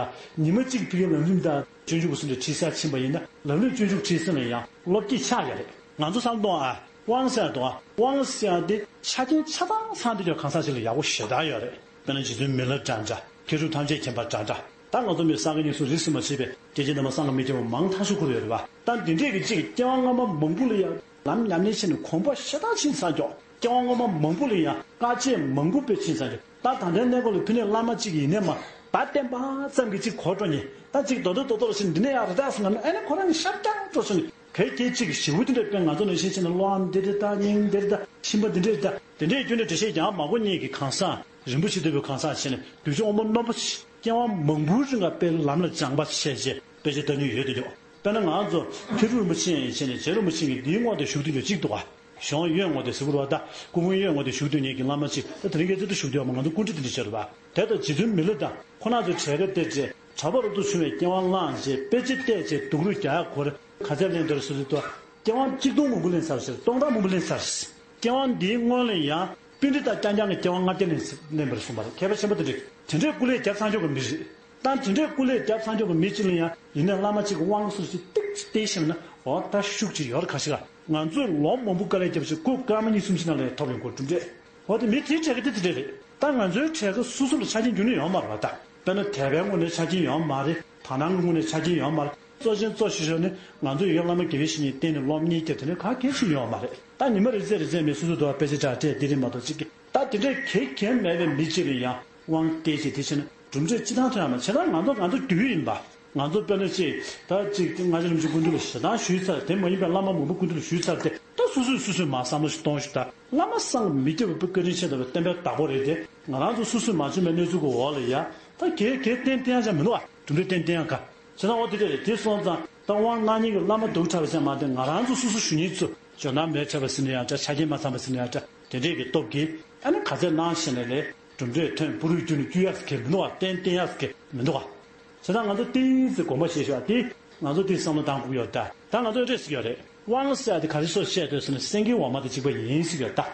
ཉི་མ་གཅིག་ཕ་གིའི་ལམ་རིམ་དང་སྤྱོད་འཇུག་གི་སུ་འདྲ་ཁྲིད་སར་ཕྱིན་པ་ཡིན་ན་ལམ་རིམ་སྤྱོད་འཇུག་ཁྲིད་ས་ལ་ཡང་སློབ་དེབ་ཆགས་ཡོད་རེད། ང་ཚོ་བསམ་གཏོང་ཨ་དབང་ཟེར་དང་དབང་ཟེར་དེ་ཆ་རྐྱེན་ཆ་ཚང་ཚང་དེ་ཀྱང་གང་ཟག་ཅིག་ལ་ཡག་པོ་ཞེ་དྲག་ཡོད་རེད། དཔེར་ན་རྗེ་བཙུན་མི་ལ་འདྲ་འདྲ། མཁས་གྲུབ་ཐམས་ཅད་མཁྱེན་པ་འདྲ་འདྲ། ད་ང་ཚོ་མི་སངས་རྒྱས་ཉེར་གསུམ་རིས་སུ་མ་ཆད་པའི་སྐྱེས་ཆེན་དམ་པ་སངས་རྒྱས་མི་སྐྱེ་བ་མང་ཐག་ཆོད་ཁུར་ཡོད་རེད་བ། ད་འདི་འདྲས་ཀྱི་གཅིག་སྐྱེ་བ་སྔ་མ་མང་པོ་ལ་ཡང་ ནམ་ཉམས་ལེན་བྱས་ནས་གོམ་པ་ཞེ་དྲག་ཕྱིན་ཚར་ཀྱོག་སྐྱེ་བ་སྔོན་མ་མང་པོ་ལ་ཡང་དཀའ་སྤྱད་མང་པོ་དཔེ་ཕྱིན་ཚར་ཀྱོག་ད་ད་ལྟའི་གནས་སྐབས་ལ་ཕུ་ནས་བླ་མ་གཅིག་ཡིན་ནས་མ་ད་བསྟན་པ་ཙམ་གྱིས་གཅིག་གོ་འགྲོ་ཉེ་ད་གཅིག་རྡོག་རྡོག་རྡོག་རྡོག་ལ་ཕྱིན་འདི་ནས་ཡང་རེ་ད་སོང་ན་ཨ་ནི་ཁོ་རང་གི་ཤར་རྐྱང་འགྲོ་སོང་ནས་གལ་གལ་གཅིག་གི་ཞི་བོ་དེ་འདྲ་དཔེ་ང་ཚོ་ནས་ཤེས་ཆེ་ན་བློའམ་འདི་རེ་ད་སྙིང་འདི་རེ་ད་ཤིན་པ་འདི་འདྲ་རེ་ད་དེ་འདྲའི་རྒྱུ་ནས་འགྲེལ་བཤད་ཀྱང་མང་པོ་རྙེད་ཀྱི་གང་ཟག་རིན་པོ་ཆེ་ལྟ་བུའི་གང་ཟག་བྱས་ནས་གདུལ་བྱ་དབང་པོ་རྣོན་པོ་ཆེ་སྐྱེ་བ་མང་པོའི་རིང་ལ་དཔེ་ལམ་ལ་སྦྱངས་པ་བྱས་རྗེས་དཔེ་ཆ་ལྟ་མྱོང་ཡོད་དོ་ཅོག་དཔེར་ན་ང་ཚོ་ཐེག་མཆོག་རིན་པོ་ཆེ་ཡིན་བྱས་ནས་རྗེ་རིན་པོ་ཆེ་གིས་འདིའི་ངོ་དེ་བཞུགས་དུས་ལ་གཅིག་འདུག་ག་གཞུང་གཡོན་ངོ་དེ་ཟེར་བ་རེད་བ་ད་སྐུ་ཕུང་གཡོན་ངོ་དེ་བཞུགས་དུས་ཉིད་ཀྱི་བླ་མ་གཅིག་ད་དེ་རིང་ཁ་སང་དུ་བཞུགས་དུས་ཡོད་མ་ང་ཚོ་སྐུ་ཕྲེང་དེ་འདྲ་བྱས་རེད་བ་དེ་ལྟར་རྗེ་བཙུན་མི་ལ་དང་ཁོ་ན་ཚོའི་གྲལ་ཁ་དེ་རྗེས་གྲྭ་པ་རབ་ཏུ་བྱུང་བའི་སྐྱེ་བ་བླངས་རྗེས་དཔེ་ཆ་བལྟས་རྗེས་སྡུག་རུས་རྒྱག་ཡག་གོ་རེ་ག་ཚད་ལེན་འདོད་རེད་ཟེར་དུས་ད་སྐྱེ་བ་གཅིག་སྟོང་མང་པོ་ལེན་ཚར་ཟེར་སྟོང་ཕྲག་མང་པོ་ལེན་ཚར་ཟེར་སྐྱེ་བ་འདིའི་སྔོན་ལ་ཡང་སྤུན་ཟླ་དང་རྐྱང་རྐྱང་གི་སྐྱེ་བ་ལྔ་བརྒྱ་ལེན་ལེན་པར་གསུངས་པ་རེད། མཁས་པ་ཆེན་པོ་དེ་འདྲས་དེ་འདྲས་སྐུ་ལས་རྒྱབ་ཚང་ཆོག་གི་མི་རེད། ད་དེ་འདྲའི་སྐུ་ལས་རྒྱབ་ཚང་ཆོག་གི་མི་གཅིག་ལ་ཡང་ཡིན་ནའི་བླ་མ་གཅིག་གི་དབང་སུ་ཞིག་ཏིག་ཙམ་བལྟས་ཤེས་ན་འོ་ད་ཤུགས་ཅིག་ཡོད་རེད། ག་ཞིག་ང་ཚོས་ལོ་མང་པོ་དཀའ་ལས་བརྒྱབ་ཞིག་སྐུ་སྐར་མ་གཉིས་གསུམ་ཞིག་ནང་ལ་ཡང་ཐོབ་ཡོང་གོ་གྲུབ་འབྲས། འོ་དེ་མི་དེའི་གྲས་ཀ་དེ་དེ་འདྲ་རེད། ད་ང་ཚོའི་གྲས་ཀ་སོ་སོ་ལ་ཆ་རྐྱེན་རྒྱུན་ནས་ཡོད་མ་རེད་བ། ད་དཔེར་ན་དད་པའི་ངོས་ནས་ཆ་རྐྱེན་ཡོད་མ་རེད། དག་སྣང་གི་ངོས་ནས་ཆ་རྐྱེན་ཡོད་མ་རེད། གཙོ་ཆེན་གཙོ་ཆེ་ཤོས་ནི་ང་ཚོས་ཡོན་བླ་མ་དགེ་བའི་བཤེས་གཉེན་བསྟེན་ནས་སློབ་གཉེར་བརྒྱབ་དེ་ནས་ག་གེ་ཞིག་ཡོད་མ་རེད། ད་ཉི་མ་རེ་ཚེ་རེ་ཚེ་མི་སོ་སོའི་འདུག་བ་དཔེ་ཆ་འདྲ་སྤྲད་དེ་རེད་མ་གཏོགས་གཅིག་གི་ད་དེ་འདྲའི་གེགས་གེགས་མེད་པའི་མི་གཅིག་ལ་ཡང་དབང་བལྟས་བྱས་དེ་བྱས་ན་གྲུབ་འབྲས་ཅི་ཐང་ཐོན་ཡ་མ་བྱས་ན་ང་ཚོ་ང་ཚོ་རྒྱུས་ཡིན་པ་ང་ཚོ་དཔེར་ན་ཅིག་ད་ཅིག་སྔ་ཕྱི་རིན་པོ་ཆེ་སྐུ་མདུན་ལ་ཞེ་སྡང་ཞུས་ཚར་དེ་མ་ཡིན་པའི་བླ་མ་མང་པོ་སྐུ་མདུན་ལ་ཞུས་ཚར་དེ་ད་སོ་སོས་སོ་སོས་མ་བསམ་བློ་ཞིག་གཏོང་ཞིག་ད་བླ་མ་སངས་མི་རྒྱ་བའི་བཀའ་དྲིན་ཆེ་ད་བའི་བསྟན་པའི་བདག་པོ་རེད་དེ་ང་རང་ཚོ་སོ་སོས་མ་བྱུང་བའི་གནས་ཚུལ་གྱི་འོག་ལ་ཡ་ད་གེགས་གེགས་གཏན་གཏན་ཡང་ཆ་མི་འདུག་བ་གྲུབ་འབྲས་གཏན་གཏན་ཡང་ག་བྱས་ན་འོ་དེ་འདྲ་རེད། དེ་སོང་ཙང་ད་དབང་གནང་མཁན་གྱི་བླ་མ་སྡུག་དྲགས་པ་ཟེར་མ་དེ་ང་རང་ཚོ་སོ་སོ་ཞུ་མཁན་ཚོ་ཇོ་ནང་མེད་འཁྲབ་པ་ཟེར་ན་ཡང་འདྲ་ཆ་རྐྱེན་མ་ཚང་བ་ཟེར་ན་ཡང་འདྲ་དེ་འདྲས་ཀྱི་སྟོབས་ཀྱིས་ཨ་ནི་ག་ཚད་གནང་ཤེས་ནས་ལས་གྲུབ་འབྲས་ཐོན་པུ་རུའི་རྒྱུ་ནས་བསྐྱུར་ཡག་གི་མི་འདུག་བ་གཏན་གཏན་ཡག་གི་མི་འདུག་བ། བྱས་ཙང་ང་ཚོ་ཏིས་ཙི་དགོངས་པ་བཞེས་ཤོག་ཨ་ཏི་ང་ཚོ་ཏིས་བསམ་བློ་བཏང་དགོས་ཡོད་ད་ད་ང་ཚོ་འདྲས་ཟེར་ཡོད་རེད། དབང་ཟེར་ཡག་དེ་ག་རེ་སོགས་བཤད་འདོད་ཟེར་ན་སེང་གེའི་འོ་མ་དང་གཅིག་པ་ཡིན་ཟེར་ཡོད་ད།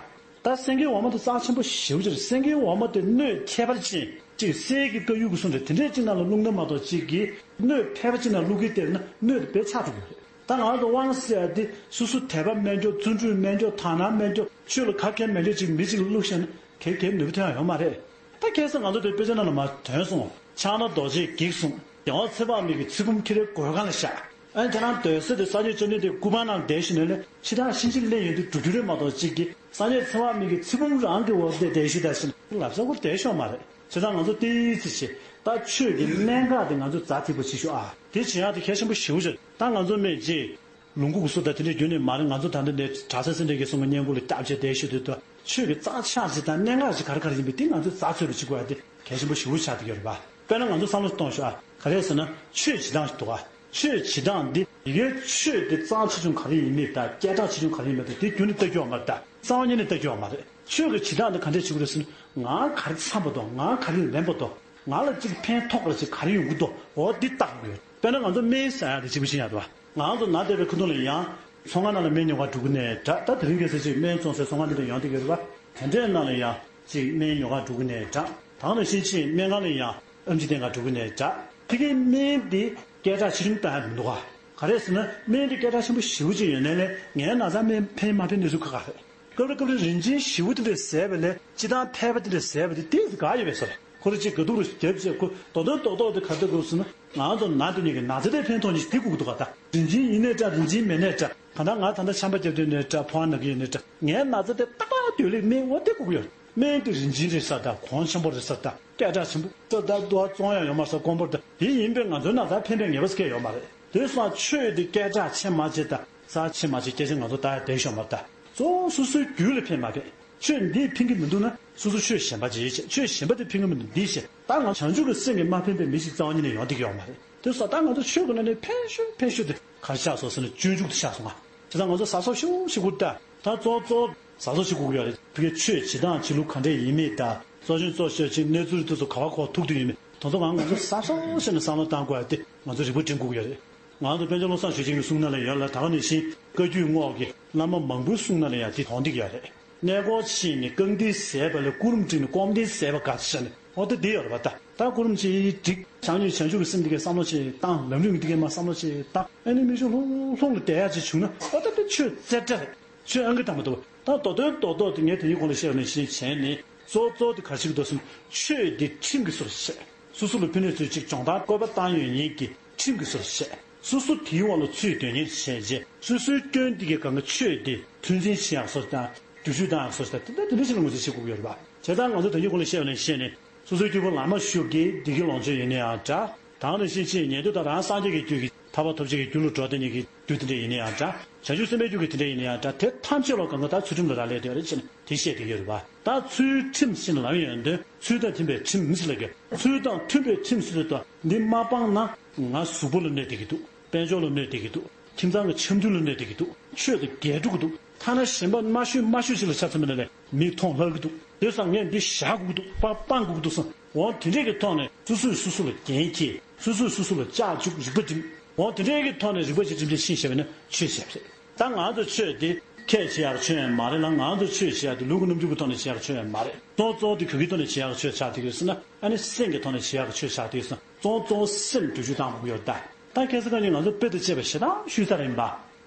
ད་སེང་གེའི་འོ་མ་དེ་རྩ་ཆེན་པོ་ཞེ་པོ་ཅིག་རེད། སེང་གེའི་འོ་མ་དེ་སྣོད་ཁྱད་པར་ཅན་ཅིག་གསེར་གྱི་དཀར་ཡོལ་གྱི་གསུང་རེད། དེ་འདྲས་ཅིག་ནང་ལ་བླུགས་ན་མ་གཏོགས་ཅིག་གིས་སྣོད་ཕལ་པ་ཅིག་ནང་བླུགས་ཀྱི་སྟེར་ན་སྣོད་དེ་བེད་ཆགས་འགྲོ་གི་རེད། ད་ང་ཚོ་དབང་ཟེར་ཡ་དེ་སོ་སོ་དད་པ་དམན་ཀྱོག་བརྩོན་འགྲུས་དམན་ཀྱོག་དག་སྣང་དམན་ཀྱོག་ཆོས་ལ་ག་གེ་དམན་ཀྱོག་ཅིག་མི་གཅིག་ལ་བླུགས་བཞག་ན་གལ་གལ་ནུས་པ་ཐོན་ཡ་ཡོད་མ་རེད། ད་ཁ་སང་ང་ཚོ་དེ་དཔེ་ཆ་ནང་ལ་མར་ཐོན་སོང་། ཕྱག་ན་རྡོ་རྗེས་བགེགས་བསྲུང་། རྒྱལ་བ་ཚེ་དཔག་མེད་ཀྱི་ཚེ་བུམ་ཁྱེར་རེ་སྒོ་ཁ་ལ་བཞག་ཨ་ནི་ཁྱེད་རང་སྡོད་ས་དེ་སངས་རྒྱས་བཅོམ་ལྡན་འདས་སྐུ་པར་ནང་བསྡད་ཞིག་ནས་ལས་ཕྱི་ཐག་ཤིན་ཅི་ལས་ཡོང་དུས་འགྲོ་རྒྱུ་རེད་མ་གཏོགས་གཅིག་གིས་སངས་རྒྱས་ཚེ་དཔག་མེད་ཀྱི་ཚེ་བུམ་རང་གི་འོག་དེ་བསྡད་ཞིག་ད་ཞིག་ལབ་ས་སྐོར་བསྡད་ཤོག་མ་རེད། བྱས་ཙང་ང་ཚོ་ཏིས་ཙི་བྱེད་ད་ཆོས་ཀྱི་གནད་འགག་དེ་ང་ཚོ་རྩ་ཐིག་པ་བྱེད་ཤོག་ཨ། དེ་བྱེད་ཡག་དེ་གལ་ཆེན་པོ་ཞེ་པོ་ཅིག་རེད། ད་ང་ཚོ་སྨན་རྗེས་ལུང་ཁུག་སུ་ད་དེ་འདྲའི་རྒྱུན་ནས་མ་རེད། ང་ཚོ་ད་ལྟ་ནས་གྲྭ་ས་སེ་འབྲས་དགེ་གསུམ་གྱི་བསྙེན་བཀུར་ལ་སྐྱབས་བྱས་བསྡད་ཤོད་དུས་ད་ཆོས་ཀྱི་རྩ་ཆག་ཅིག་དང་གནད་འགག་ཅིག་ག་རེ་ག་རེ་ཡིན་པས་དེ་ང་ཚོས་རྩ་ཚོད་པ་བྱེད་དགོས་ཡ་དེ་གལ་ཆེན་པོ་ཞེ་པོ་ཆགས་བསྡད་ཡོད་རེད་པ། དཔེར་ན་ང་ཚོ་བསམ་བློ་གཏོང་ཤོག་ཨ། ག་རེ་ཟེར་ན་ཆོས་བྱེད་སྟངས་ཤིག་འདུག་ཨ། ཆོས་བྱེད་སྟངས་འདི་ཡི་གེ་ཆོས་དེ་རྩ་ཆེ་ཆུང་ག་རེ་ཡིན་མིན་དང་སྐད་གྲགས་ཆེ་ཆུང་ག་རེ་ཡིན་མིན་དང་དེ་རྒྱུན་ནས་ལྟ་རྒྱུ་ཡོད་མ་རེད་ད། རྩ་བ་ཉིད་ནས་ལྟ་རྒྱུ་ཡོད་མ་རེད། ཆོས་ཀྱི་བྱེད་སྟངས་འདི་ག་འདྲས་བྱེད་དགོས་རེད་ཟེར་ན་ང་ག་རེ་འཚམ་པ་འདུག་ང་ག་རེ་ལེན་པ་འདུག་ང་ལ་གཅིག་ཕན་ཐོགས་པ་ཅིག་ག་རེ་ཡོང་གི་འདུག་འོ་འདི་བལྟ་དགོས་ཡོད། དཔེར་ན་ང་ཚོ་སྨན་ཟ་ཡག་དེ་གཅིག་པུ་ཤེས་ཡག་འདུག་བ། ང་ཚོ་ན་བསྡད་པའི་ཁ་ཐུག་ལ་ཡང་ཚོང་ཁང་ནང་ལ་སྨན་ཉོ་གར་འགྲོ་གི་ནའི་འདྲ། ད་དེ་རིང་ཁ་སང་ཅིག་སྨན་བཙོང་སའི་ཚོང་ཁང་འདི་ལ་ཡོང་བསྡད་ཀྱི་ཡོད་རེད་པ། དེ་འདྲའི་ནང་ལ་ཡང་ཅིག་སྨན་ཉོ་གར་འགྲོ་གི་ནའི་འདྲ། ད་ག་ནང་བཞིན་ཅིག་སྨན་ཁང་ལ་ཡང་ཨེམ་ཆི་བསྟེན་གར་འགྲོ་གི་ནའི་འདྲ། ཕ་གིའི་སྨན་འདི་སྐད་གྲགས་ཆེ་ཆུང་བལྟ་ཡག་མི་འདུག་ག་ག་རེ་ཟེར་ན་སྨན་འདི་སྐད་གྲགས་ཆེན་པོ་ཞེ་པོ་ཅིག་ཡོད་ནའི་ལས་ངའི་ན་ཚ་སྨན་ཕན་མ་ཕན་གནས་ཚུལ་ཁག་ཁག་རེད། སྐབས་རེ་སྐབས་རེ་རིན་ཆེན་ཞེ་པོ་དེ་འདྲ་ཟས་པ་ལས་སྤྱིར་བཏང་ཕལ་པ་དེ་འདྲ་ཟས་པ་དེ་ཏོག་ཙམ་དགའ་ཡོད་པའི་བཟོ་རེད། ཁོ་རང་ཅིག་དགའ་སྡུག་རེ་བརྒྱབ་བྱས་ཁོ་རྡོག་རྡོག་རྡོག་རྡོག་དེ་ག་འདྲ་དགོས་ཟེར་ན་ང་ཚོ་ན་དུས་ནས་ཀྱི་ན་ཚ་དེ་ཕན་ཐོགས་ནས་དེ་དགོས་ཀྱི་འདུག་ག་ད་རིན་ཆེན་ཡིན་ནའི་འདྲ་རིན་ཆེན་མིན་ནའི་འདྲ། གང་ལྟར་ང་ད་ལྟ་ཆམ་པ་བརྒྱབ་དུས་ནའི་འདྲ་ཕོ་བ་ན་གི་ཡོད་ནའི་འདྲ་ངའི་ན་ཚ་དེ་ཏག་ཏག་སྡོད་ལེགས་སྨན་འོ་དེ་དགོས་ཀྱི་ཡོད། སྨན་དེ་རིན་ཆེན་རེད་ས་དང་གོང་ཆེན་པོ་རེད་ས་དང་སྐད་གྲགས་ཆེན་པོ་ས་དང་དུ་བ་བཙོང་ཡག་ཡོད་མ་རེད་ས་དཀོན་པོ་རེད་ད། དེ་ཡིན་པས་ང་ཚོའི་ན་ཚ་ཕན་པའི་ངེས་པ་སྐད་ཡོད་མ་རེད། དེ་སོང་ཆོས་དེ་སྐད་གྲགས་ཆེ་མ་ཆེ་དང་རྩ་ཆེ་མ་ཆེ་སྐད་ཆ་ང་ཚོ་ད་ཡ་བསྡད་ཤོག་མ་ད། གཙོ་བོ་སོ་སོའི་རྒྱུད་ལ་ཕན་མ་ཕན། ཆོས་འདིས་ཕན་གྱི་མི་འདུག་ན་སོ་སོ་ཆོས་གཞན་པ་ཅིག་བྱེད། ཆོས་གཞན་པ་དེ་ཕན་གྱི་མི་འདུག་འདི་བྱེད། ད་ང་བྱང་ཆུབ་ཀྱི་སེམས་ཀྱིས་མ་ཕན་པའི་མི་ཞིག་རྩ་བ་ཉིད་ནས་ཡོང་བསྡད་ཀྱི་ཡོད་མ་རེད། དེ་སོགས་ད་ང་ཚོ་ཆོས་ཀྱི་ནང་ནས་ཕན་ཤོས་ཕན་ཤོས་དེ་ག་རེ་ཆགས་སོང་ཟེར་ན་སྤྱོད་འཇུག་དེ་ཆགས་སོང་ང་། བྱས་ཙང་ང་ཚོ་གཟབ་གཟབ་ཞེ་པོ་ཞིག་དགོས་ད། ད་གཙོ་བོ་གཙོ་བོ་གཟབ་གཟབ་ཞིག་དགོས་ཀྱི་ཡོད་རེད། ཕ་གིའི་ཆོས་བྱེད་སྟངས་བྱེད་ལུགས་ག་འདྲས་ཡིན་མིན་དང་གཙོ་ཆེན་གཙོ་ཆེ་ཆེ་གནས་ཚུལ་དེ་ཚོ་ག་བ་ག་བ་ཐུག་དུས་ཡིན་མིན་དེ་ཚོ་ང་ང་ཚོ་གཟབ་གཟབ་བྱས་ནས་བསམ་བློ་བཏང་དགོས་ཡ་དེ་ང་ཚོ་རིག་པ་སྒྲིམ་དགོས་ཀྱི་ཡོད་རེད། ང་ཚོ་པཎ་ཆེན་བློ་བཟང་ཆོས་རྒྱན་གྱི་གསུང་ནང་ལ་ཡོད་ལ་ད་ག་ནང་བཞིན་བཀའ་བརྒྱུད་རྔོག་གི་བླ་མ་མང་པོའི་གསུང་ནང་ལ་ཡང་དེ་མཐོང་བསྡད་ཀྱི་ཡོད་རེད། གནས་སྐོར་ཕྱིན་ནས་རྐང་མཐིལ་ཟས་པ་ལས་སྐུ་རུམ་བསྒྲིགས་ནས་སྐོམ་མཐིལ་ཟས་པ་དགའ་ཟེར་ནས་འོ་དེ་འདི་ཡོད་རེད་པ། ད་ད་སྐུ་རུམ་ཆེ་བསྒྲིགས་བྱང་ཆུབ་བྱང་ཆུབ་ཀྱི་སེམས་འདི་གའི་བསམ་བློ་ཆེ་བཏང་ལམ་རིམ་འདི་གའི་མ་བསམ་བློ་ཆེ་བཏང་ཨ་ནི་མི་ཆུང་ལྷུང་ལྷུང་ལ་བསྡད་ཡ་ཅིག་བྱུང་ན་འོ་ད་དེ་ཆོས་རྩེ་གྲ་རེད། ཆོས་ཨང་ཀི་དང་མ་གཏོགས་ད་མདོ་དོན་རྡོག་རྡོག་དེ་ངས་དེ་ཡིན་གོང་ལ་བཤད་པ་ནང་བཞིན་བྱས་ནས་གཙོ་གཙོ་དེ་ག་རེ་བྱེད་ཀྱི་འདུག་ཟེར་ན་ཆོས་འདི་ཁྲིམས་ཀྱི་ཚུལ་བཤད། སོ་སོ་ལ་ཕན་གནོད་ཚུལ་གཅིག་སྦྱོང་བརྡར་བཀོད་པ་བཏང་ཡོད་ཉིད་ཀྱི་ཁྲིམས་ཀྱི་ཚུལ་བཤད། སོ་སོ་དེའི་འོག་ལ་ཚུར་དོན་གཉེར་བྱས་རྗེས་སོ་སོའི་སྐྱོན་དེ་གའི་སྒང་ག་ཆོས་དེ་ཚོད་འཛིན་བྱེད་ཡག་སོགས་དང་བསྒྱུར་བཅོས་བཏང་ཡག་སོགས་དང་དེ་འདྲ་དེ་འདྲ་ཞིག་ལ་ངོས་འཛིན་བྱེད་དགོས་ཀྱི་ཡོད་རེད་པ། བྱས་ཙང་ང་ཚོ་ད་གིན་གོང་ལ་བཤད་པ་ནང་བཞིན་ནས་སོ་སོའི་སྐྱེས་བུ་བླ་མ་ཞིག་གི་བདེ་སྐྱིད་ལོངས་སྤྱོད་ཡིན་ན་ཡང་འདྲ། ད་ག་ནང་བཞིན་ཅིག་ཉན་ཐོས་དང་རང་སངས་རྒྱས་ཀྱི་རྒྱུད་ཀྱི་ཐར་པ་ཐོབ་བྱེད་ཀྱི་རྒྱུ་ལ་འགྲོ་བསྡད་མཁན་གྱི་རྒྱུད་དེ་འདྲ་ཡིན་ན་ཡང་འདྲ། བྱང་ཆུབ་སེམས་དཔའི་རྒྱུད་ཀྱི་དེ་འདྲ་ཡིན་ན་ཡང་འདྲ། དེ་ཐམས་ཅད་ལ་སྒང་ག་ད་ཚུལ་ཁྲིམས་ལ་རག་ལས་བསྡད་ཡོད་རེད་ཅེས་ནས་དེ་བཤད་བསྡད་ཡོད་རེད་པ། ད་ཚུལ་ཁྲིམས་ཟེར་ན་ལབ་ཡོང་དུས་ཚུལ་དང་མཐུན་པའི་ཁྲིམས་ཟེར་ལབ་ཀྱི་ཡོད། ཚུལ་དང་མཐུན་པའི་ཁྲིམས་ཟེར་དུས་ད་འདི་མ་སྤངས་ན་ང་གཟུགས་པོ་ལ་གནོད་བསྡད་ཀྱི་འདུག་དཔལ་འབྱོར་ལ་གནོད་བསྡད་ཀྱི་འདུག་ཁྱིམ་ཚང་གི་འཆམ་མཐུན་ལ་གནོད་བསྡད་ཀྱི་འདུག་ཆོས་དང་འགལ་འགྲོ་གི་འདུག་ཐ་ན་གཞན་པ་མ་ཤོད་མ་ཤོད་ཅིག་ལ་ཆ་མཚོན་པ་ན་ལས་མིག་མཐོང་ལྷག་གི་འདུག་དེ་སང་ངས་འདི་བཞག་དགོས་ཀྱི་འདུག་པ་སྤང་དགོས་ཀྱི་འདུག་བསམ། འོ་དེ་འདྲས་ཀྱི་ཐོག་ནས་སོ་སོས་སོ་སོ་ལ་འགན་འཁྱེར། སོ་སོས་སོ་སོ་ལ་ལྕག་འཇུག་རིག་པ་སྒྲིམ། འོ་དེ་འདྲས་ཀྱི་ཐོག་ནས་རིག་པ་ཅིག་སྒྲིམ་བྱས་ཕྱིན་བྱས་པ་ན་ཆོས་བྱས་པ་རེད། ད་ང་ཚོ་ཆོས་འདི་ཁས་བྱེད་ཡག་ཆོས་ཡང་མ་རེད་ལ། ང་ཚོ་ཆོས་བྱེད་ཡག་འདི་ལུས་ཀྱི་རྣམ་འགྱུར་གྱི་ཐོག་ནས་བྱེད་ཡག་ཆོས་ཡང་མ་རེད། གཙོ་བོ་གཙོ་བོ་འདི་གོས་ཀྱི་ཐོག་ནས་བྱེད་ཡག་ཆོས་ཆགས་བསྡད་ཡོད་ཟེར་ན། ཨ་ནི་སེམས་ཀྱི་ཐོག་ནས་བྱེད་ཡག་ཆོས་ཆགས་བསྡད་ཡོད་ཟེར་ན། གཙོ་བོ་གཙོ་བོ་སེམས་བསྒྱུར་བཅོས་བཏང་དགོས་ཀྱི་ཡོད་རེད་ད། ད་ཁ་སང་ཁ་ཉིན་ང་ཚོ་དཔེ་དང་བཅས་པའི་ཞེ་སྡང་ཤུལ་ས་རེད་པ།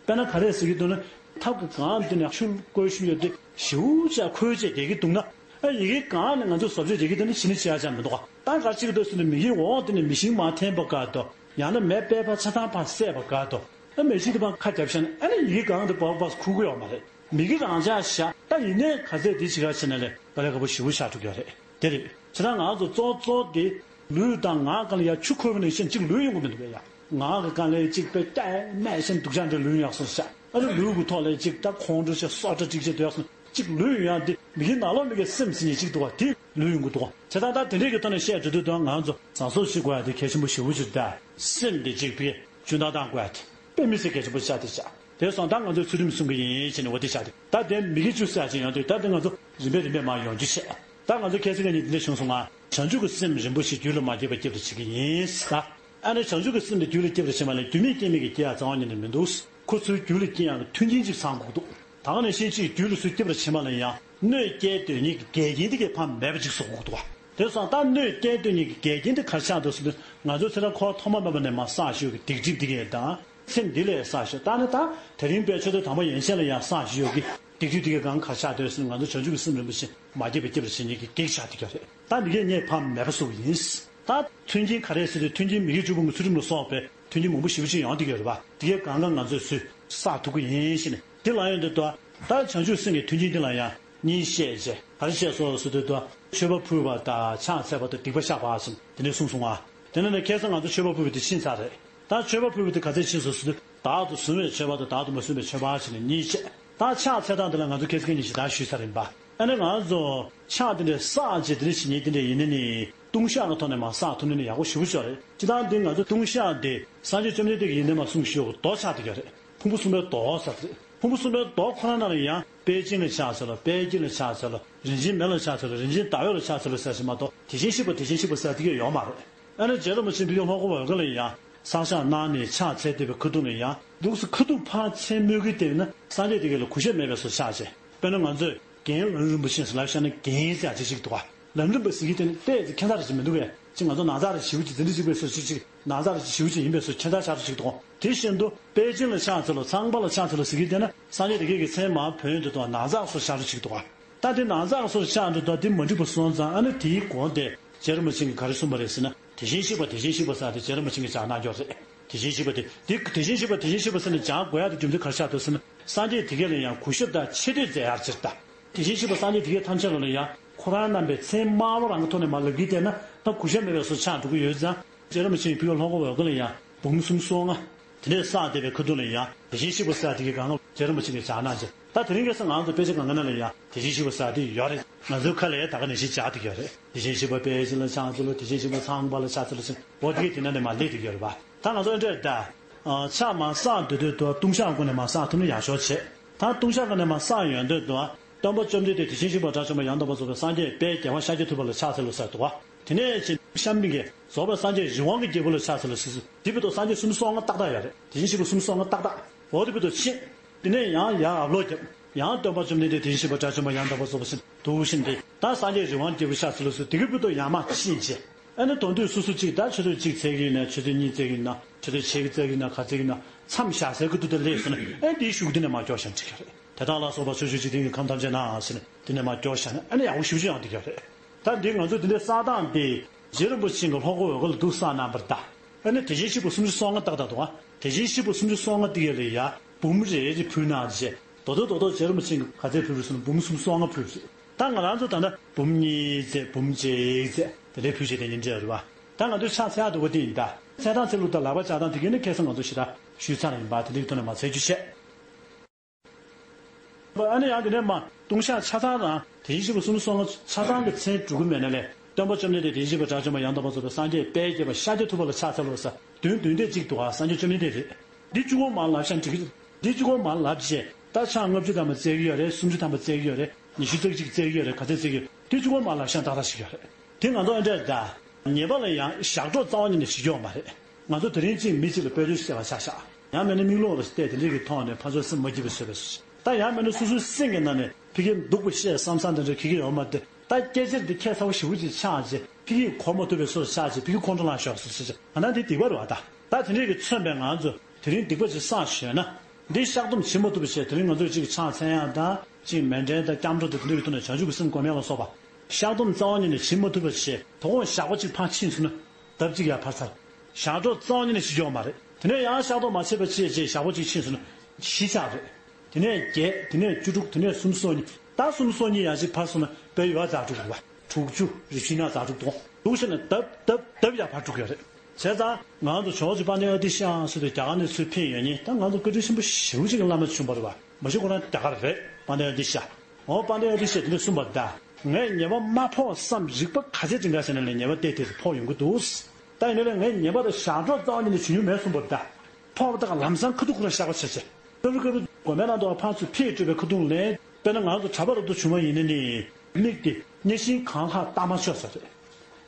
དཔེར་ན་ག་རེ་ཟེར་གྱི་འདུག་ན། ཐབ་ཀྱི་སྒང་འདི་ནས་ཆུ་བསྐོལ་བཞིན་ཡོད་དུས་ཞེ་པོ་ཅིག་ཁོལ་བྱས་བསྡད་ཀྱི་འདུག་ན། ཨ་ཡི་གེ་སྒང་ནས་ང་ཚོས་བཟོ་བཅོས་བྱེད་ཀྱི་འདུག་ན་ཕྱི་ནས་བྱེད་ཡག་ཅང་མི་འདུག་ག་ད་ག་ཅིག་འདུག་ཟེར་ན་མི་གི་འོག་འདི་ནས་མེ་ཤིང་མར་འཐེན་པ་དགའ་འདུག་ཡང་ན་མེ་པད་ཕར་ཆ་ཚང་ཕར་བསད་པ་དགའ་འདུག་ཨ་མེ་ཤིང་དེ་ཕར་ཁ་བརྒྱབ་བཞག་ན་ཨ་ནི་ཡི་གེ་སྒང་དེ་བབས་པ་ཁུག་གི་ཡོད་མ་རེད། མི་གི་རང་ཅག་བཞག་ད་ཡིན་ནའི་ག་ཚད་དེ་བྱེད་ག་བྱེད་ན་ལས་དཀའ་ལས་ཁག་པོ་ཞེ་པོ་ཆགས་འགྲོ་གི་ཡོད་རེད། དེ་རེད། བྱས་ཙང་ང་ཚོ་གཙོ་གཙོ་དེ་ལུས་དང་ངག་སྒང་ལ་ཡ་ཆུ་ཁོལ་བ་ནང་བཞིན་གཅིག་ལུས་ཡོང་གི་མི་འདུག་གས་ཡ། ངག་གི་སྒང་ལ་གཅིག་དཔེ་སྐྱ་མེད་བཞིན་སྡུག་ཅག་འདྲ་ལུས་ཡོང་ཡག་སོང་ཤག་ཨ་ནི་ལུས་ཀྱི་ཐོག་ལ་གཅིག་ད་ཁོང་ཁྲོ་ཆེ་སོ་ཏྲ་ཀྲིག་ཅེས་སྡོད་ཡག་སོང་གཅིག་ལུས་ཡོང་ཡག་འདི་མི་གི་ནང་ལོགས་མི་གི་སེམས་ཟེར་མཁན་གཅིག་འདུག་ག་དེ་ལུས་ཡོང་གི་འདུག་ག་བྱས་ཙང་ད་དེ་འདྲས་ཀྱི་ཐོག་ནས་བཤད་འགྲོ་དུས་ད་ང་ཚོ་བཟང་ཟོག་ཤེས་དགོས་ཡ་དེ་གལ་ཆེན་པོ་ཞེ་པོ་ཅིག་རེད་ད། སེམས་དེ་གཅིག་པའི་ཇུས་འདོན་བཏང་དགོས་ཡ་དེ་དཔེ་མི་སྲིད་གལ་ཆེན་པོ་ཆགས་དེ་ཆགས། དེ་སོང་ད་ང་ཚོས་ཚུལ་ཁྲིམས་སྲུང་གི་ཡིན་ཞེས་ནས་འོ་དེ་ཆགས་དེ། ད་དེ་མི་གི་ཆུ་ཟེར་ཡ་ཅིག་ཡོང་དུས་ད་དེ་ང་ཚོ་རིམ་པས་རིམ་པས་མར་ཡོང་རྒྱུ་བྱས། ད་ང་ཚོ་ཁ་སང་ཁ་ཉིན་དེ་འདྲ་བྱུང་སོང་ང་། བྱང་ཆུབ་ཀྱི་སེམས་རིན་པོ་ཆེ་རྒྱུད་ལ་མ་སྐྱེས་པ་སྐྱེ་བར་བྱེད་ཀྱི་ཡིན་ཟེར། ཨ་ནི་བྱང་ཆུབ་ཀྱི་སེམས་དེ་རྒྱུད་ལ་སྐྱེ་བར་བྱེད་པ་ལ་རྒྱུ་མེད་རྐྱེན་མེད་ཀྱིས་སྐྱེ་ཡ་རྩ་བ་ཉིད་ནས་མི་འདུག་ཁོ་ཚོའི་རྒྱུད་ལ་སྐྱེ་ཡག་གི་མཐུན་རྐྱེན་ཅིག་ཚང་དགོས་འདུག་ད་ག་ནང་བཞིན་གཅིག་རྒྱུད་ལ་སུ་སྐྱེ་བར་བྱེད་པ་ལ་ཡང་གནོད་སྐྱེལ་འདོད་མཁན་གྱི་འགལ་རྐྱེན་དེ་གའི་ཕར་མེད་པ་ཅིག་བཟོ་དགོས་འདུག་བ། དེ་སོང་ད་གནོད་སྐྱེལ་འདོད་མཁན་གྱི་འགལ་རྐྱེན་དེ་ག་རེ་ཆགས་འདུག་ཟེར་དུས་ང་ཚོ་ཚེ་རབས་འཁོར་བ་ཐོག་མ་མེད་པ་ནས་མར་བསགས་བཞག་ཡོད་ཀྱི་སྡིག་སྒྲིབ་དེ་གའི་དང་། སེམས་འདི་ལས་བསགས་ཤིང་ད་ནི་ད་དེ་རིང་དཔལ་ཆོས་སྡེ་དང་པོ་ཡན་ཆད་ལ་ཡང་བསགས་ཤིང་ཡོད་ཀྱི་སྡིག་སྒྲིབ་དེ་གའི་གང་ག་ཆགས་སྡོད་ཟིན་ང་ཚོ་བྱང་ཆུབ་ཀྱི་སེམས་རིན་པོ་ཆེ་མ་སྐྱེས་པ་སྐྱེ་བར་བྱེད་མཁན་གྱི་གེགས་ཆགས་བསྡད་ཀྱི་རེད། ད་འདི་གའི་ངས་ཕར་མེད་པ་བཟོ་གི་ཡིན། ད་མཐུན་རྐྱེན་ག་རེ་ཟེར་དུས་མཐུན་རྐྱེན་མི་དགེ་བཅུ་སྤོང་གི་ཚུལ་ཁྲིམས་ལ་སོགས་པའི་མཐུན་རྐྱེན་མང་པོ་ཞེ་པོ་ཅིག་ཡོང་བསྡད་ཀྱི་ཡོད་རེད་པ། འདི་གའི་གང་ག་ང་ཚོས་ཚུར་བསགས་ཐུབ་ཀྱི་ཡིན་ཞེས་ནས་འདི་ལ་ཡོང་དུས་ད་ད་བྱང་ཆུབ་སེམས་ཀྱི་མཐུན་རྐྱེན་འདི་ལ་ཡང་གཉིས་བཤད་བྱས་ག་རེ་བཤད་སོང་ཟེར་དུས་ད་མཆོད་པ་ཕུལ་བ་དང་ཕྱག་འཚལ་བ་དང་སྡིག་པ་བཤགས་པ་ཟེར་ནས་དེ་འདྲས་གསུངས་སོང་ང་། དེ་ནས་ནས་ཁ་སང་ང་ཚོ་མཆོད་པ་ཕུལ་བ་དེ་ཕྱིན་ཚར་རེད། ད་མཆོད་པ་ཕུལ་བ་དེ་ག་ཚད་ཕྱིན་སོང་ཟེར་དུས་བདག་ཏུ་བཟུང་བའི་མཆོད་པ་དང་བདག་ཏུ་མ་བཟུང་བའི་མཆོད་པ་ཞེས་ནས་གཉིས་བཤད། ད་ཕྱག་འཚལ་སྟངས་དེ་ལ་ང་ཚོ་ཁ་སང་ཁ་ཉིན་ཞེ་དྲག་ཞུས་ཚར་ཡིན་པ། ཨ་ནི་ང་ཚོ་ཕྱག་དེ་འདྲའི་བསགས་བྱས་དེ་འདྲ་བྱེད་མཁན་དེ་འདྲ་ཡིན་ན་ནི་ལྟུང་བཤགས་ཀྱི་ཐོག་ནས་མར་བསགས་ཐུབ་ན་ནི་ཡག་པོ་ཞེ་པོ་ཅིག་རེད། སྤྱིར་བཏང་འདི་ང་ཚོ་ལྟུང་བཤགས་དེ་སངས་རྒྱས་བཅོམ་ལྡན་འདས་ཀྱིས་ཡིན་ནའི་མར་གསུངས་བཞག་གི་མདོ་ཆགས་བསྡད་ཀྱི་རེད། ཕུང་པོ་གསུམ་པའི་མདོ་ཟེར་དེ། ཕུང་པོ་གསུམ་པའི་མདོ་ཁོ་རང་ནང་ལ་ཡང་དཔལ་སྦྱིན་ལ་ཕྱག་འཚལ་ལོ། དཔལ་དཀྱིལ་ལ་ཕྱག་འཚལ་ལོ། རིན་ཆེན་མེ་ལ་ཕྱག་འཚལ་ལོ། རིན་ཆེན་ཟླ་འོད་ལ་ཕྱག་འཚལ་ལོ་ཟེར་ཞིག་མ་གཏོགས་དེ་བཞིན་གཤེགས་པ་དེ་བཞིན་གཤེགས་པ་ཟེར་དེ་གས་ཡོད་མ་རེད། ཨ་ནི་རྗེ་རིན་པོ་ཆེ་ཕ་གི་ལྷོ་སྒོ་འོད་སྒར་ལ་ཡང་བསང་ཆབ་གནང་ནས་ཕྱག་འཚལ་བསྡད་པའི་ཁ་ཐུག་ལ་ཡང་འདུག་སེ་ཁ་ཐུག་ཕར་མཚན་སྨོས་གུས་བསྡད་ན་སངས་རྒྱས་དེ་གས་ལ་གུས་ཞབས་མེད་པའི་བཟོ་ཆགས་བྱས། དཔེར་ན་ང་ཚོས་རྒན་ལམ་རིམ་པ་ཅན་ཟེར་ལབ་བཞག་ན་རྒན་ཟེར་ཡག་ཅིག་ཅིག་འདུག་ག་ལམ་རིམ་པ་ཟེར་གྱི་དེ་ནི་ཏོག་ཙམ་ཁྱད་མཚར་ཅིག་མི་འདུག་གས། ཅིག་ང་ཚོ་ན་ཚ་རེ་ཞེ་པོ་ཅིག་འཛིན་གྲྭ་གཅིག་པའི་བཟོ་ཅིག་ཅིག་ན་ཚ་རེ་ཞེ་པོ་ཅིག་ཡིན་པའི་བཟོ་ཁྱད་མཚར་ཆགས་ཅིག་འདུག་ག་དེ་བཞིན་དུ་དཔལ་སྦྱིན་ལ་ཕྱག་འཚལ་ལོ། ཚངས་པ་ལ་ཕྱག་འཚལ་ལོ་ཟེར་གྱི་དེ་ན་སངས་རྒྱས་དེ་གས་ཀྱི་མཚན་མར་བོན་དུ་དང་ན་ཚ་སོགས་ཆགས་ཅིག་འདུག་ག་ད་དེ་ན་ཚ་སོགས་ཆགས་འདུག་ད་དེ་མ་འགྲིག་པ་སོང་ཙང་ཨ་ནི་དེའི་སྒོ་དེ་རྗེ་རིན་པོ་ཆེ་གིས་ག་རེ་གསུངས་པ་རེད་ཟེར་ན། དེ་བཞིན་གཤེགས་པ་དེ་བཞིན་གཤེགས་པ་ཟེར་དེ་རྗེ་རིན་པོ་ཆེ་གིས་སྦྱར་གནང་ཡོད་རེད། དེ་བཞིན་གཤེགས་པ་དེ་དེ་དེ་བཞིན་གཤེགས་པ་དེ་བཞིན་གཤེགས་པ་ཟེར་ནས་སྦྱར་དགོས་ཡག་དེ་རྒྱུ་མཚན་ག་རེ་ཆགས་འདུག་ཟེར་ན། སངས་རྒྱས་དེ་གས་ལ་ཡང་གུས་ཞབས་དང་ཆེ་བསྟོད་མཛད་ཡག་ཕྱིར་ད། དེ་བཞིན་གཤེགས་པ་སངས་རྒྱས་དེ་གས་ཐམས་ཅད་ལ་ཡང་ཁོ་རང་རྣམ་པའི་མཚན་དམར་པོ་རང་གི་ཐོག་ནས་མར་ལབ་ཀྱི་བསྡད་ན་ད་གུས་ཞབས་མེད་པའི་བཟོ་ཆགས་འགྲོ་གི་ཡོད་ཙང་། རྗེ་རིན་པོ་ཆེ་ཕ་གི་ལྷོ་སྒོ་འོད་སྒར་ལ་ཡང་འབུམ་གསུམ་སོ་ལྔ་དེ་འདྲས་བསགས་བསྡད་པའི་ཁ་ཐུག་ལ་ཡང་དེ་བཞིན་གཤེགས་པ་ཟེར་དེ་གའི་སྒང་ལ་རྗེ་རིན་པོ་ཆེ་གིས་སྦྱར་གནང་བྱས། ད་དེ་རིང་ཁ་སང་ང་ཚོ་དཔེ་ཆ་སྒང་ག་ནང་ལ་ཡང་དེ་བཞིན་གཤེགས་པ་ཟེར་དེ་ཡོད་རེད། ང་ཚོའི་ཁ་ལ་ད་ག་ནང་བཞིན་སྦྱར་བསྡད་ཀྱི་ཡོད་རེད། དེ་བཞིན་གཤེགས་པ་དཔལ་སྦྱིན་ལ་ཕྱག་འཚལ་ལོ། དེ་བཞིན་གཤེགས་པ་ཚངས་པ་ལ་ཕྱག་འཚལ་ལོ་ཟེར་འོ་དེ་གས་དེ་ནང་ནས་མར་སླེབས་བསྡད་ཀྱི་ཡོད་རེད་པ། ད་ང་ཚོ་ཨེ་འདྲས་ད། ཕྱག་མར་བསགས་སྡོད་དུས་དུ་ལྟུང་བཤགས་སྒོ་ནས་མར་བསགས་ཐུབ་ན་ཡག་ཤོས་བྱས། ད་ལྟུང་བཤགས་སྒོ་ནས་མར་བསགས་ཡོང་དུས་དུ། སྟོན་པ་བཅོམ་ལྡན་འདས་དེ་བཞིན་གཤེགས་པ་དགྲ་བཅོམ་པ་ཡང་དག་པར་རྫོགས་པའི་སངས་རྒྱས་དཔལ་རྒྱལ་བ་ཤཱཀྱ་ཐུབ་པ་ལ་ཕྱག་འཚལ་ལོ་ཟེར་འདུག་ག་དེ་ནས་ཕྱིན་གཤམ་མི་གས་རྫོགས་པའི་སངས་རྒྱས་རི་དབང་གི་རྒྱལ་པོ་ལ་ཕྱག་འཚལ་ལོ་ཟེར་ཟེར་དེ་བར་དུ་སངས་རྒྱས་སུམ་ཅུ་སོ་ལྔ་ཏག་ཏག་ཡོད་རེད། དེ་བཞིན་གཤེགས་པ་སུམ་ཅུ་སོ་ལྔ་ཏག་ཏག་འོ་དེ་བར་དུ་ཕྱིན། དེ་ནས་ཡང་ཡར་ཨབ་ལོག་བརྒྱབ། ཡང་སྟོན་པ་བཅོམ་ལྡན་འདས་དེ་བཞིན་གཤེགས་པ་དགྲ་བཅོམ་པ་ཡང་དག་པར་རྫོགས་པ་ཟེར་འདུག་ཕྱིན་ཏེ་ད་སངས་རྒྱས་རི་དབང་གི་རྒྱལ་པོ་ཕྱག་འཚལ་ལོ་ཟེར་དེ་གི་བར་དུ་ཡར་མར་ཕྱིན་བྱས། ཨ་ནི་དོན་དུ་སོ་སོ་གཅིག་ད་ཆུ་ཚོད་གཅིག་འཚལ་གྱི་ཡིན་ན་ཆུ་ཚོད་གཉིས་འཚལ་གྱི་ཡིན་ན་ཆུ་ཚོད་ཕྱེད་ཀ་འཚལ་གྱི་ཡིན་ན་ག་འཚལ་གྱི་ཡིན་ན་མཚམས་བཞག་སའི་ཁ་ཐུག་དེ་སླེབས་སོང་ན་ཨ་ནི་དེའི་གཞུག་དེ་ནས་མར་སྐྱོར་བཞག་འགྲིག་གི་རེད། དེ་དག་ལ་སོགས་པ་ཕྱོགས་བཅུའི་འཇིག་རྟེན་གྱི་ཁམས་ཐམས་ཅད་ན་ཟེར་ནས་དེ་ནས་མར་སྐྱོར་བཞག་ན་ཨ་ནི་ཡག་པོ་ཞེ་པོ་ཅིག་ཡོང་འགྲིག་གི་རེད། ད་འདི་ང་ཚོ་འདི་འདྲའི་བསགས་སྟངས་དེ་རྗེ་རིན་པོ་ཆེ་གིས་ལྷོ་སྒོ་འོད་སྒར་ལ་འདུག་བསགས་གནང་བ་རེད་ད། ཨ་ནི་དེ་བཞིན་གཤེགས་པ་སུམ་ཅུ་སོ་ལྔ་ཏག་ཏག་འདུག་ཨ། དེ་བཞིན་གཤེགས་པ་སུམ་ཅུ་སོ་ལྔ་ཏིག་ཡ་ལ་ཡ་འབུམ་རེ་རེ་ཕུལ་གནང་རྗེས་རྡོག་རྡོག་རྡོག་རྡོག་རྗེ་རིན་པོ་ཆེ་གི་ག་ཚད་ཕུལ་ཕུལ་སོང་ན་འབུམ་སུམ་ཅུ་སོ་ལྔ་ཕུལ་རེད། ད་ང་རང་ཚོ་ད་ལྟ་འབུམ་གཉིས་ཚད་འབུམ་གཅིག་ཚད་དེ་འདྲའི་ཕུལ་བྱས་དེ་ཉིན་འདྲ་རེད་བ། ད་ང་ཚོའི་ཕྱག་འཚལ་ཡག་འདུག་པ་དེ་ཡིན་ད། འཚལ་སྟངས་འཚལ་ལུགས་དང་ལག་པ་བྱ་སྟངས་དེ་གས་ནི་ཁ་སང་ང་ཚོ་ཞེ་དྲག་ཞུས་ཚར་ཡིན་པ་དེ་འདྲའི་ཐོག་ནས་མ་འཚལ་རྒྱུ་བྱས། ཨ་ནི་ཡང་དེ་ནས་མ་ལྟུང་བཤགས་ཆ་ཚང་དང་དེ་བཞིན་གཤེགས་པ་སུམ་ཅུ་སོ་ལྔ་ཆ་ཚང་གི་མཚན་སྒྲུབ་ཀྱི་མེད་ན་ལས། སྟོན་པ་བཅོམ་ལྡན་འདས་དེ་བཞིན་གཤེགས་པ་དགྲ་བཅོམ་པ་ཡང་དག་པར་རྫོགས་པའི་སངས་རྒྱས་དཔལ་དགྱེས་པ་ཤཱཀྱ་ཐུབ་པ་ལ་ཕྱག་འཚལ་ལོ་ཟེར་བདུན་བདུན་བརྡེག་གཅིག་འདུག་ཨ། སངས་རྒྱས་བཅོམ་ལྡན་འདས་རེད། འདི་བཅུ་སྐོར་མར་ལབ་ཤག་འགྲིག་གི་རེད། འདི་བཅུ་སྐོར་མར་ལབ་རྗེས་ད་ཕྱག་ལྔ་བཅུ་ཐམ་པ་བཙལ་གི་ཡོད་རེད། སུམ་ཅུ་ཐམ་པ་བཙལ་གི་ཡོད་རེད། ཉི་ཤུ་རྩ་གཅིག་བཙལ་གི་ཡོད་རེད། ག་ཚད་བཙལ་གི་ཡོད། འདི་བཅུ་སྐོར་མར་ལབ་ཤག་ཏག་ཏག་ཞིག་ཡོད་རེད། དེ་ང་ཚོ་ཨེ་འདྲས་ད། ཉེས་པ་ལ་ཡང་ཞག་སྒྲོག་རྩ་བ་ཉིད་ནས་ཞི་རྒྱུ་ཡོད་མ་རེད། ང་ཚོ་དེ་རིང་གཅིག་མི་གཅིག་ལ་དཔེ་མཚོན་ཞིག་བྱས་པ་ཆགས་ཤག། ཡང་མིན་ན་མིག་ལོང་རེ་བལྟས་དེ་འདྲས་ཀྱི་ཐོག་ནས་ཕར་ཚུར་སེམས་མ་སྐྱིད་པའི་བཟོ་ཞིག། ད་ཡང་མིན་ན་སོ་སོའི་སེམས་ཀྱི་ནང་ནས་ཕ་གིར་སྡུག་པོ་བཤད་བསམ་བསམ་དེ་འདྲ་གི་གི་ཡོད་མ་རེད། ད་སྐད་ཆ་འདི་ཁྱད་མཚར་པོ་ཞེ་པོ་ཅིག་ཆགས་རྗེས་ཕ་གིར་གོ་མ་ཐུབ་པའི་བཟོ་ཆགས་རྗེས་ཕ་གིར་ཁོང་ཁྲོ་ལངས་ཤོག་ཟེར་ཟེར་བྱས་ང་ད་འདི་སྡིག་པ་རེད་བ་ད། ད་དེ་འདྲས་ཀྱི་མཚོན་པའི་ང་ཚོ་དེ་རིང་སྡིག་པ་ཅིག་བསགས་ཞོན་ན། འདི་བཤགས་སྡོམ་བྱེད་མ་ཐུབ་པ་བྱས་དེ་རིང་ང་ཚོས་གཅིག་ཕྱག་འཚལ་ཡག་དང་གཅིག་མཎྜལ་དང་སྐྱབས་འགྲོ་དང་དེ་འདྲ་ཡོད་དུས་ནས་བྱང་ཆུབ་ཀྱི་སེམས་སྒོམ་ཡག་ལ་སོགས་པ། བཤགས་སྡོམ་རྩ་བ་ཉིད་ནས་བྱེད་མ་ཐུབ་པ་བྱས་དོ་དགོང་ཞག་པོ་གཅིག་ཕར་ཕྱིན་སོང་ན་ལྡབ་གཅིག་ཡར་འཕར་ཚར། ཞག་སྒྲོག་རྩ་བ་ཉིད་ནས་ཞི་རྒྱུ་ཡོད་མ་རེད། དེ་ནས་ཡང་བཤགས་སྡོམ་མ་བྱས་པ་བྱས་རྗེས་ཞག་པོ་གཅིག་ཕྱིན་སོང་ན་ཞི་ཆགས་རེད། དེ་ནས་བརྒྱད། དེ་ནས་བཅུ་དྲུག། དེ་ནས་སུམ་ཅུ་སོ་གཉིས། ད་སུམ་ཅུ་སོ་གཉིས་ཡར་གཅིག་འཕར་སོང་ན་དཔེ་ཡོད་ཙག་དྲུག་རེད་བ། དྲུག་ཅུ་རེ་བཞི་ན་ཙག་དྲུག་དོ། འདུག་བྱས་ན་ལྡབ་ལྡབ་ལྡབ་ཡར་འཕར་འགྲོ་གི་ཡོད་རེད། བྱས་ཙང་ང་ཚོ་ཇོ་བོ་རྗེ་དཔལ་ལྡན་ཨ་ཏི་ཤ་ཟེར་དུས་རྒྱ་གར་ནས་ཚུར་ཕེབས་ཡོད་ཉིན་ད་ང་ཚོ་བཀའ་དྲིན་ཆེན་པོ་ཞེ་པོ་ཅིག་གི་བླ་མ་བྱུང་བ་རེད་བ། མ་གཞི་ཁོ་རང་རྒྱ་གར་རེད། དཔལ་ལྡན་ཨ་ཏི་ཤ། འོ་དཔལ་ལྡན་ཨ་ཏི་ཤས་དེ་འདྲ་གསུངས་པ་རེད་ད། ངས་ཉེས་པ་མ་ཕོག་བསམ་རིག་པ་ག་ཚད་བསྒྲིམས་ག་བྱས་ན་ལས་ཉེས་པ་དེ་དེ་ཕོག་ཡོང་གི་འདུག། ད་ཡིན་ན་ལས་ངས་ཉེས་པ་དང་ཞག་སྒྲོག་རྩ་བ་ཉིད་ནས་བྱེད་མྱོང་མེད་གསུངས་པ་རེད་ད། ཕོག་པ་དག་ལམ་སང་ཁ་ཐུག་ཁོ་རང་བཤགས་པ་བྱས་བྱས། སྐབས་རེ་སྐབས་རེ་དགོན་པའི་ནང་དུ་ཕར་ཚུར་ཕེབས་སྤྲོས་པའི་ཁ་ཐུག་ལས། དཔེར་ན་ང་ཚོ་གྲྭ་པ་རབ་ཏུ་བྱུང་བ་ཡིན་ན་ནི། མིག་དེ་གཉའ་ཤིང་གང་ལྷག་བལྟ་མ་ཆོག་ས་རེད།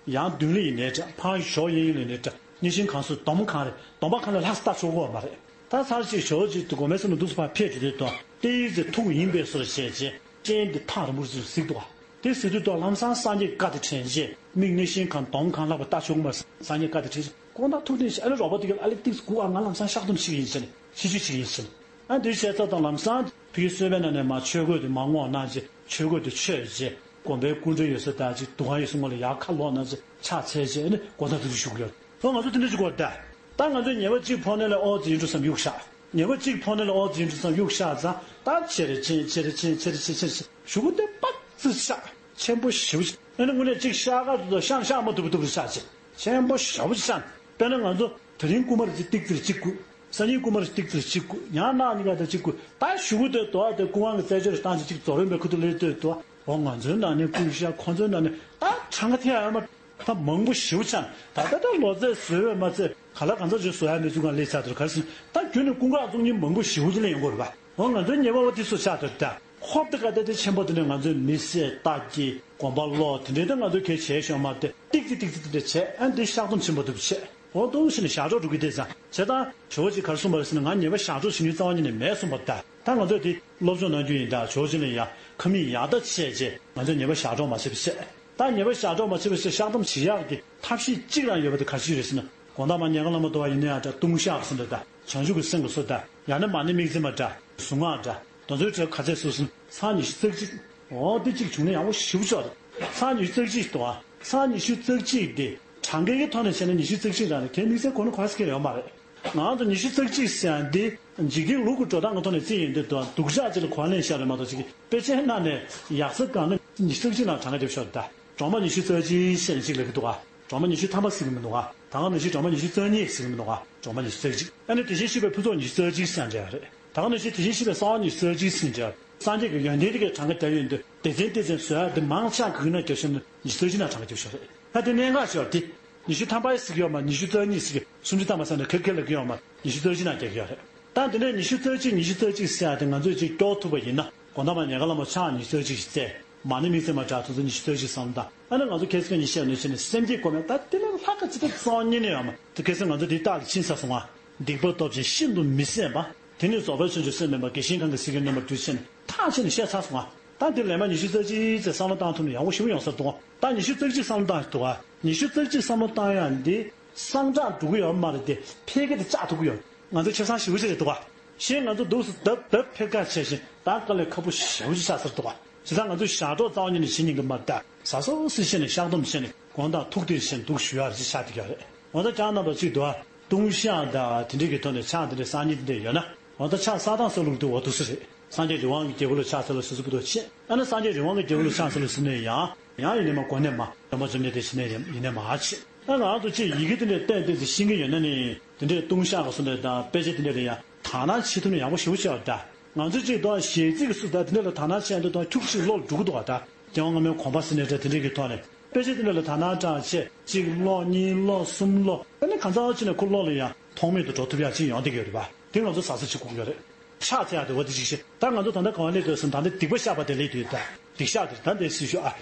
ཡང་མདུན་ལ་ཡིན་ནའི་འདྲ་ཕར་ཞོགས་ཡིན་ཡིན་ནའི་འདྲ་གཉའ་ཤིང་གང་སོ་སྡོམ་གང་རེད་སྡོམ་པ་གང་ལས་ལྷག་བལྟ་ཆོག་གོ་མ་རེད། ད་ཚར་གཅིག་ཞོགས་གཅིག་ཏུ་དགོན་པའི་སེམས་ལ་འདུག་སེ་ཕར་ཕེབས་བྱེད་དུས་དང་ཏེ་ཡིག་ཚེ་ཐུག་ཡིན་པའི་སོར་བྱས་རྗེས་སྤྱན་དེ་ཐག་རིང་པོར་ཚུར་གཟིགས་འདུག་བ། དེ་གཟིགས་དུས་དང་ལམ་སང་སངས་རྒྱས་བཀའ་དེ་དྲན་རྗེས་མིག་གཉའ་ཤིང་གང་སྡོམ་གང་ལྷག་པ་བལྟ་ཆོག་གོ་མ་རེད། སངས་རྒྱས་བཀའ་དེ་དྲན་རྗེས་དགོངས་དག་ཐུགས་བདེན་ཞིག་ཨ་ལེ་རོགས་པ་དེ་ག་ཨ་ལེ་ཏིག་སྒུག་ཨ་ང་ལམ་སང་བཤགས་སྡོམ་ཞིག་ཡིན་ཟེར་ནས་ཤི་ཆུ་ཞིག་ཡིན་ཟེར་ནས། ཨ་འདི་བྱས་ཚར་དང་ལམ་སང་ཕ་གི་གསོལ་བའི་ནང་ནས་མར་ཆོས་གོས་དེ་མར་བསྔོགས་གནང་རྗེས་ཆོས་གོས་དེ་མཆོད་རྗེས་དགོན་པའི་སྐུ་འདྲ་ཡོད་ས་དང་ཅིག་འདུ་ཁང་ཡོད་ས་སྔོན་ལ་ཡར་ཁ་ལོག་གནང་རྗེས་ཕྱག་འཚལ་རྗེས་ཨ་ནི་དགོངས་དག་ཐུགས་རྗེ་ཞུ་གི་ཡོད། ཨོ་ང་ཚོ་དེ་འདྲ་ཞིག་གོ་ད། ད་ང་ཚོས་ཉེས་པ་གཅིག་ཕོག་ནས་ལས་ཨོ་ཙི་ཡིན་འགྲོ་བསམ་གཡུག་བཞག་ཉེས་པ་གཅིག་ཕོག་ནས་ལས་ཨོ་ཙི་ཡིན་འགྲོ་བསམ་གཡུག་བཞག་ཙང་ད་ཆེ་རེ་ཆེ་ཆེ་རེ་ཆེ་ཆེ་རེ་ཆེ་ཆེ་རེ་ཞུ་གུ་དེ་པག་ཙི་བཞག་ཆེན་པོ་ཞེ་པོ་ཞིག་ཨ་ནི་དངོས་གནས་གཅིག་བཞག་ག་ཚོད་བཞག་བཞག་མ་ཐུབ་པ་ཐུབ་པ་བཞག་ཅིག་ཆེན་པོ་ཞེ་པོ་ཅིག་བཞག་དཔེར་ན་ང་ཚོ་དེ་རིང་རྐུན་མ་རེ་ཅིག་ཏིག་ཙི་རེ་གཅིག་རྐུ། སང་ཉིན་རྐུན་མ་རེ་ཅིག་ཏིག་ཙི་རེ་གཅིག་རྐུ། ཡང་གནངས་ཉིན་ག་དེ་གཅིག་རྐུ། ད་ཞུ་གུ་དེ་དོ་དེ་རྐུ་དབང་གི་རྩད་གཅོད་རེ་བཏང་ཅིག་གཅིག་རྫོགས་རིམ་པའི་ཁུ་ཐུ་ལེ་ལྟོས་དོ། འོ་ང་ཚོའི་ནང་ནས་རྐུ་ཤག་ཁོ་ཚོའི་ནང་ནས་ད་གྲངས་ཀ་ཐེ་ཡ་ཡོད་མ། ད་མང་པོ་ཞེ་པོ་ཆགས། ད་ལྟ་ད་ལོ་ཚད་བཟོས་པས་མ་ཚད་ག་ལ་གང་ཚ་བྱོས་བཟོ་ཡ་མེད་ཚུལ་གང་སླེབས་ཚར་དུས་ག་རེ་ཟེར་ན་ད་རྒྱུན་ནས་ཀུན་དགའ་བཙུགས་མཁན་མང་པོ་ཞེ་པོ་ཅིག་སླེབས་ཡོང་གི་རེད་པ། འོ་ང་ཚོའི་ཉེས་པ་བ་དེ་ཚོ་ཆགས་དུས་ད་ཧོབ་ཏེ་ག་ད་དེ་ཆེན་པོ་དེ་ནས་ང་ཚོའི་མི་བསད་རྟ་འཁྱེར་དགོན་པ་སློག་དེ་འདྲའི་ད་ང་ཚོས་གལ་ཆེ་ཤོས་མ་དེ་ཏིག་ཙི་ཏིག་ཙི་དེ་འདྲ་བྱས་ཨ་འདི་བཤགས་སྡོམ་ཆེན་པོ་འདུག་བྱས། འོ་ཏོག་ཙམ་ཞིག་ནས་ཞག་སྒྲོག་འགྲོ་གི་དེ་ཙང་བྱས་ཙང་ཇོ་བོ་རྗེ་ག་རེ་གསུངས་པ་རེད་ཟེར་ན་ང་ཉེས་པ་ཞག་སྒྲོག་བྱེད་མྱོང་རྩ་བ་ཉིད་ནས་མེད་གསུངས་པ་ད། ད་ང་ཚོས་དེ་སློབ་སྦྱོང་གནང་རྒྱུ་ཡིན་ད་ཇོ་བོ་རྗེ་ལ་ཡ་ཁ་མིག་ཡར་ལྟ་བྱས་རྗེས་ང་ཚོས་ཉེས་པ་ཞག་སྒྲོག་མ་བྱེད་པ་བྱས། ད་ཉེས་པ་ཞག་སྒྲོག་མ་བྱེད་པ་བྱས་བཤགས་སྡོམ་བྱེད་ཡག་གི་ཐབས་ཤེས་གཅིག་རང་ཡོད་པ་དེ་ག་རེ་རེད་ཟེར་ན་དགོང་དག་མར་ཉལ་ཁ་ལ་མར་འདུག་པ་ཡིན་ན་ཡང་འདྲ་ལྟུང་བཤགས་ཟེར་འདྲ་ད་བྱང་ཆུབ་ཀྱི་སེམས་ཀྱི་སོ་ད་ཡང་ན་མ་ཎི་དམིགས་བརྩེ་མ་འདྲ་གཟུངས་སྔགས་འདྲ་དེ་ཚོའི་གྲས་ག་ཚད་སུ་ཟེར་ན་ཚར་ཉི་ཤུ་རྩ་གཅིག་འོ་དེ་གཅིག་བྱུང་ན་ཡག་པོ་ཞེ་པོ་ཅིག་རེད། ཚར་ཉི་ཤུ་རྩ་གཅིག་འདུག་ཨ། ཚར་ཉི་ཤུ་རྩ་གཅིག་དེ་གྲངས་ཀའི་ཐོག་ནས་བཤད་ན་ཉི་ཤུ་རྩ་གཅིག་རང་རེད། གལ་དམིགས་བསལ་གོ་ནོར་ག་རེ་ཟེར་གྱི་ཡོད་མ་རེད། ང་ཚོ་ཉི་ཤུ་རྩ་གཅིག་ཟེར་ཡ་འདི་འཇིག་རྟེན་ལུགས་ཀྱི་འགྲོ་སྟངས་ཀྱི་ཐོག་ནས་བརྩིས་ཡོང་དུས་དུ་སྡུག་ཅག་ཅིག་ལ་གོ་བ་ལེན་བཞག་རེད་མ་གཏོགས་ཅིག་དཔེ་ཆའི་ནང་ནས་ཡག་ས་གང་ན་ཉི་ཤུ་རྩ་གཅིག་ནང་གྲངས་ཀ་རྒྱབ་ཤོག་ད། སྒྲོལ་མ་ཉི་ཤུ་རྩ་གཅིག་ཟེར་ནས་ཅིག་ལབ་ཀྱི་འདུག་ག། སྒྲོལ་མ་ཉི་ཤུ་ཐམ་པ་ཟེར་གྱི་མི་འདུག་ག། ད་ག་ནང་བཞིན་སྒྲོལ་མ་ཉི་ཤུ་རྩ་གཉིས་ཟེར་གྱི་མི་འདུག་ག། སྒྲོལ་མ་ཉི་ཤུ་རྩ་གཅིག་ཨ་ནི་དེ་བཞིན་གཤེགས་པའི་ཕུན་ཚོགས་ཉི་ཤུ་རྩ་གཅིག་ཟེར་འདྲ་རེད། ད་ག་ནང་བཞིན་དེ་བཞིན་གཤེགས་པའི་གསང་བ་ཉི་ཤུ་རྩ་གཅིག་ཟེར་འདྲ། སངས་རྒྱས་ཀྱི་ཡོན་ཏན་དེ་གའི་གྲངས་ཀ་རྒྱབ་ཡོང་དུས་སྡེ་ཚན་སྡེ་ཚན་བཟོ་ཡ་འདི་མང་ཆེ་གི་ནང་རྒྱབ་ཤོག་ན་ཉི་ཤུ་རྩ་གཅིག་ནང་གྲངས་ཀ་རྒྱབ་ཤོག་རེད། ད་དེ་གནད་འགག་ཤོར་དེ། ཉི་ཤུ་ཐམ་པ་ཟེར་གྱི་ཡོད་མ་ཉི་ཤུ་རྩ་གཉིས་ཟེར་གྱི་སུམ་ཅུ་ཐམ་པ་ཟེར་ནས་གེར་གེར་ལབ་ཀྱི་ཡོད་མ་ཉི་ཤུ་རྩ་གཅིག་ནང་རྒྱག་གི་ཡོད་རེད། ད་འདི་ནས་ཉི་ཤུ་རྩ་གཅིག་ཉི་ཤུ་རྩ་གཅིག་ཟེར་ཡ་དེ་ང་ཚོས་ཅིག་སྐྱོར་ཐུབ་པ་ཡིན་ན་དགོང་དག་མར་ཉལ་ཁ་ལ་མར་ཕྱག་ཉི་ཤུ་རྩ་གཅིག་ཞིག་བཙལ། མ་ཎི་དམིགས་བརྩེ་མ་འདྲ་དེ་ཚོ་ཉི་ཤུ་རྩ་གཅིག་བསམ་བློ་བཏང་ཨ་ནི་ང་ཚོ་ཁ་སང་ཉི་ཤུ་ནས་བྱས་ནས་སེམས་བསྐྱེད་སྒོམ་ཡ་ད་དེ་ལས་ལྷག་ག་ཅི་ལྟར་གཙང་སྙིང་ནས་ཡོད་མ་དེ་ཁ་སང་ང་ཚོ་འདི་རྟགས་ལ་ཕྱིན་ཚར་སོང་ང་། སྡིག་པ་སྟོབས་ཆེན་ཤིན་ཏུ་མི་བཟད་པ། དེ་ནི་རྫོགས་པའི་བྱང་ཆུབ་སེམས་མིན་པ་དགེ་ཞིང་གང་གིས་སྲིད་ཀྱི་མནོན་པར་གྱུར་ཅེས་ནི་ཐག་ཆོད་ནས་བཤད་ཚར་སོང་ང་། ད་འདིར་ལན་མ་ཉི་ཤུ་རྩ་གཅིག་ཅེས་བསམ་བློ་བཏང་ཐུབ་ན་ཡག་པོ་ཞེ་པོ་ཡོང་ས་རེད་འདུག་ག། ད་ཉི་ཤུ་རྩ་གཅིག་བསམ་བློ་བཏང་ཡོད་འདུག་ག། ཉི་ཤུ་རྩ་གཅིག་བསམ་བློ་བཏང་ཡག་འདི་སངས་དྲག་འགྲོ་གི་ཡོད་མ་རེད་དེ་འཕེལ་གྱི་དེ་བཅག་ཐུབ་ཀྱི་ཡོད། ང་ཚོ་ཁེ་བཟང་ཞེ་པོ་ཅིག་རེད་འདུག་ག། གཞན་ང་ཚོ་འདུག་སེ་ལྡབ་ལྡབ་འཕེལ་ཁ་བྱས་ཤིང་ད་དཀའ་ལས་ཁག་པོ་ཞེ་པོ་ཅིག་ཆགས་ས་རེད་འདུག་ག། བྱས་ཙང་ང་ཚོས་ཞག་སྒྲོག་རྩ་བ་ཉིད་ནས་བྱེད་ཉན་གྱི་མ་རེད་ད། གཟབ་གཟབ་བྱས་ནས་བཤགས་སྡོམ་བྱས་ནས་དགོངས་དག་ཐུགས་བདེ་བྱས་ནས་འདུག་ཞུ་ཡག་ཅིག་ཆགས་བསྡད་ཀྱི་ཡོད་རེད། འོ་ད་ཁྱེད་རྣམ་པ་གཅིག་འདུག་ཨ། ལྟུང་བཤགས་དང་དེ་འདྲའི་གི་ཐོག་ནས་ཕྱག་དེ་འདྲའི་བསགས་མཁན་དེ་འདྲ་ཡོད་ན། འོ་ད་ཕྱག་བསགས་སྟངས་བསགས་ལུགས་དེ་འོ་འདུག་སེ་རེད། སངས་རྒྱས་རི་དབང་གི་རྒྱལ་པོ་ལ་ཕྱག་འཚལ་ལོ་ཟེར་ཚུལ་བུ་དོ་ཆེ། ཨ་ནི་སངས་རྒྱས་རི་དབང་གི་རྒྱལ་པོ་ལ་ཕྱག་འཚལ་ལོ་ཟེར་ནས་ཡང་ཡང་ཡིན་ནས་མ་གོ་ནས་མ་སྡོམ་པ་འཛོམས་ནས་དེ་བྱེད་ནས་ཡིན་ནས་མ་ཆེ། ཨ་ང་རང་ཚོ་ཅིག་ཡི་གེ་དེ་འདྲའི་བསྟན་བསྟན་ཚེ་ཤེས་ཀྱི་ཡོད་ན་ནི་དེ་འདྲའི་ལྟུང་བཤགས་ག་སོ་འདྲ་དང་དཔེ་ཆ་དེ་འདྲ་ལ་ཡང་དག་སྣང་བྱེད་ཐུབ་ན་ཡག་པོ་ཞེ་པོ་ཅིག་ཡོད་ད། ང་ཚོ་ཅིག་དང་གཞས་ཚིག་གི་སུ་ད་དེ་འདྲ་ལ་དག་སྣང་བྱས་འདུག་དང་ཁྱུག་ཅིག་ཀློག་འགྲོ་གི་འདུག་བ་ད། རྒྱལ་དབང་སྔ་མའི་དགོངས་པ་ཟེར་ནས་འདྲ་དེ་འདྲ་གི་ཐོག་ནས་དཔེ་ཆ་དེ་འདྲ་ལ་དག་སྣང་དྲངས་བྱས་གཅིག་ཀློག་གཉིས་ཀློག་གསུམ་ཀློག་ཨ་ནི་གང་ཚང་ཅིག་ནས་ཁོ་ཀློག་ལ་ཡང་ཐོགས་མེད་དུ་འགྲོ་ཐུབ་ཡག་ཅིག་ཡོང་བསྡད་ཀྱི་ཡོད་རེད་པ། དེ་ང་ཚོ་ཟ་ས་ཅིག་དགོས་ཀྱི་ཡོད་རེད། ཕྱག་འཚལ་ཡག་དེ་འོ་དེ་ཅིག་བྱེད་ད་ང་ཚོ་ད་ལྟ་ག་བ་སླེབས་འདུག་ཟེར་ན་ད་ལྟ་སྡིག་པ་བཤགས་པ་དེ་སླེབས་དུས་ད་སྡིག་བཤགས་དེ་ད་འདས་སྲིད་ཞུ་ཨ།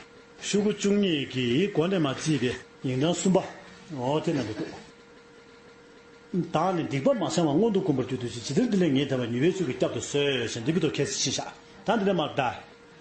ཤོག་གུ་བཅུ་གཉིས་ཀྱི་མགོ་ནས་མར་བརྩིས་པའི་ཡིག་ཐང་གསུམ་པ། འོ་དེ་ན་འདུག་བདག་ནི་སྡིག་པ་མ་བྱང་བར་མངོན་དུ་ཀུན་པར་གྱུར་ཏོ་ཞེས་ཇི་ལྟར་འདི་ལས་ངེས་འདའ་བར་ཉེས་པའི་ཚུལ་གྱིས་བསྐྱབ་ཏུ་གསོལ་ཞེས་འདི་བར་དུ་ཁས་བླངས་ཤིང་བཞག་ད་འདི་ནས་མར་ད།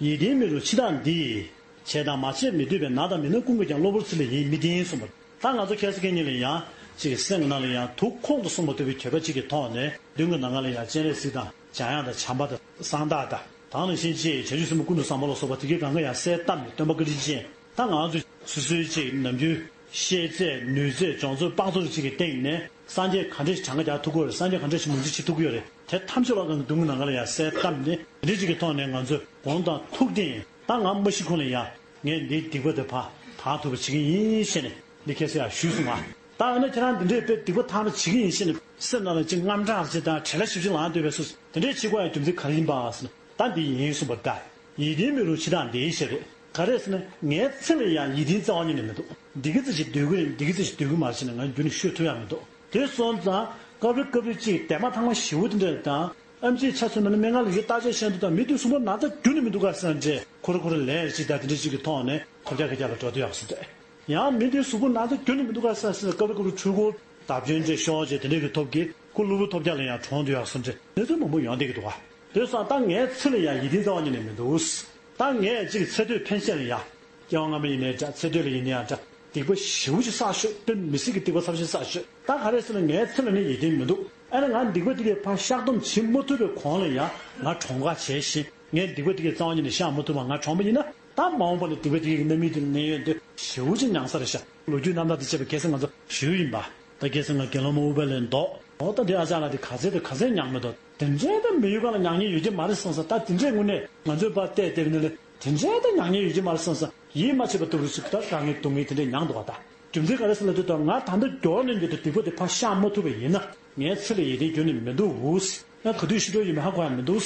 ཡིད་བརྟན་མི་རུ་འཆི་བདག་འདི། བྱས་དང་མ་བྱས་མི་སྡོད་པས་ན་དང་མི་ན་ཀུན་གྱིས་ཀྱང་གློ་བུར་ཚུལ་ལས་ཡིན་མི་བརྟན་གསུངས་པ། ད་ང་ཚོ་ཁ་སང་གི་ཉིན་ལ་ཡང་ཅིག་གི་སེམས་ཀྱི་ནང་ལ་ཡང་དུག་ཁོང་དུ་སོང་མ་ཐུབ་པའི་གྱོད་པ་ཅིག་གི་ཐོག་ནས་མདུན་གྱི་ནམ་མཁའ་ལ་ཡང་སྤྱན་རས་གཟིགས་དང་འཇམ་དབྱངས་དང་བྱམས་པ་དང་གསང་བདག་དང་། དང་ནང་བཞིན་ཅིག་བྱང་ཆུབ་སེམས་དཔའ་ཀུན་ཏུ་བཟང་པོ་ལ་སོགས་པ་དེ་གའི་གང་ག་ཡང་གསལ་བཏབ་ནས་སྟོན་པ་བཀའ་དྲིན་ཅན། ད་ང་ཚོ་སོ་སོའི་ཅིག་ནམ་རྒྱུན་ཤེས་ཚད་ནུས་ཚད་སྦྱོང་ཚོད་དཔག་ཚོད་ཅིག་གི་སྟེང་ནས་སངས་རྒྱས་ག་འདྲ་ཞིག་གྲངས་ཀ་རྒྱག་ཐུབ་ཀྱི་ཡོད་རེད། སངས་རྒྱས་ག་འདྲ་ཞིག་མིང་ཚིག་བྱེད་ཐུབ་ཀྱི་ཡོད་རེད། དེ་ཐམས་ཅད་ལ་ང་ཚོ་མདུན་གྱི་ནམ་མཁའ་ལ་ཡང་གསལ་བཏབ་ནས་དེ་འདྲ་ཅིག་གི་ཐོག་ནས་ང་ཚོས་དགོངས་དང་ཐུགས་བདེན་ད་ང་མ་ཤི་གོང་ལ་ཡང་ངས་འདིའི་སྡིག་པ་དེ་ཕར་དག་ཐུབ་པ་བྱེད་ཀྱི་ཡིན་ཞེས་ནས་འདི་ཁ་སང་ཡང་ཞུས་སོང་ང་། ད་ཨ་ནི་ཁྱེད་རང་འདི་འདྲའི་དཔེ་སྡིག་པ་དག་པ་བྱེད་ཀྱི་ཡིན་ཞེས་ནས་སེམས་ནང་ལ་ཅིག་དངངས་སྐྲག་ཅིག་དང་བྲེལ་བ་ཞེ་པོ་ཅིག་ལངས་སྡོད་པའི་སོ་སོ་དེ་འདྲའི་བྱེད་དགོས་ཡ་རྒྱུ་མཚན་ག་རེ་ཡིན་པ་ཟེར་ན། ད་འདི་ཡིན་གསུངས་པ་ད། ཡིད་བརྟན་མི་རུ་འཆི་བདག་འདི་ཞེས་རེད། ག་རེ་ཟེར་ན་ངའི་ཚེ་ལ་ཡང་ཡིད་བརྟན་རྩ་བ་ཉིད་ནས་མི་འདུག་འདི་གི་ཙི་ཞིག་སྡོད་ཀྱི་རེད། འདི་གི་ཙི་ཞིག་སྡོད་ཀྱི་མ་རེད་ཟེར་ནས་ང་རྒྱུན་ནས་ཤོད་ཐུབ་ཡག་མི་འདུག་དེ་སོང་ཙང་སྐབས་རེ་སྐབས་རེ་ཅིག་དེ་མ་ཐག་མ་ཞེ་པོ་དེ་འདྲ་དང་། ཨེམ་ཆིའི་ཆ་མཚོན་ན་ནི་སྨན་ཁང་ལ་ཡོད་བརྟག་དཔྱད་བྱས་འདུག་དང་མི་དེ་གཟུགས་པོ་ན་ཚ་རྒྱུན་ནས་མི་འདུག་ག་ཟེར་ནས་ཁོ་རེ་ཁོ་རེ་ལས་ཅིག་དང་དེ་འདྲ་ཅིག་གི་ཐོག་ནས་ཁོ་རྒྱ་ཁ་རྒྱ་ལ་འགྲོ་འདོད་ཡག་སོང་སྟེ། ཡང་མི་དེའི་གཟུགས་པོ་ན་ཚ་རྒྱུན་ནས་མི་འདུག་ག་ཟེར་ཟེར་སྐབས་རེ་སྐབས་རེ་འཕྲུལ་འཁོར་བརྡབ་སྐྱོན་བྱས་ཤོག་ཅེས་དེ་འདྲ་གི་ཐོབ་ཀྱི་ཁོ་གློ་བུར་ཐོལ་རྒྱག་ལ་ཡང་གྲོངས་འདུག་ཡག་སོང་ཅེས་གནས་ཚུལ་མང་པོ་ཡོང་བསྡད་ཀྱི་འདུག་ག་དེ་སོང་ད་ངའི་ཚེ་ལ་ཡང་ཡིད་བརྟན་རྩ་བ་ཉིད་ནས་མི་འདུག་ད་ངས་ཅིག་ཚེ་སྟོད་ཕན་ཆད་ལ་ཡང་སྐྱེ་བ་སྔ་མ་ཡིན་ནའི་འདྲ་ཚེ་སྟོད་ལ་ཡིན་ནའི་འདྲ་སྡིག་པ་ཞེ་པོ་ཅིག་བསགས་ཤོག་དཔེ་མི་སྲིད་ཀྱི་སྡིག་པ་ཚབས་ཆེན་བསགས་ཤོག་ད་ག་རེ་ཟེར་ན་ངའི་ཚེ་ལ་ནི་ཡིད་བརྟན་མི་འདུག་ཨ་ནི་ང་སྡིག་པ་དེ་གའི་ཕར་བཤགས་སྡོམ་བྱེད་མ་ཐུབ་པའི་གོང་ལ་ཡང་ང་གྲོངས་ཁ་བྱས་ཤིང་། ངས་སྡིག་པ་དེ་གའི་རྩ་བ་ཉིད་ནས་བཤགས་མ་ཐུབ་པར་ང་གྲོངས་པ་ཡིན་ན་ད་མ་འོངས་པ་ལ་སྡིག་པ་དེ་གའི་རྣམ་སྨིན་དེ་གནས་ཡོད་འདི་ཞེ་པོ་ཅིག་མྱངས་ས་རེད་ཤག་ལོ་རྒྱུས་རྣམ་ཐར་དེ་བྱས་པ་གལ་སྲིད་ང་ཚོ་ཞུས་ཡིན་པ། ད་གལ་སྲིད་ང་དགེ་སློང་མ་ཨུཏྤལ་ལའི་མདོག་འོ་ད་འདི་ཨ་ཅག་ལགས་དེ་ག་ཚད་དང་ག་ཚད་མྱངས་མེད་དོ། དེ་འདྲའི་ད་མི་ཡུལ་ཁ་ལ་མྱ་ངན་ཡོད་ཀྱི་མ་རེད་བསམ་ས། ད་དེ་འདྲའི་དངོས་གནས་ང་ཚོའི་པར་བལྟས་བལྟས་པ་ནི་ལས་དེ་འདྲའི་ད་མྱ་ངན་ཡོད་ཀྱི་མ་རེད་བསམ་ས། ཡིད་མ་ཆེས་པ་ལྟ་བུ་ཞིག་ད་དཀའ་ངལ་སྡུག་བསྔལ་དེ་འདྲའི་མྱངས་འདུག་བ་ད། རྒྱུ་མཚན་ག་རེ་ཟེར་ན་དེ་ལྟར་ང་ད་ལྟ་མགྱོགས་ནས་མགྱོགས་དུ་སྡིག་པ་དེ་ཕར་བཤགས་མ་ཐུབ་པ་ཡིན་ན་ངའི་ཚེ་ལ་ཡིད་བརྟན་རྒྱུན་ནས་མི་འདུག་ད་ག་དུས་ཤི་འགྲོ་ཡོད་མེད་ཧ་གོ་ཡ་མི་འདུག་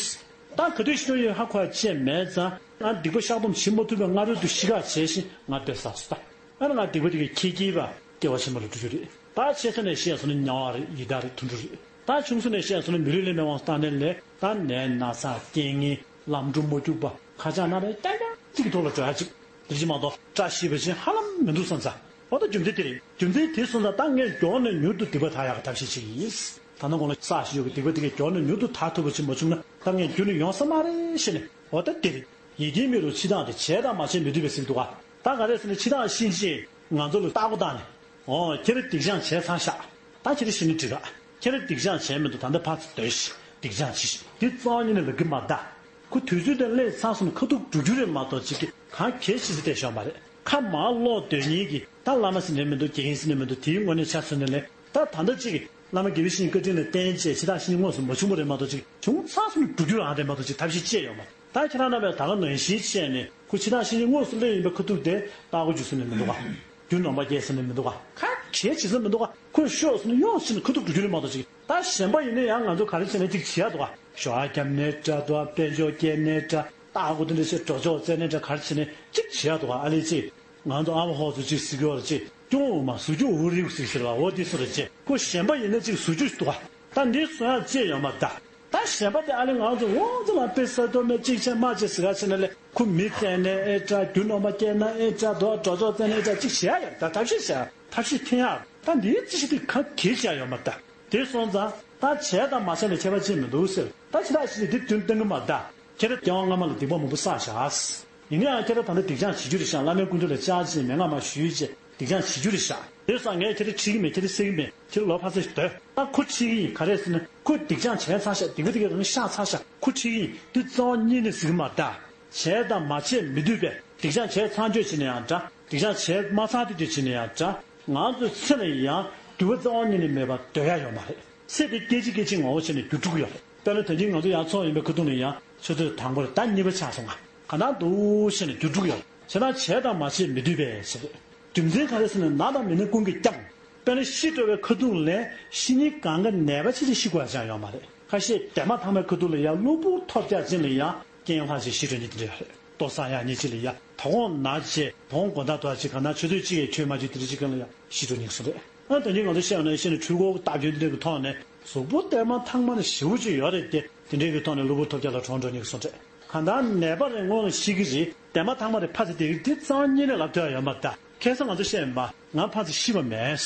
ད་ག་དུས་ཤི་འགྲོ་ཡོད་ཧ་གོ་ཡ་ཅེས་མེད་ཙང་ང་སྡིག་པ་བཤགས་སྡོམ་བྱེད་མ་ཐུབ་པའི་སྔ་རོལ་དུ་ཤི་ཁ་བྱས་ཤིང་ང་དཔེ་བསགས་སོ། ད་ཨ་ནི་ང་སྡིག་པ་དེ་གའི་ཁྱེད་ཀྱིས་པ་སྐྱེ་བ་ཕྱི་མ་ལ་འགྲོ་རྒྱུ་རེད། ད་ཆེ་ས་ནས་བཤད་སོང་ན་དམྱལ་བ་རེད། ཡི་དྭགས་རེད། དུད་འགྲོ་རེད། ད་ཆུང་ས་ནས་བཤད་སོང་ན་མི་ལུས་ལས་མེད་དབང་ས་ནས་ལས་ད་ནད་ན་ཚ་རྐྱེན་ངན་ལམ་འགྲོ་མ་ཐུབ་པ་ཁ་ཆག་ན་རེ་རྐྱང་རྐྱང་གཅིག་གི་ཐོག་ལ་འགྲོ་ཡ་གཅིག་དེ་ཅི་མ་གཏོགས་བཀྲ་ཤིས་པ་ཅན་ཧ་ལམ་མི་འདུག་བསམ་ས། འོ་ད་རྒྱུ་མཚན་དེ་རེད། རྒྱུ་མཚན་དེ་སོང་ཙང་ད་ངས་མགྱོགས་ནས་མྱུར་དུ་སྡིག་པ་དག་ཡག་གི་ཐབས་ཤེས་བྱེད་ཀྱི་ཡིན། ད་ནང་གོང་ལ་བསགས་བཞིན་ཡོད་ཀྱི་སྡིག་པ་དེ་གས་མགྱོགས་ནས་མྱུར་དུ་དག་ཐུབ་པ་ཅིག་མ་བྱུང་ན་ད་ངས་རྒྱུན་ནས་ཡོང་ས་མ་རེད་ཞེས་ནས་འོ་ད་དེ་རེད། ཡིད་བརྟན་མི་རུ་འཆི་བདག་དེ་བྱས་དང་མ་བྱས་མི་སྡོད་པའི་ཟེར་གྱི་འདུག་ག་ད་ག་རེ་ཟེར་ན་འཆི་བདག་གཤིན་རྗེས་ང་ཚོ་ལ་ལྟ་སྒོ་བཏང་ནས། འོ་ཁྱེད་རང་སྡིག་སྦྱང་བྱས་ཚར་ཤག་ད་ཁྱེད་རང་ཤི་ན་འགྲིག་ག་ཁྱེད་རང་སྡིག་སྦྱང་བྱས་མི་འདུག་ད་ལྟ་ཕར་ཚུར་སྡོད་ཤིག་སྡིག་སྦྱང་བྱེད་ཤིག་འདི་རྩ་བ་ཉིད་ནས་ལབ་ཀྱི་མ་རེད་ད། ཁོ་དུས་ཚོད་དེ་སླེབས་ཚར་སོང་ན་ཁ་ཐུག་འགྲོ་རྒྱུ་རེད་མ་གཏོགས་ཅིག་གི་གང་གལ་ཆེ་ས་བལྟས་ཤོག་མ་རེད། ཁ་མར་ལོག་སྡོད་མཁན་གྱི་ད་བླ་མ་ཟེར་ནས་མི་འདུག་དགེ་རྒན་ཟེར་ནས་མི་འདུག་དེའི་ངོས་ནས་ཆ་མཚོན་ནས་ལས་ད་ད་ལྟ་ཅིག་གི་བླ་མ་དགེ་བའི་བཤེས་གཉེན་བཀའ་དྲིན་ལ་བརྟེན་བྱས་འཆི་བདག་གཤིན་རྗེ་དངོས་སུ་མ་བྱུང་བ་རེད་མ་གཏོགས་ཅིག་བྱུང་ཚར་སོང་ན་འགྲོ་རྒྱུ་རང་རེད་མ་གཏོགས་ཅིག་ཐབས་ཤེས་ཅི་ཡང་ཡོད་མ་རེད། ད་ཁྱེད་རང་རྣམ་པས་ད་ག་ནང་བཞིན་བྱས་ནས་ཁོ་འཆི་བདག་གཤིན་རྗེ་དངོས་སུ་སླེབས་ཡིན་པའི་ཁ་ཐུག་དེ་ལྟ་སྒོ་རྒྱུག་ས་ནས་མི་འདུག་ག་རྒྱུ་ནོམ་པ་སྐྱེལ་ས་ནས་མི་འདུག་ག་ག་གལ་ཆེ་ས་མི་འདུག་ག་ཁོས་ཤོག་ཟེར་ན་ཡོང་ཕྱིན་ཁ་ཐུག་འགྲོ་རྒྱུ་རེད་མ་གཏོགས་ཅིག་ད་གཞན་པ་ཡིན་ན་ཡང་ང་ཚོ་ག་རེ་བྱས་ནས་ཅིག་བྱེད་ཡ་འདུག་ག་ཞོགས་ཨ་རྒྱབ་ནས་འདྲ་འདུག་ག་དཔལ་འབྱོར་སྐྱེལ་ནས་འདྲ་ལྟ་སྒོ་དེ་འདྲ་བྱས་གྲོགས་ཆོག་བཙལ་ནས་འདྲ་ག་རེ་བྱས་ནས་ཅིག་བྱེད་ཡ་འདུག་ག་ཨ་ལས་ཅིག་ང་ཚོ་ཨ་མ་ཧོ་ཚོ་ཅིག་ཟེར་གྱི་ཡོད་རེད་ཅེས་སྐྱོང་འོ་མ་ཟུར་རྒྱུ་འུ་རིག་ཟིག་ཟེར་བ་འོ་དེ་སུ་རེད་ཅེས་ཁོ་གཞན་པ་ཡིན་ན་ཅིག་ཟུར་རྒྱུ་ཞིག་འདུག་ག་ད་འདི་སུ་ཡང་ཅེས་ཡོད་མ་རེད་ད། ད་གཞན་པ་དེ་ཨ་ལེ་ང་ཚོ་འོ་ཚོ་ལ་དཔེ་ས་ཏོ་མེད་ཅིག་བྱས་མ་བྱས་ཟེར་ག་བྱས་ན་ལེ་ཁོ་མི་བཙལ་ནས་ཨེ་འདྲ་རྒྱུ་ནོམ་པ་སྐྱེལ་ན་ཨེ་འདྲ་དོ་གྲོགས་ཆོག་བཙལ་ན་ཨེ་འདྲ་ཅིག་བྱེད་ཡ་ཡོད་ད་ཐབས་ཤེས་བྱེད་ཡ་ཐབས་ཤེས་འཐེན་ཡ་ད་འདིའི་ཅི་ཞིག་དེ་ག་གེ་བྱེད་ཡ་ཡོད་མ་རེད་ད། དེ་སོང་ཙང་ད་བྱས་དང་མ་བྱས་ལ་ཁྱད་པར་ཅི་མི་འདུག་ཟེར། ད་ཁྱེད་རང་ཞིག་འདི་དོན་གཏན་གི་མ་རེད་ད། ཁྱེད་རང་སྐྱེ་བ་སྔ་མ་ལ་སྡིག་པ་མང་པོ་བསགས་བཞག་ཡིན་ན་ཡང་ཁྱེད་རང་ད་ལྟ་སྡིག་སྦྱང་བྱེད་རྒྱུ་རེད་ཤག་བླ་མའི་སྐུ་མདུན་ལ་བཅར་ཕྱིན་མན་ངག་མར་ཞུས་བྱས་སྡིག་སྦྱང་བྱེད་རྒྱུ་རེད་ཤག་དེ་སོང་ངས་ཁྱེད་རང་ཁྲིད་ཀྱི་མེད་ཁྱེད་རང་གསོད་ཀྱི་མེད་ཁྱེད་རང་ལོག་ཕར་ཚུར་སྡོད། ད་ཁོ་ཁྲིད་ཀྱི་ཡིན་ག་རེ་ཟེར་ན་ཁོས་སྡིག་སྦྱང་བྱས་ཚར་ཤག་སྡིག་པ་དེ་ག་རང་བཤགས་ཚར་ཤག་ཁོ་ཁྲིད་ཀྱི་ཡིན་འདི་རྩ་བ་ཉིད་ནས་ཟེར་གི་མ་རེད་ད། བྱས་དང་མ་བྱས་མི་སྡོད་པས་སྡིག་སྦྱང་བྱས་ཚར་འཇོག་བྱས་ན་ཡང་འདྲ། སྡིག་སྦྱང་བྱས་མ་ཚར་དུས་དེ་བྱས་ན་ཡང་འདྲ། ང་ཚོའི་ཚེ་ལ་ཡང་ འགྱུར་བ་རྩ་བ་ཉིད་ནས་མེད་པ་འདོད་ཡ་ཡོད་མ་རེད། ཚེ་འདི་སྐད་ཅིག་སྐད་ཅིག་ངོ་བོ་བྱས་ནས་འགྱུར་འགྲོ་གི་ཡོད་རེད། དཔེར་ན་དོན་གྱིས་ང་ཚོ་ཡར་འཚོ་ཡིན་པའི་ཁ་ཐུག་ནས་ཡང་ཆུ་ཚོད་དང་པོར་ཟླ་གཉིས་པ་ཆགས་སོང་ང་། གང་ལྟར་འདུག་བྱས་ནས་འགྱུར་འགྲོ་གི་ཡོད་རེད། བྱས་ན་བྱས་དང་མ་བྱས་མི་འདུས་པས་ཟེར་རེད། རྒྱུ་མཚན་ག་རེ་ཟེར་ན་ན་དང་མི་ན་ཀུན་གྱིས་ཀྱང་། དཔེར་ན་ཤི་འགྲོ་བའི་ཁ་ཐུག་ལ་ཤི་ནི་གང་ག་ནད་པ་ཆེ་ཆེ་ཤི་དགོས་ཡ་ཅང་ཡོད་མ་རེད། ཁ་ཤས་འདས་མ་ཐག་མའི་ཁ་ཐུག་ལ་ཡང་གློ་བུར་ཐོལ་རྒྱག་ཅན་ལ་ཡང་རྐྱེན་ལྷག་ཅིག་ཤི་འགྲོ་ནི་དེ་འདྲ་ཡོད་རེད། ལྟོ་ཟ་ཡག་ཉེས་ཅིག་ལ་ཡང་དོ་དགོང་ན་བྱས་དོ་དགོང་དགོང་དག་དོ་ཅིག་ག་ན་ཆུ་ཚོད་གཅིག་གི་ཆོས་མ་བྱེད་དེ་འདྲ་ཅིག་གང་ལ་ཡང་ཤི་འགྲོ་ནི་སོང་རེད། ཨ་དོན་གྱིས་ང་ཚོ་བཤད་པ་ནང་བཞིན་འཁྲུལ་འཁོར་སྟབས་བདེ་འདྲ་གི་ཐོག་ནས་གཟུགས་པོ་འདས་མ་ཐག་མ་ནས་ཞེ་པོ་ཅིག་ཡོད་རེད་དེ་དེ་འདྲའི་གི་ཐོག་ནས་གློ་བུར་ཐོལ་རྒྱག་ལ་གྲོངས་འགྲོ་ནི་སོང་རེད། གང་ལྟར་ནད་པ་རེད་སྔོན་ལ་ཤི་གི་རེད། འདས་མ་ཐག་མ་རེད་ཕར་ཚེ་དེ་གི་དེ་རྩ་བ་ཉིད་ནས་ལབ་ཐུབ་ཡ་ཡོད་མ་རེད་ད། ཁ་སང་ང་ཚོ་བཤད་ཡིན་པ། ང་ཕར་ཚུར་ཤི་བ་མེད།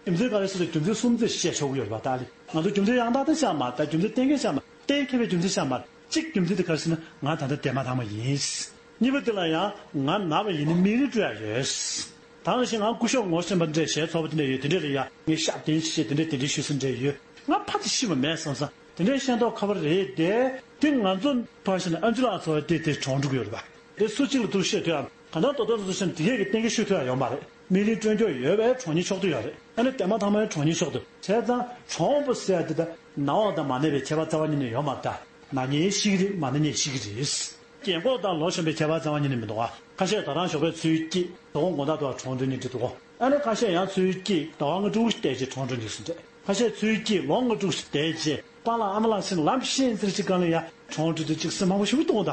རྒྱུ་མཚན་ག་རེ་ཟེར་ན་རྒྱུ་མཚན་གསུམ་ཚོས་བཤད་ཆོག་གི་ཡོད་རེད་པ། ད་ལི་ང་ཚོ་རྒྱུ་མཚན་ཡང་དག་ཏུ་བཞག་མ་རེད། རྒྱུ་མཚན་གཏན་འཁེལ་བཞག་མ་རེད། གཏན་འཁེལ་བའི་རྒྱུ་མཚན་བཞག་མ་རེད། གཅིག་རྒྱུ་མཚན་དེ་ག་རེ་ཟེར་ན་ང་ད་ལྟ་འདས་མ་ཐག་མ་ཡིན། གཉིས་པ་དེ་ལ་ཡང་ང་ན་བ་ཡིན་ན་སྨན་རིན་སྤྲོད་ཡ་ཡོད། ད་ནང་བཞིན་ང་སྐུ་ཞབས་ངོ་ཤེས་པ་འདྲ་ཞལ་ཚོགས་པ་དེ་འདྲ་ཡོད་དེ་འདྲ་ལ་ཡང་ངས་ཞབས་བརྟན་བྱས་དེ་འདྲ་དེ་འདྲ་ཞུས་ཟིན་འདྲ་ཡོད། ང་ཕར་ཚུར་ཤི་བ་མེད་བསམ་བསམ་དེ་འདྲ་བཤད་མདོག་ཁ་པོ་རེད་དེ། དེ་ང་ཚོ་ཕར་ཕྱིན་ཨན་ཅི་ལགས་ཚོ་དེ་དེ་གྲོངས་འགྲོ་གི་ཡོད་རེད་པ། དེ་སུ་གཅིག་ལ་ཐུག་བཤད་ཐུབ་ཨམ། གང་ལྟར་རྡོག་རྡོག་རེ་ཟུང་ཤེས་ན་དེ་གས་ཀྱི་གཏན་འཁེལ་ཞུ་ཐུབ་ཡ་ཡོད་མ་རེད། སྨན་རིན་སྤྲོད་རྒྱུ་ཡོད་པས་གྲོངས་ཉེན་ཆོག་ཏུ་ཡོད་རེད། ཨ་ནི་འདས་མ་ཐག་མའི་གྲོངས་ཉེན་ཆོག་ཏུ་བྱས་ཙང་གྲོངས་པ་ཟེར་ཡ་དེ་ད་ན་བ་དང་མ་ན་བའི་ཁྱད་པར་རྩ་བ་ཉིད་ནས་ཡོད་མ་རེད་ད། ན་མཁན་ཤི་གི་རེད། མ་ན་མཁན་ཤི་གི་རེད། རྒན་འཁོགས་དང་ལོ་གཞོན་པའི་ཁྱད་པར་རྩ་བ་ཉིད་ནས་མི་འདུག་ག་ཁ་ཤས་ད་རང་ཞོགས་པའི་ཚུལ་སྐྱིད་དོ་དགོང་དག་ཏུ་གྲོངས་འགྲོ་ནི་འདྲ་འདུག་ག་ཨ་ནི་ཁ་ཤས་ཡང་ཚུལ་སྐྱིད་ཟླ་བ་ལྔ་དྲུག་བསྡད་རྗེས་གྲོངས་འགྲོ་ནི་སུ་འདྲ། ཁ་ཤས་ཚུལ་སྐྱིད་ལོ་ལྔ་དྲུག་བསྡད་རྗེས་པཱ་ལགས་ཨ་མ་ལགས་ཕྱིན་ལམ་ཤེས་ཟེར་ཅིག་གང་ལ་ཡ་གྲོངས་འགྲོ་དུས་ཅིག་སེམས་མང་པོ་ཞེ་པོ་གཏོང་ད།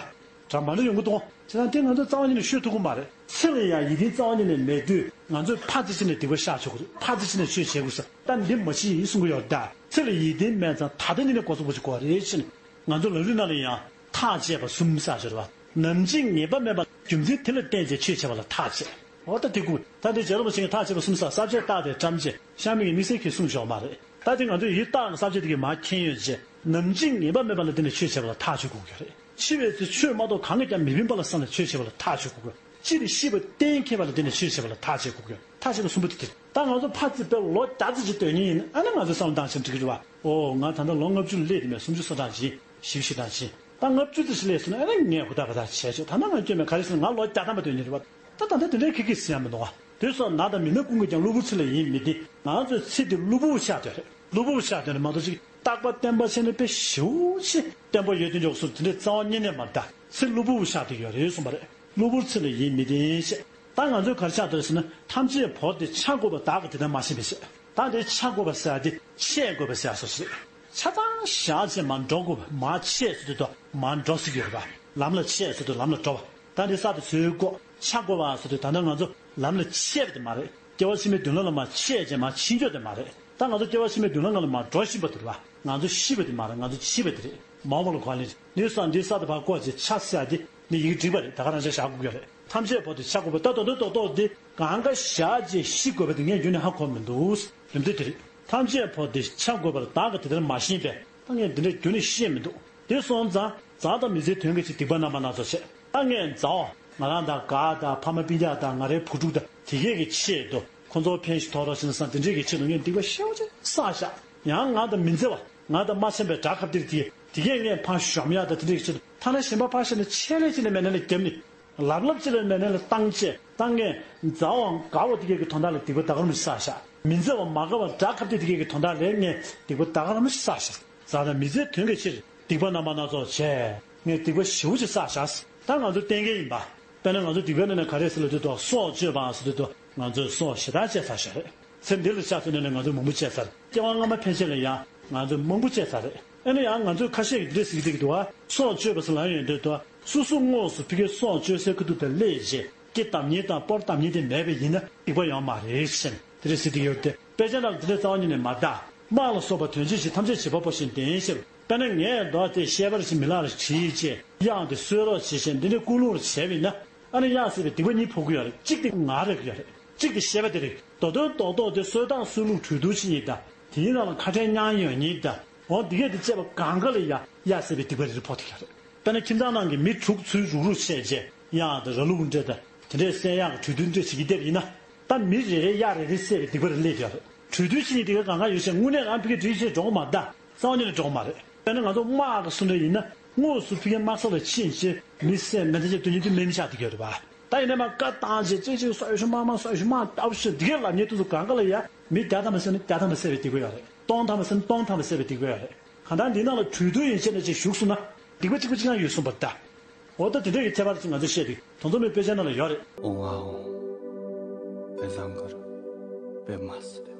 གྲ་མ་འདྲ་ཡོང་གི་གཏོང་། བྱས་ཙང་དེ་ང་ཚོས་རྩ་བ་ཉིད་ནས་ཤོད་ཐུབ་ཀྱི་མ་རེད། ཚེ་ལ་ཡང་ཡིད་བརྟན་རྩ་བ་ཉིད་ནས་མེད་དུས་ང་ཚོས་ཕར་ཚུར་ཕྱིན་ནས་སྡིག་པ་བཤགས་ཆོག་གི་རེད། ཕར་ཚུར་ཕྱིན་ནས་ཆོས་བྱེད་དགོས་ས་ད་འདི་མ་ཤི་ཡིན་གསུང་གི་ཡོད་རེད་ད། ཚེ་ལ་ཡིད་བརྟན་མེད་ཙང་ད་ལྟ་ཉིད་ནས་འགོ་ཚུགས་པོ་ཅིག་དགོས་རེད་ཕྱིན། ང་ཚོ་ལམ་རིམ་ནང་ལ་ཡང་ཐག་བཅད་པ་གསུམ་བསགས་ཆོག་རེད་བ། ནམ་འཆི་ངེས་པ་མེད་པ་རྒྱུ་མཚན་དེ་ལ་བརྟེན་བྱས་ཆོས་བྱེད་པ་ལ་ཐག་བཅད། འོ་ད་དེ་ཀུན་ད་དེ་རྗེ་རིན་པོ་ཆེ་གིས་ཐག་བཅད་པ་གསུམ་བསགས། ས་བཅད་རྟགས་དེ་བཀྲམ་བྱས་ཤ་མི་གི་དམིགས་བསལ་གྱིས་གསུངས་ཞོག་མ་རེད། ད་དེ་ང་ཚོས་ཡིག་རྟགས་ཀྱི་ས་བཅད་དེ་གི་མ་མཁྱེན་ཡོད་ཅེས་ནམ་འཆི་ངེས་པ་མེད་པ་ལ་བརྟེན་ནས་ཆོས་བྱེད་པ་ལ་ཐག་གཅོད་དགོས་ཀྱི་རེད། འཆི་བའི་ཚེ་ཆོས་མ་གཏོགས་གང་གིས་ཀྱང་མི་ཕན་པ་ལ་བསམ་ནས་ཆོས་བྱེད་པ་ལ་ཐག་གཅོད་དགོས་ཀྱི་རེད། སྤྱིར་ཤི་བ་གཏན་འཁེལ་བ་ལ་བརྟེན་ནས་ཆོས་བྱེད་པ་ལ་ཐག་བཅད་དགོས་ཀྱི་རེད། ཐག་བཅད་པ་གསུམ་པོ་དེ་དེ་རེད། ད་ང་ཚོ་ཕར་ཚུར་དཔེ་ལོ་བརྒྱ་ཙམ་ཅིག་སྡོད་མཁན་ཡིན་ན་ཨ་ནི་ང་ཚོས་བསམ་བློ་བཏང་ཕྱིན་འགྲིག་གི་རེད་བ། ཨོ་ང་ད་ལྟ་ལོ་ལྔ་བཅུ་ལ་སླེབས་དེ་མེད་སུམ་ཅུ་སོ་གྲངས་ཅིག་བཞི་བཅུ་ཞེ་གྲངས་ཅིག་ད་ལྔ་བཅུ་ཙམ་ཞིག་སླེབས་སོང་ན་ཨ་ནི་ངས་ཧུར་ཐག་ཧུར་ཐག་བྱས་ཆོག་ད་ནི་ང་སྐྱོན་མེད། ག་རེ་ཟེར་ན་ང་ལོ་བརྒྱ་ཐམ་པ་སྡོད་མཁན་རེད་བ། ད་ད་ལྟ་དེ་འདྲའི་ཁེ་ཁེ་ཟེར་ཡ་མི་འདུག་བ། དེ་སོགས་ན་དང་མི་ན་ཀུན་གྱིས་ཀྱང་གློ་བུར་ཚེ་ལས་ཡིན་མི་བདེན། ང་ཚོའི་ཚེ་འདི་གློ་བུར་ཆགས་བསྡད་རེད། གློ་བུར་ཆགས་བསྡད་ནི་མ་གཏོགས་ཅིག་རྟག་པ་བརྟན་པ་བྱས་ནས་དཔེ་ཞེ་པོ་ཅིག་བརྟན་པོ་ཡོད་དུས་འཇོག་སོང་དེ་འདྲའི་རྩ་བ་ཉིད་ནས་མ་རེད་ད། ཚེ་གློ་བུར་ཆགས་བསྡད་ཡོད་རེད་གསུངས་པ་རེད། གློ་བུར་ཚེ་ལས་ཡིན་མི་བདེན་ཞེས། ད་ང་ཚོས་ག་རེ་ཆགས་བསྡད་ཟེར་ན་ཐམས་ཅད་བོར་ཏེ་འཆི་དགོས་པ་བདག་གིས་དེ་ལྟར་མ་ཤེས་པས་ཞེས། ད་འདི་འཆི་དགོས་པ་ཟེར་ཡ་དེ་ཆད་དགོས་པ་ཟེར་ཡ་སོ་སོ་རེད། ཆ་ཚང་བཞག་བྱས་མར་འགྲོ་དགོས་པ་མར་ཆད་ཟེར་དུས་དོ་མར་འགྲོ་ཟེར་གྱི་ཡོད་རེད་པ། ལམ་ལ་ཆད་ཟེར་དུས་ལམ་ལ་འགྲོ་བ། ད་འདི་ས་དེ་ཚོའི་སྒོ་འཆི་དགོས་པ་ཟེར་དུས་ད་ལྟ་ང་ཚོ་ལམ་ལ་ཆད་པ་དེ་མ་རེད། སྐྱེ་བ་ཕྱི་མའི་མདུན་ལམ་ལ་མར་ཆད་བྱས་མར་ཕྱིན་རྒྱུ་དེ་མ་རེད། ད་ང་ཚོ་སྐྱེ་བ་ཕྱི་མའི་མདུན་ལམ་ལ་མར་འགྲོ་བཞིན་པ་དེ་རེད་པ། ང་ཚོ་ཤི་བ་དེ་མ་རེད། ང་ཚོ་འཆི་བ་དེ་རེད། མ་འོངས་པ་ལ་གོ་བ་ལེན། འདི་ས་འདི་ས་དེ་ཕར་བཀོག་བྱས་འཆི་ཟེར་ཡ་དེ་འདི་ཡི་གེ་འགྲིག་པ་རེད། ད་ག་རང་ཆ་བཞག་དགོས་ཀྱི་རེད། ཐམས་ཅད་བོར་ཏེ་འཆི་དགོས་པ་ད་དོ་དོ་དོ་དོ་དེ་གང་ག་བཞག་བྱས་ཤི་དགོས་པ་དེ་ངས་རྒྱུན་ནས་ཧ་གོ་མི་འདུག་རིམ་དེ་དེ་རེད། ཐམས་ཅད་བོར་ཏེ་འཆི་དགོས་པར་བདག་གིས་དེ་ལྟར་མ་ཤེས་པས་ད་ངས་འདི་འདྲ་རྒྱུན་ནས་ཤེས་མི་འདུག་དེ་སོང་ཙང་མཛའ་དང་མི་མཛའི་དོན་གྱི་ཕྱིར་སྡིག་པ་རྣམ་པ་སྣ་ཚོགས་བྱས། ད་ངས་མཛའ་བ་ང་རང་དང་དགའ་དང་ཕ་མ་སྤུན་ཀྱག་དང་ང་རའི་བུ་ཕྲུག་དང་དེ་གས་ཀྱི་ཆེད་དུ་ཁོ་ཚོར་ཕན་ཞིག་ཐོགས་རོགས་བྱས་ན་བསམ་དེ་འདྲས་ཀྱི་ཆེད་དུ་ངས་སྡིག་པ་ཞེ་པོ་ཅིག་བསགས་བཞག་ཡང་ང་དང་མི་མཛའ་བ་ང་དང་མ་འཆམ་པའི་དགྲ་ཁ་གཏད་དེ་དེ་གས་ངས་ཕར་གཞོམ་ཡག་དང་དེ་འདྲས་ཀྱི་ཆེད་དུ་ཐ་ན་གཞན་པ་ཕར་བཞག་ནས་ཆད་ལས་ཅི་ནས་མེད་ན་ལས་བརྒྱབ་ནས། ལབ་ལབ་ཅིག་ལ་མེད་ན་ལ་བཏང་བྱས་བཏང་ངས་མཛའ་བའང་དགའ་བ་དེ་གས་ཀྱི་དོན་དག་ལ་སྡིག་པ་ད་ག་རང་ཞིག་བསགས་བཞག་མི་མཛའ་བ་མ་དགའ་བ་དགྲ་ཁ་གཏད་དེ་གས་ཀྱི་དོན་དག་ལ་ངས་སྡིག་པ་ད་ག་རང་ཞིག་བསགས་བཞག་མཛའ་དང་མི་མཛའི་དོན་གྱི་ཕྱིར་སྡིག་པ་རྣམ་པ་སྣ་ཚོགས་བྱས་ངས་སྡིག་པ་ཞེ་པོ་ཅིག་བསགས་བཞག་ད་ང་ཚོ་གཏན་འཁེལ་ཡིན་པ། དཔེར་ན་ང་ཚོ་སྡིག་པའི་ནང་ནས་ག་རེ་ཟེར་ལབ་དུས་དུ་སྲོག་གཅོད་པ་ཟེར་དུས་དུ་ང་ཚོས་སྲོག་ཞེ་དྲག་བཅད་ཚར་བཞག་རེད། ཚེ་འདི་ལ་ཆགས་ཚུལ་ནས་ནི་ང་ཚོས་མང་པོ་བཅད་ཚར། སྐྱེ་བ་སྔ་མ་ཕན་ཆད་ལ་ཡང་ང་ཚོས་མང་པོ་བཅད་ཚར་རེད། ཨ་ནི་ཡང་ང་ཚོས་ཁ་ཤས་ཀྱིས་འདི་འདྲ་ཟེར་གྱི་འདུག་གི་འདུག་བ། སྲོག་གཅོད་པ་ཟེར་ལབ་ཡོང་དུས་དུ་སོ་སོ་དངོས་སུ་ཕ་གིར་སྲོག་གཅོད་སའི་ཁ་ཐུག་དེར་སླེབས་རྗེས་སྐེ་བསྡམ་མཁན་དང་སྤོར་བསྡམ་མཁན་དེ་མེད་པ་ཡིན་ན་སྡིག་པ་ཡོད་མ་རེད་ཟེར་ནས་དེ་འདྲ་ཟེར་གྱི་ཡོད་དེ། དཔེ་ཆ་ནང་ལ་དེ་འདྲ་རྩ་བ་ཉིད་ནས་མ་བཏགས། དམག་ལ་སོགས་པ་དོན་ཆེན་ཞིག་ཐམས་ཅད་བྱེད་པ་པོ་བཞིན་ལྡན་ཞེས། དཔེར་ན་ངས་མདོ་སྡེ་བཤད་པ་རེ་བྱས་མི་ལ་རེ་བྲིས་བྱས་གཡང་དེ་གསོད་རོགས་བྱེད་བྱས་འདི་འདྲའི་ཀུན་སློང་རེ་བྱས་པ་ཡིན་ན། ཨ་ནི་གཡང་ཟེར་བའི་སྡིག་པ་གཉིས་ཕོག་གི་ཡོད་རེད། གཅིག་དེ་ང་རེད་གི་ཡོད་རེད། གཅིག་དེ་བཤད་པ་དེ་རེད། མདོ་དོན་རྡོག་རྡོག་དེ་གསོད་སྟངས་གསོད་ལུགས་གྲོས་བསྡུར་བྱེད་མཁན་དང་དེའི་ནང་ལ་ཁ་བྲལ་མྱངས་ཡོང་མཁན་དང་འོ་འདི་གས་དེ་བཅས་པ་གང་ག་ལ་ཡ་གཡང་ཟེར་བའི་སྡིག་པ་རེ་རེ་ཕོག་བསྡད་ཡོད་རེད། དཔེར་ན་ཁྱིམ་ཚང་ནང་གི་མི་དྲུག་ཚུར་རུག་རུག་བྱས་རྗེས་གཡང་དང་ར་ལུག་འདྲ་དང་དེ་འདྲའི་བསད་གཡང་གི་གྲོས་བསྡུར་འདྲ་བྱེད་ཀྱི་བསྡད་པ་ཡིན་ན། ད་མི་རེ་རེ་གཡང་རེ་རེ་བསད་པའི་སྡིག་པ་རེ་སླེབས་ཡོད་རེད། གྲོས་བསྡུར་བྱེད་མཁན་དེ་ག་གང་ག་ཡོད་ཚད་དངོས་གནས་རང་ཕ་གིར་འགྲིག་བྱས་འགྲོ་གི་མ་རེད་ད། རྩ་བ་ཉིད་ནས་འགྲོ་གི་མ་རེད། དཔེར་ན་ང་ཚོ་དམག་གི་སུ་འདྲ་ཡིན་ན་དངོས་སུ་ཕ་གིའི་དམག་ས་ལ་ཕྱིན་བྱས་མི་བསད་མི་ཐེ་ཆེ་དོན་གཉིས་དུ་མེ་མི་ཆགས་བསྡད་ཀྱི་ཡོད་རེད་པ། ད་ཡིན་ན་མ་བཀའ་བཏང་བྱས་ཙེ་ཅིག་ས་ཡོ་ཤུ་མ་མ་ས་ཡོ་ཤུ་མ་ལྟ་བུ་ཞིག་འདི་གའི་ལབ་མཁན་དེ་ཚོ་གང་ག་ལ་ཡ་མི་བརྒྱ་ཐམ་པ་བསད་ན་བརྒྱ་ཐམ་པ་བསད་པའི་སྡིག་པ་ཡོད་རེད། སྟོང་ཐམ་པ་བསད་ན་སྟོང་ཐམ་པ་བསད་པའི་སྡིག་པ་ཡོད་རེད། གང་ལྟར་འདི་ནང་ལ་གྲོས་བསྡུར་ཡན་ཆད་ནས་ཅིག་ཞུགས་སོང་ན་སྡིག་པ་གཅིག་པ་གཅིག་རྐྱང་ཡོད་གསུངས་པ་ད། འོ་ད་དེ་འདྲ་ཡི་ཁྱད་པར་ཅིག་ང་ཚོས་བཤད་དུས་དེ་ཚོ་མི་དཔེ་ཆ་ནང་ལ་ཡོད་རེད། འོང་ཨ་འོང་། དཔེ་བཟང་གི་རེད། དཔེ་མ་སྲིད།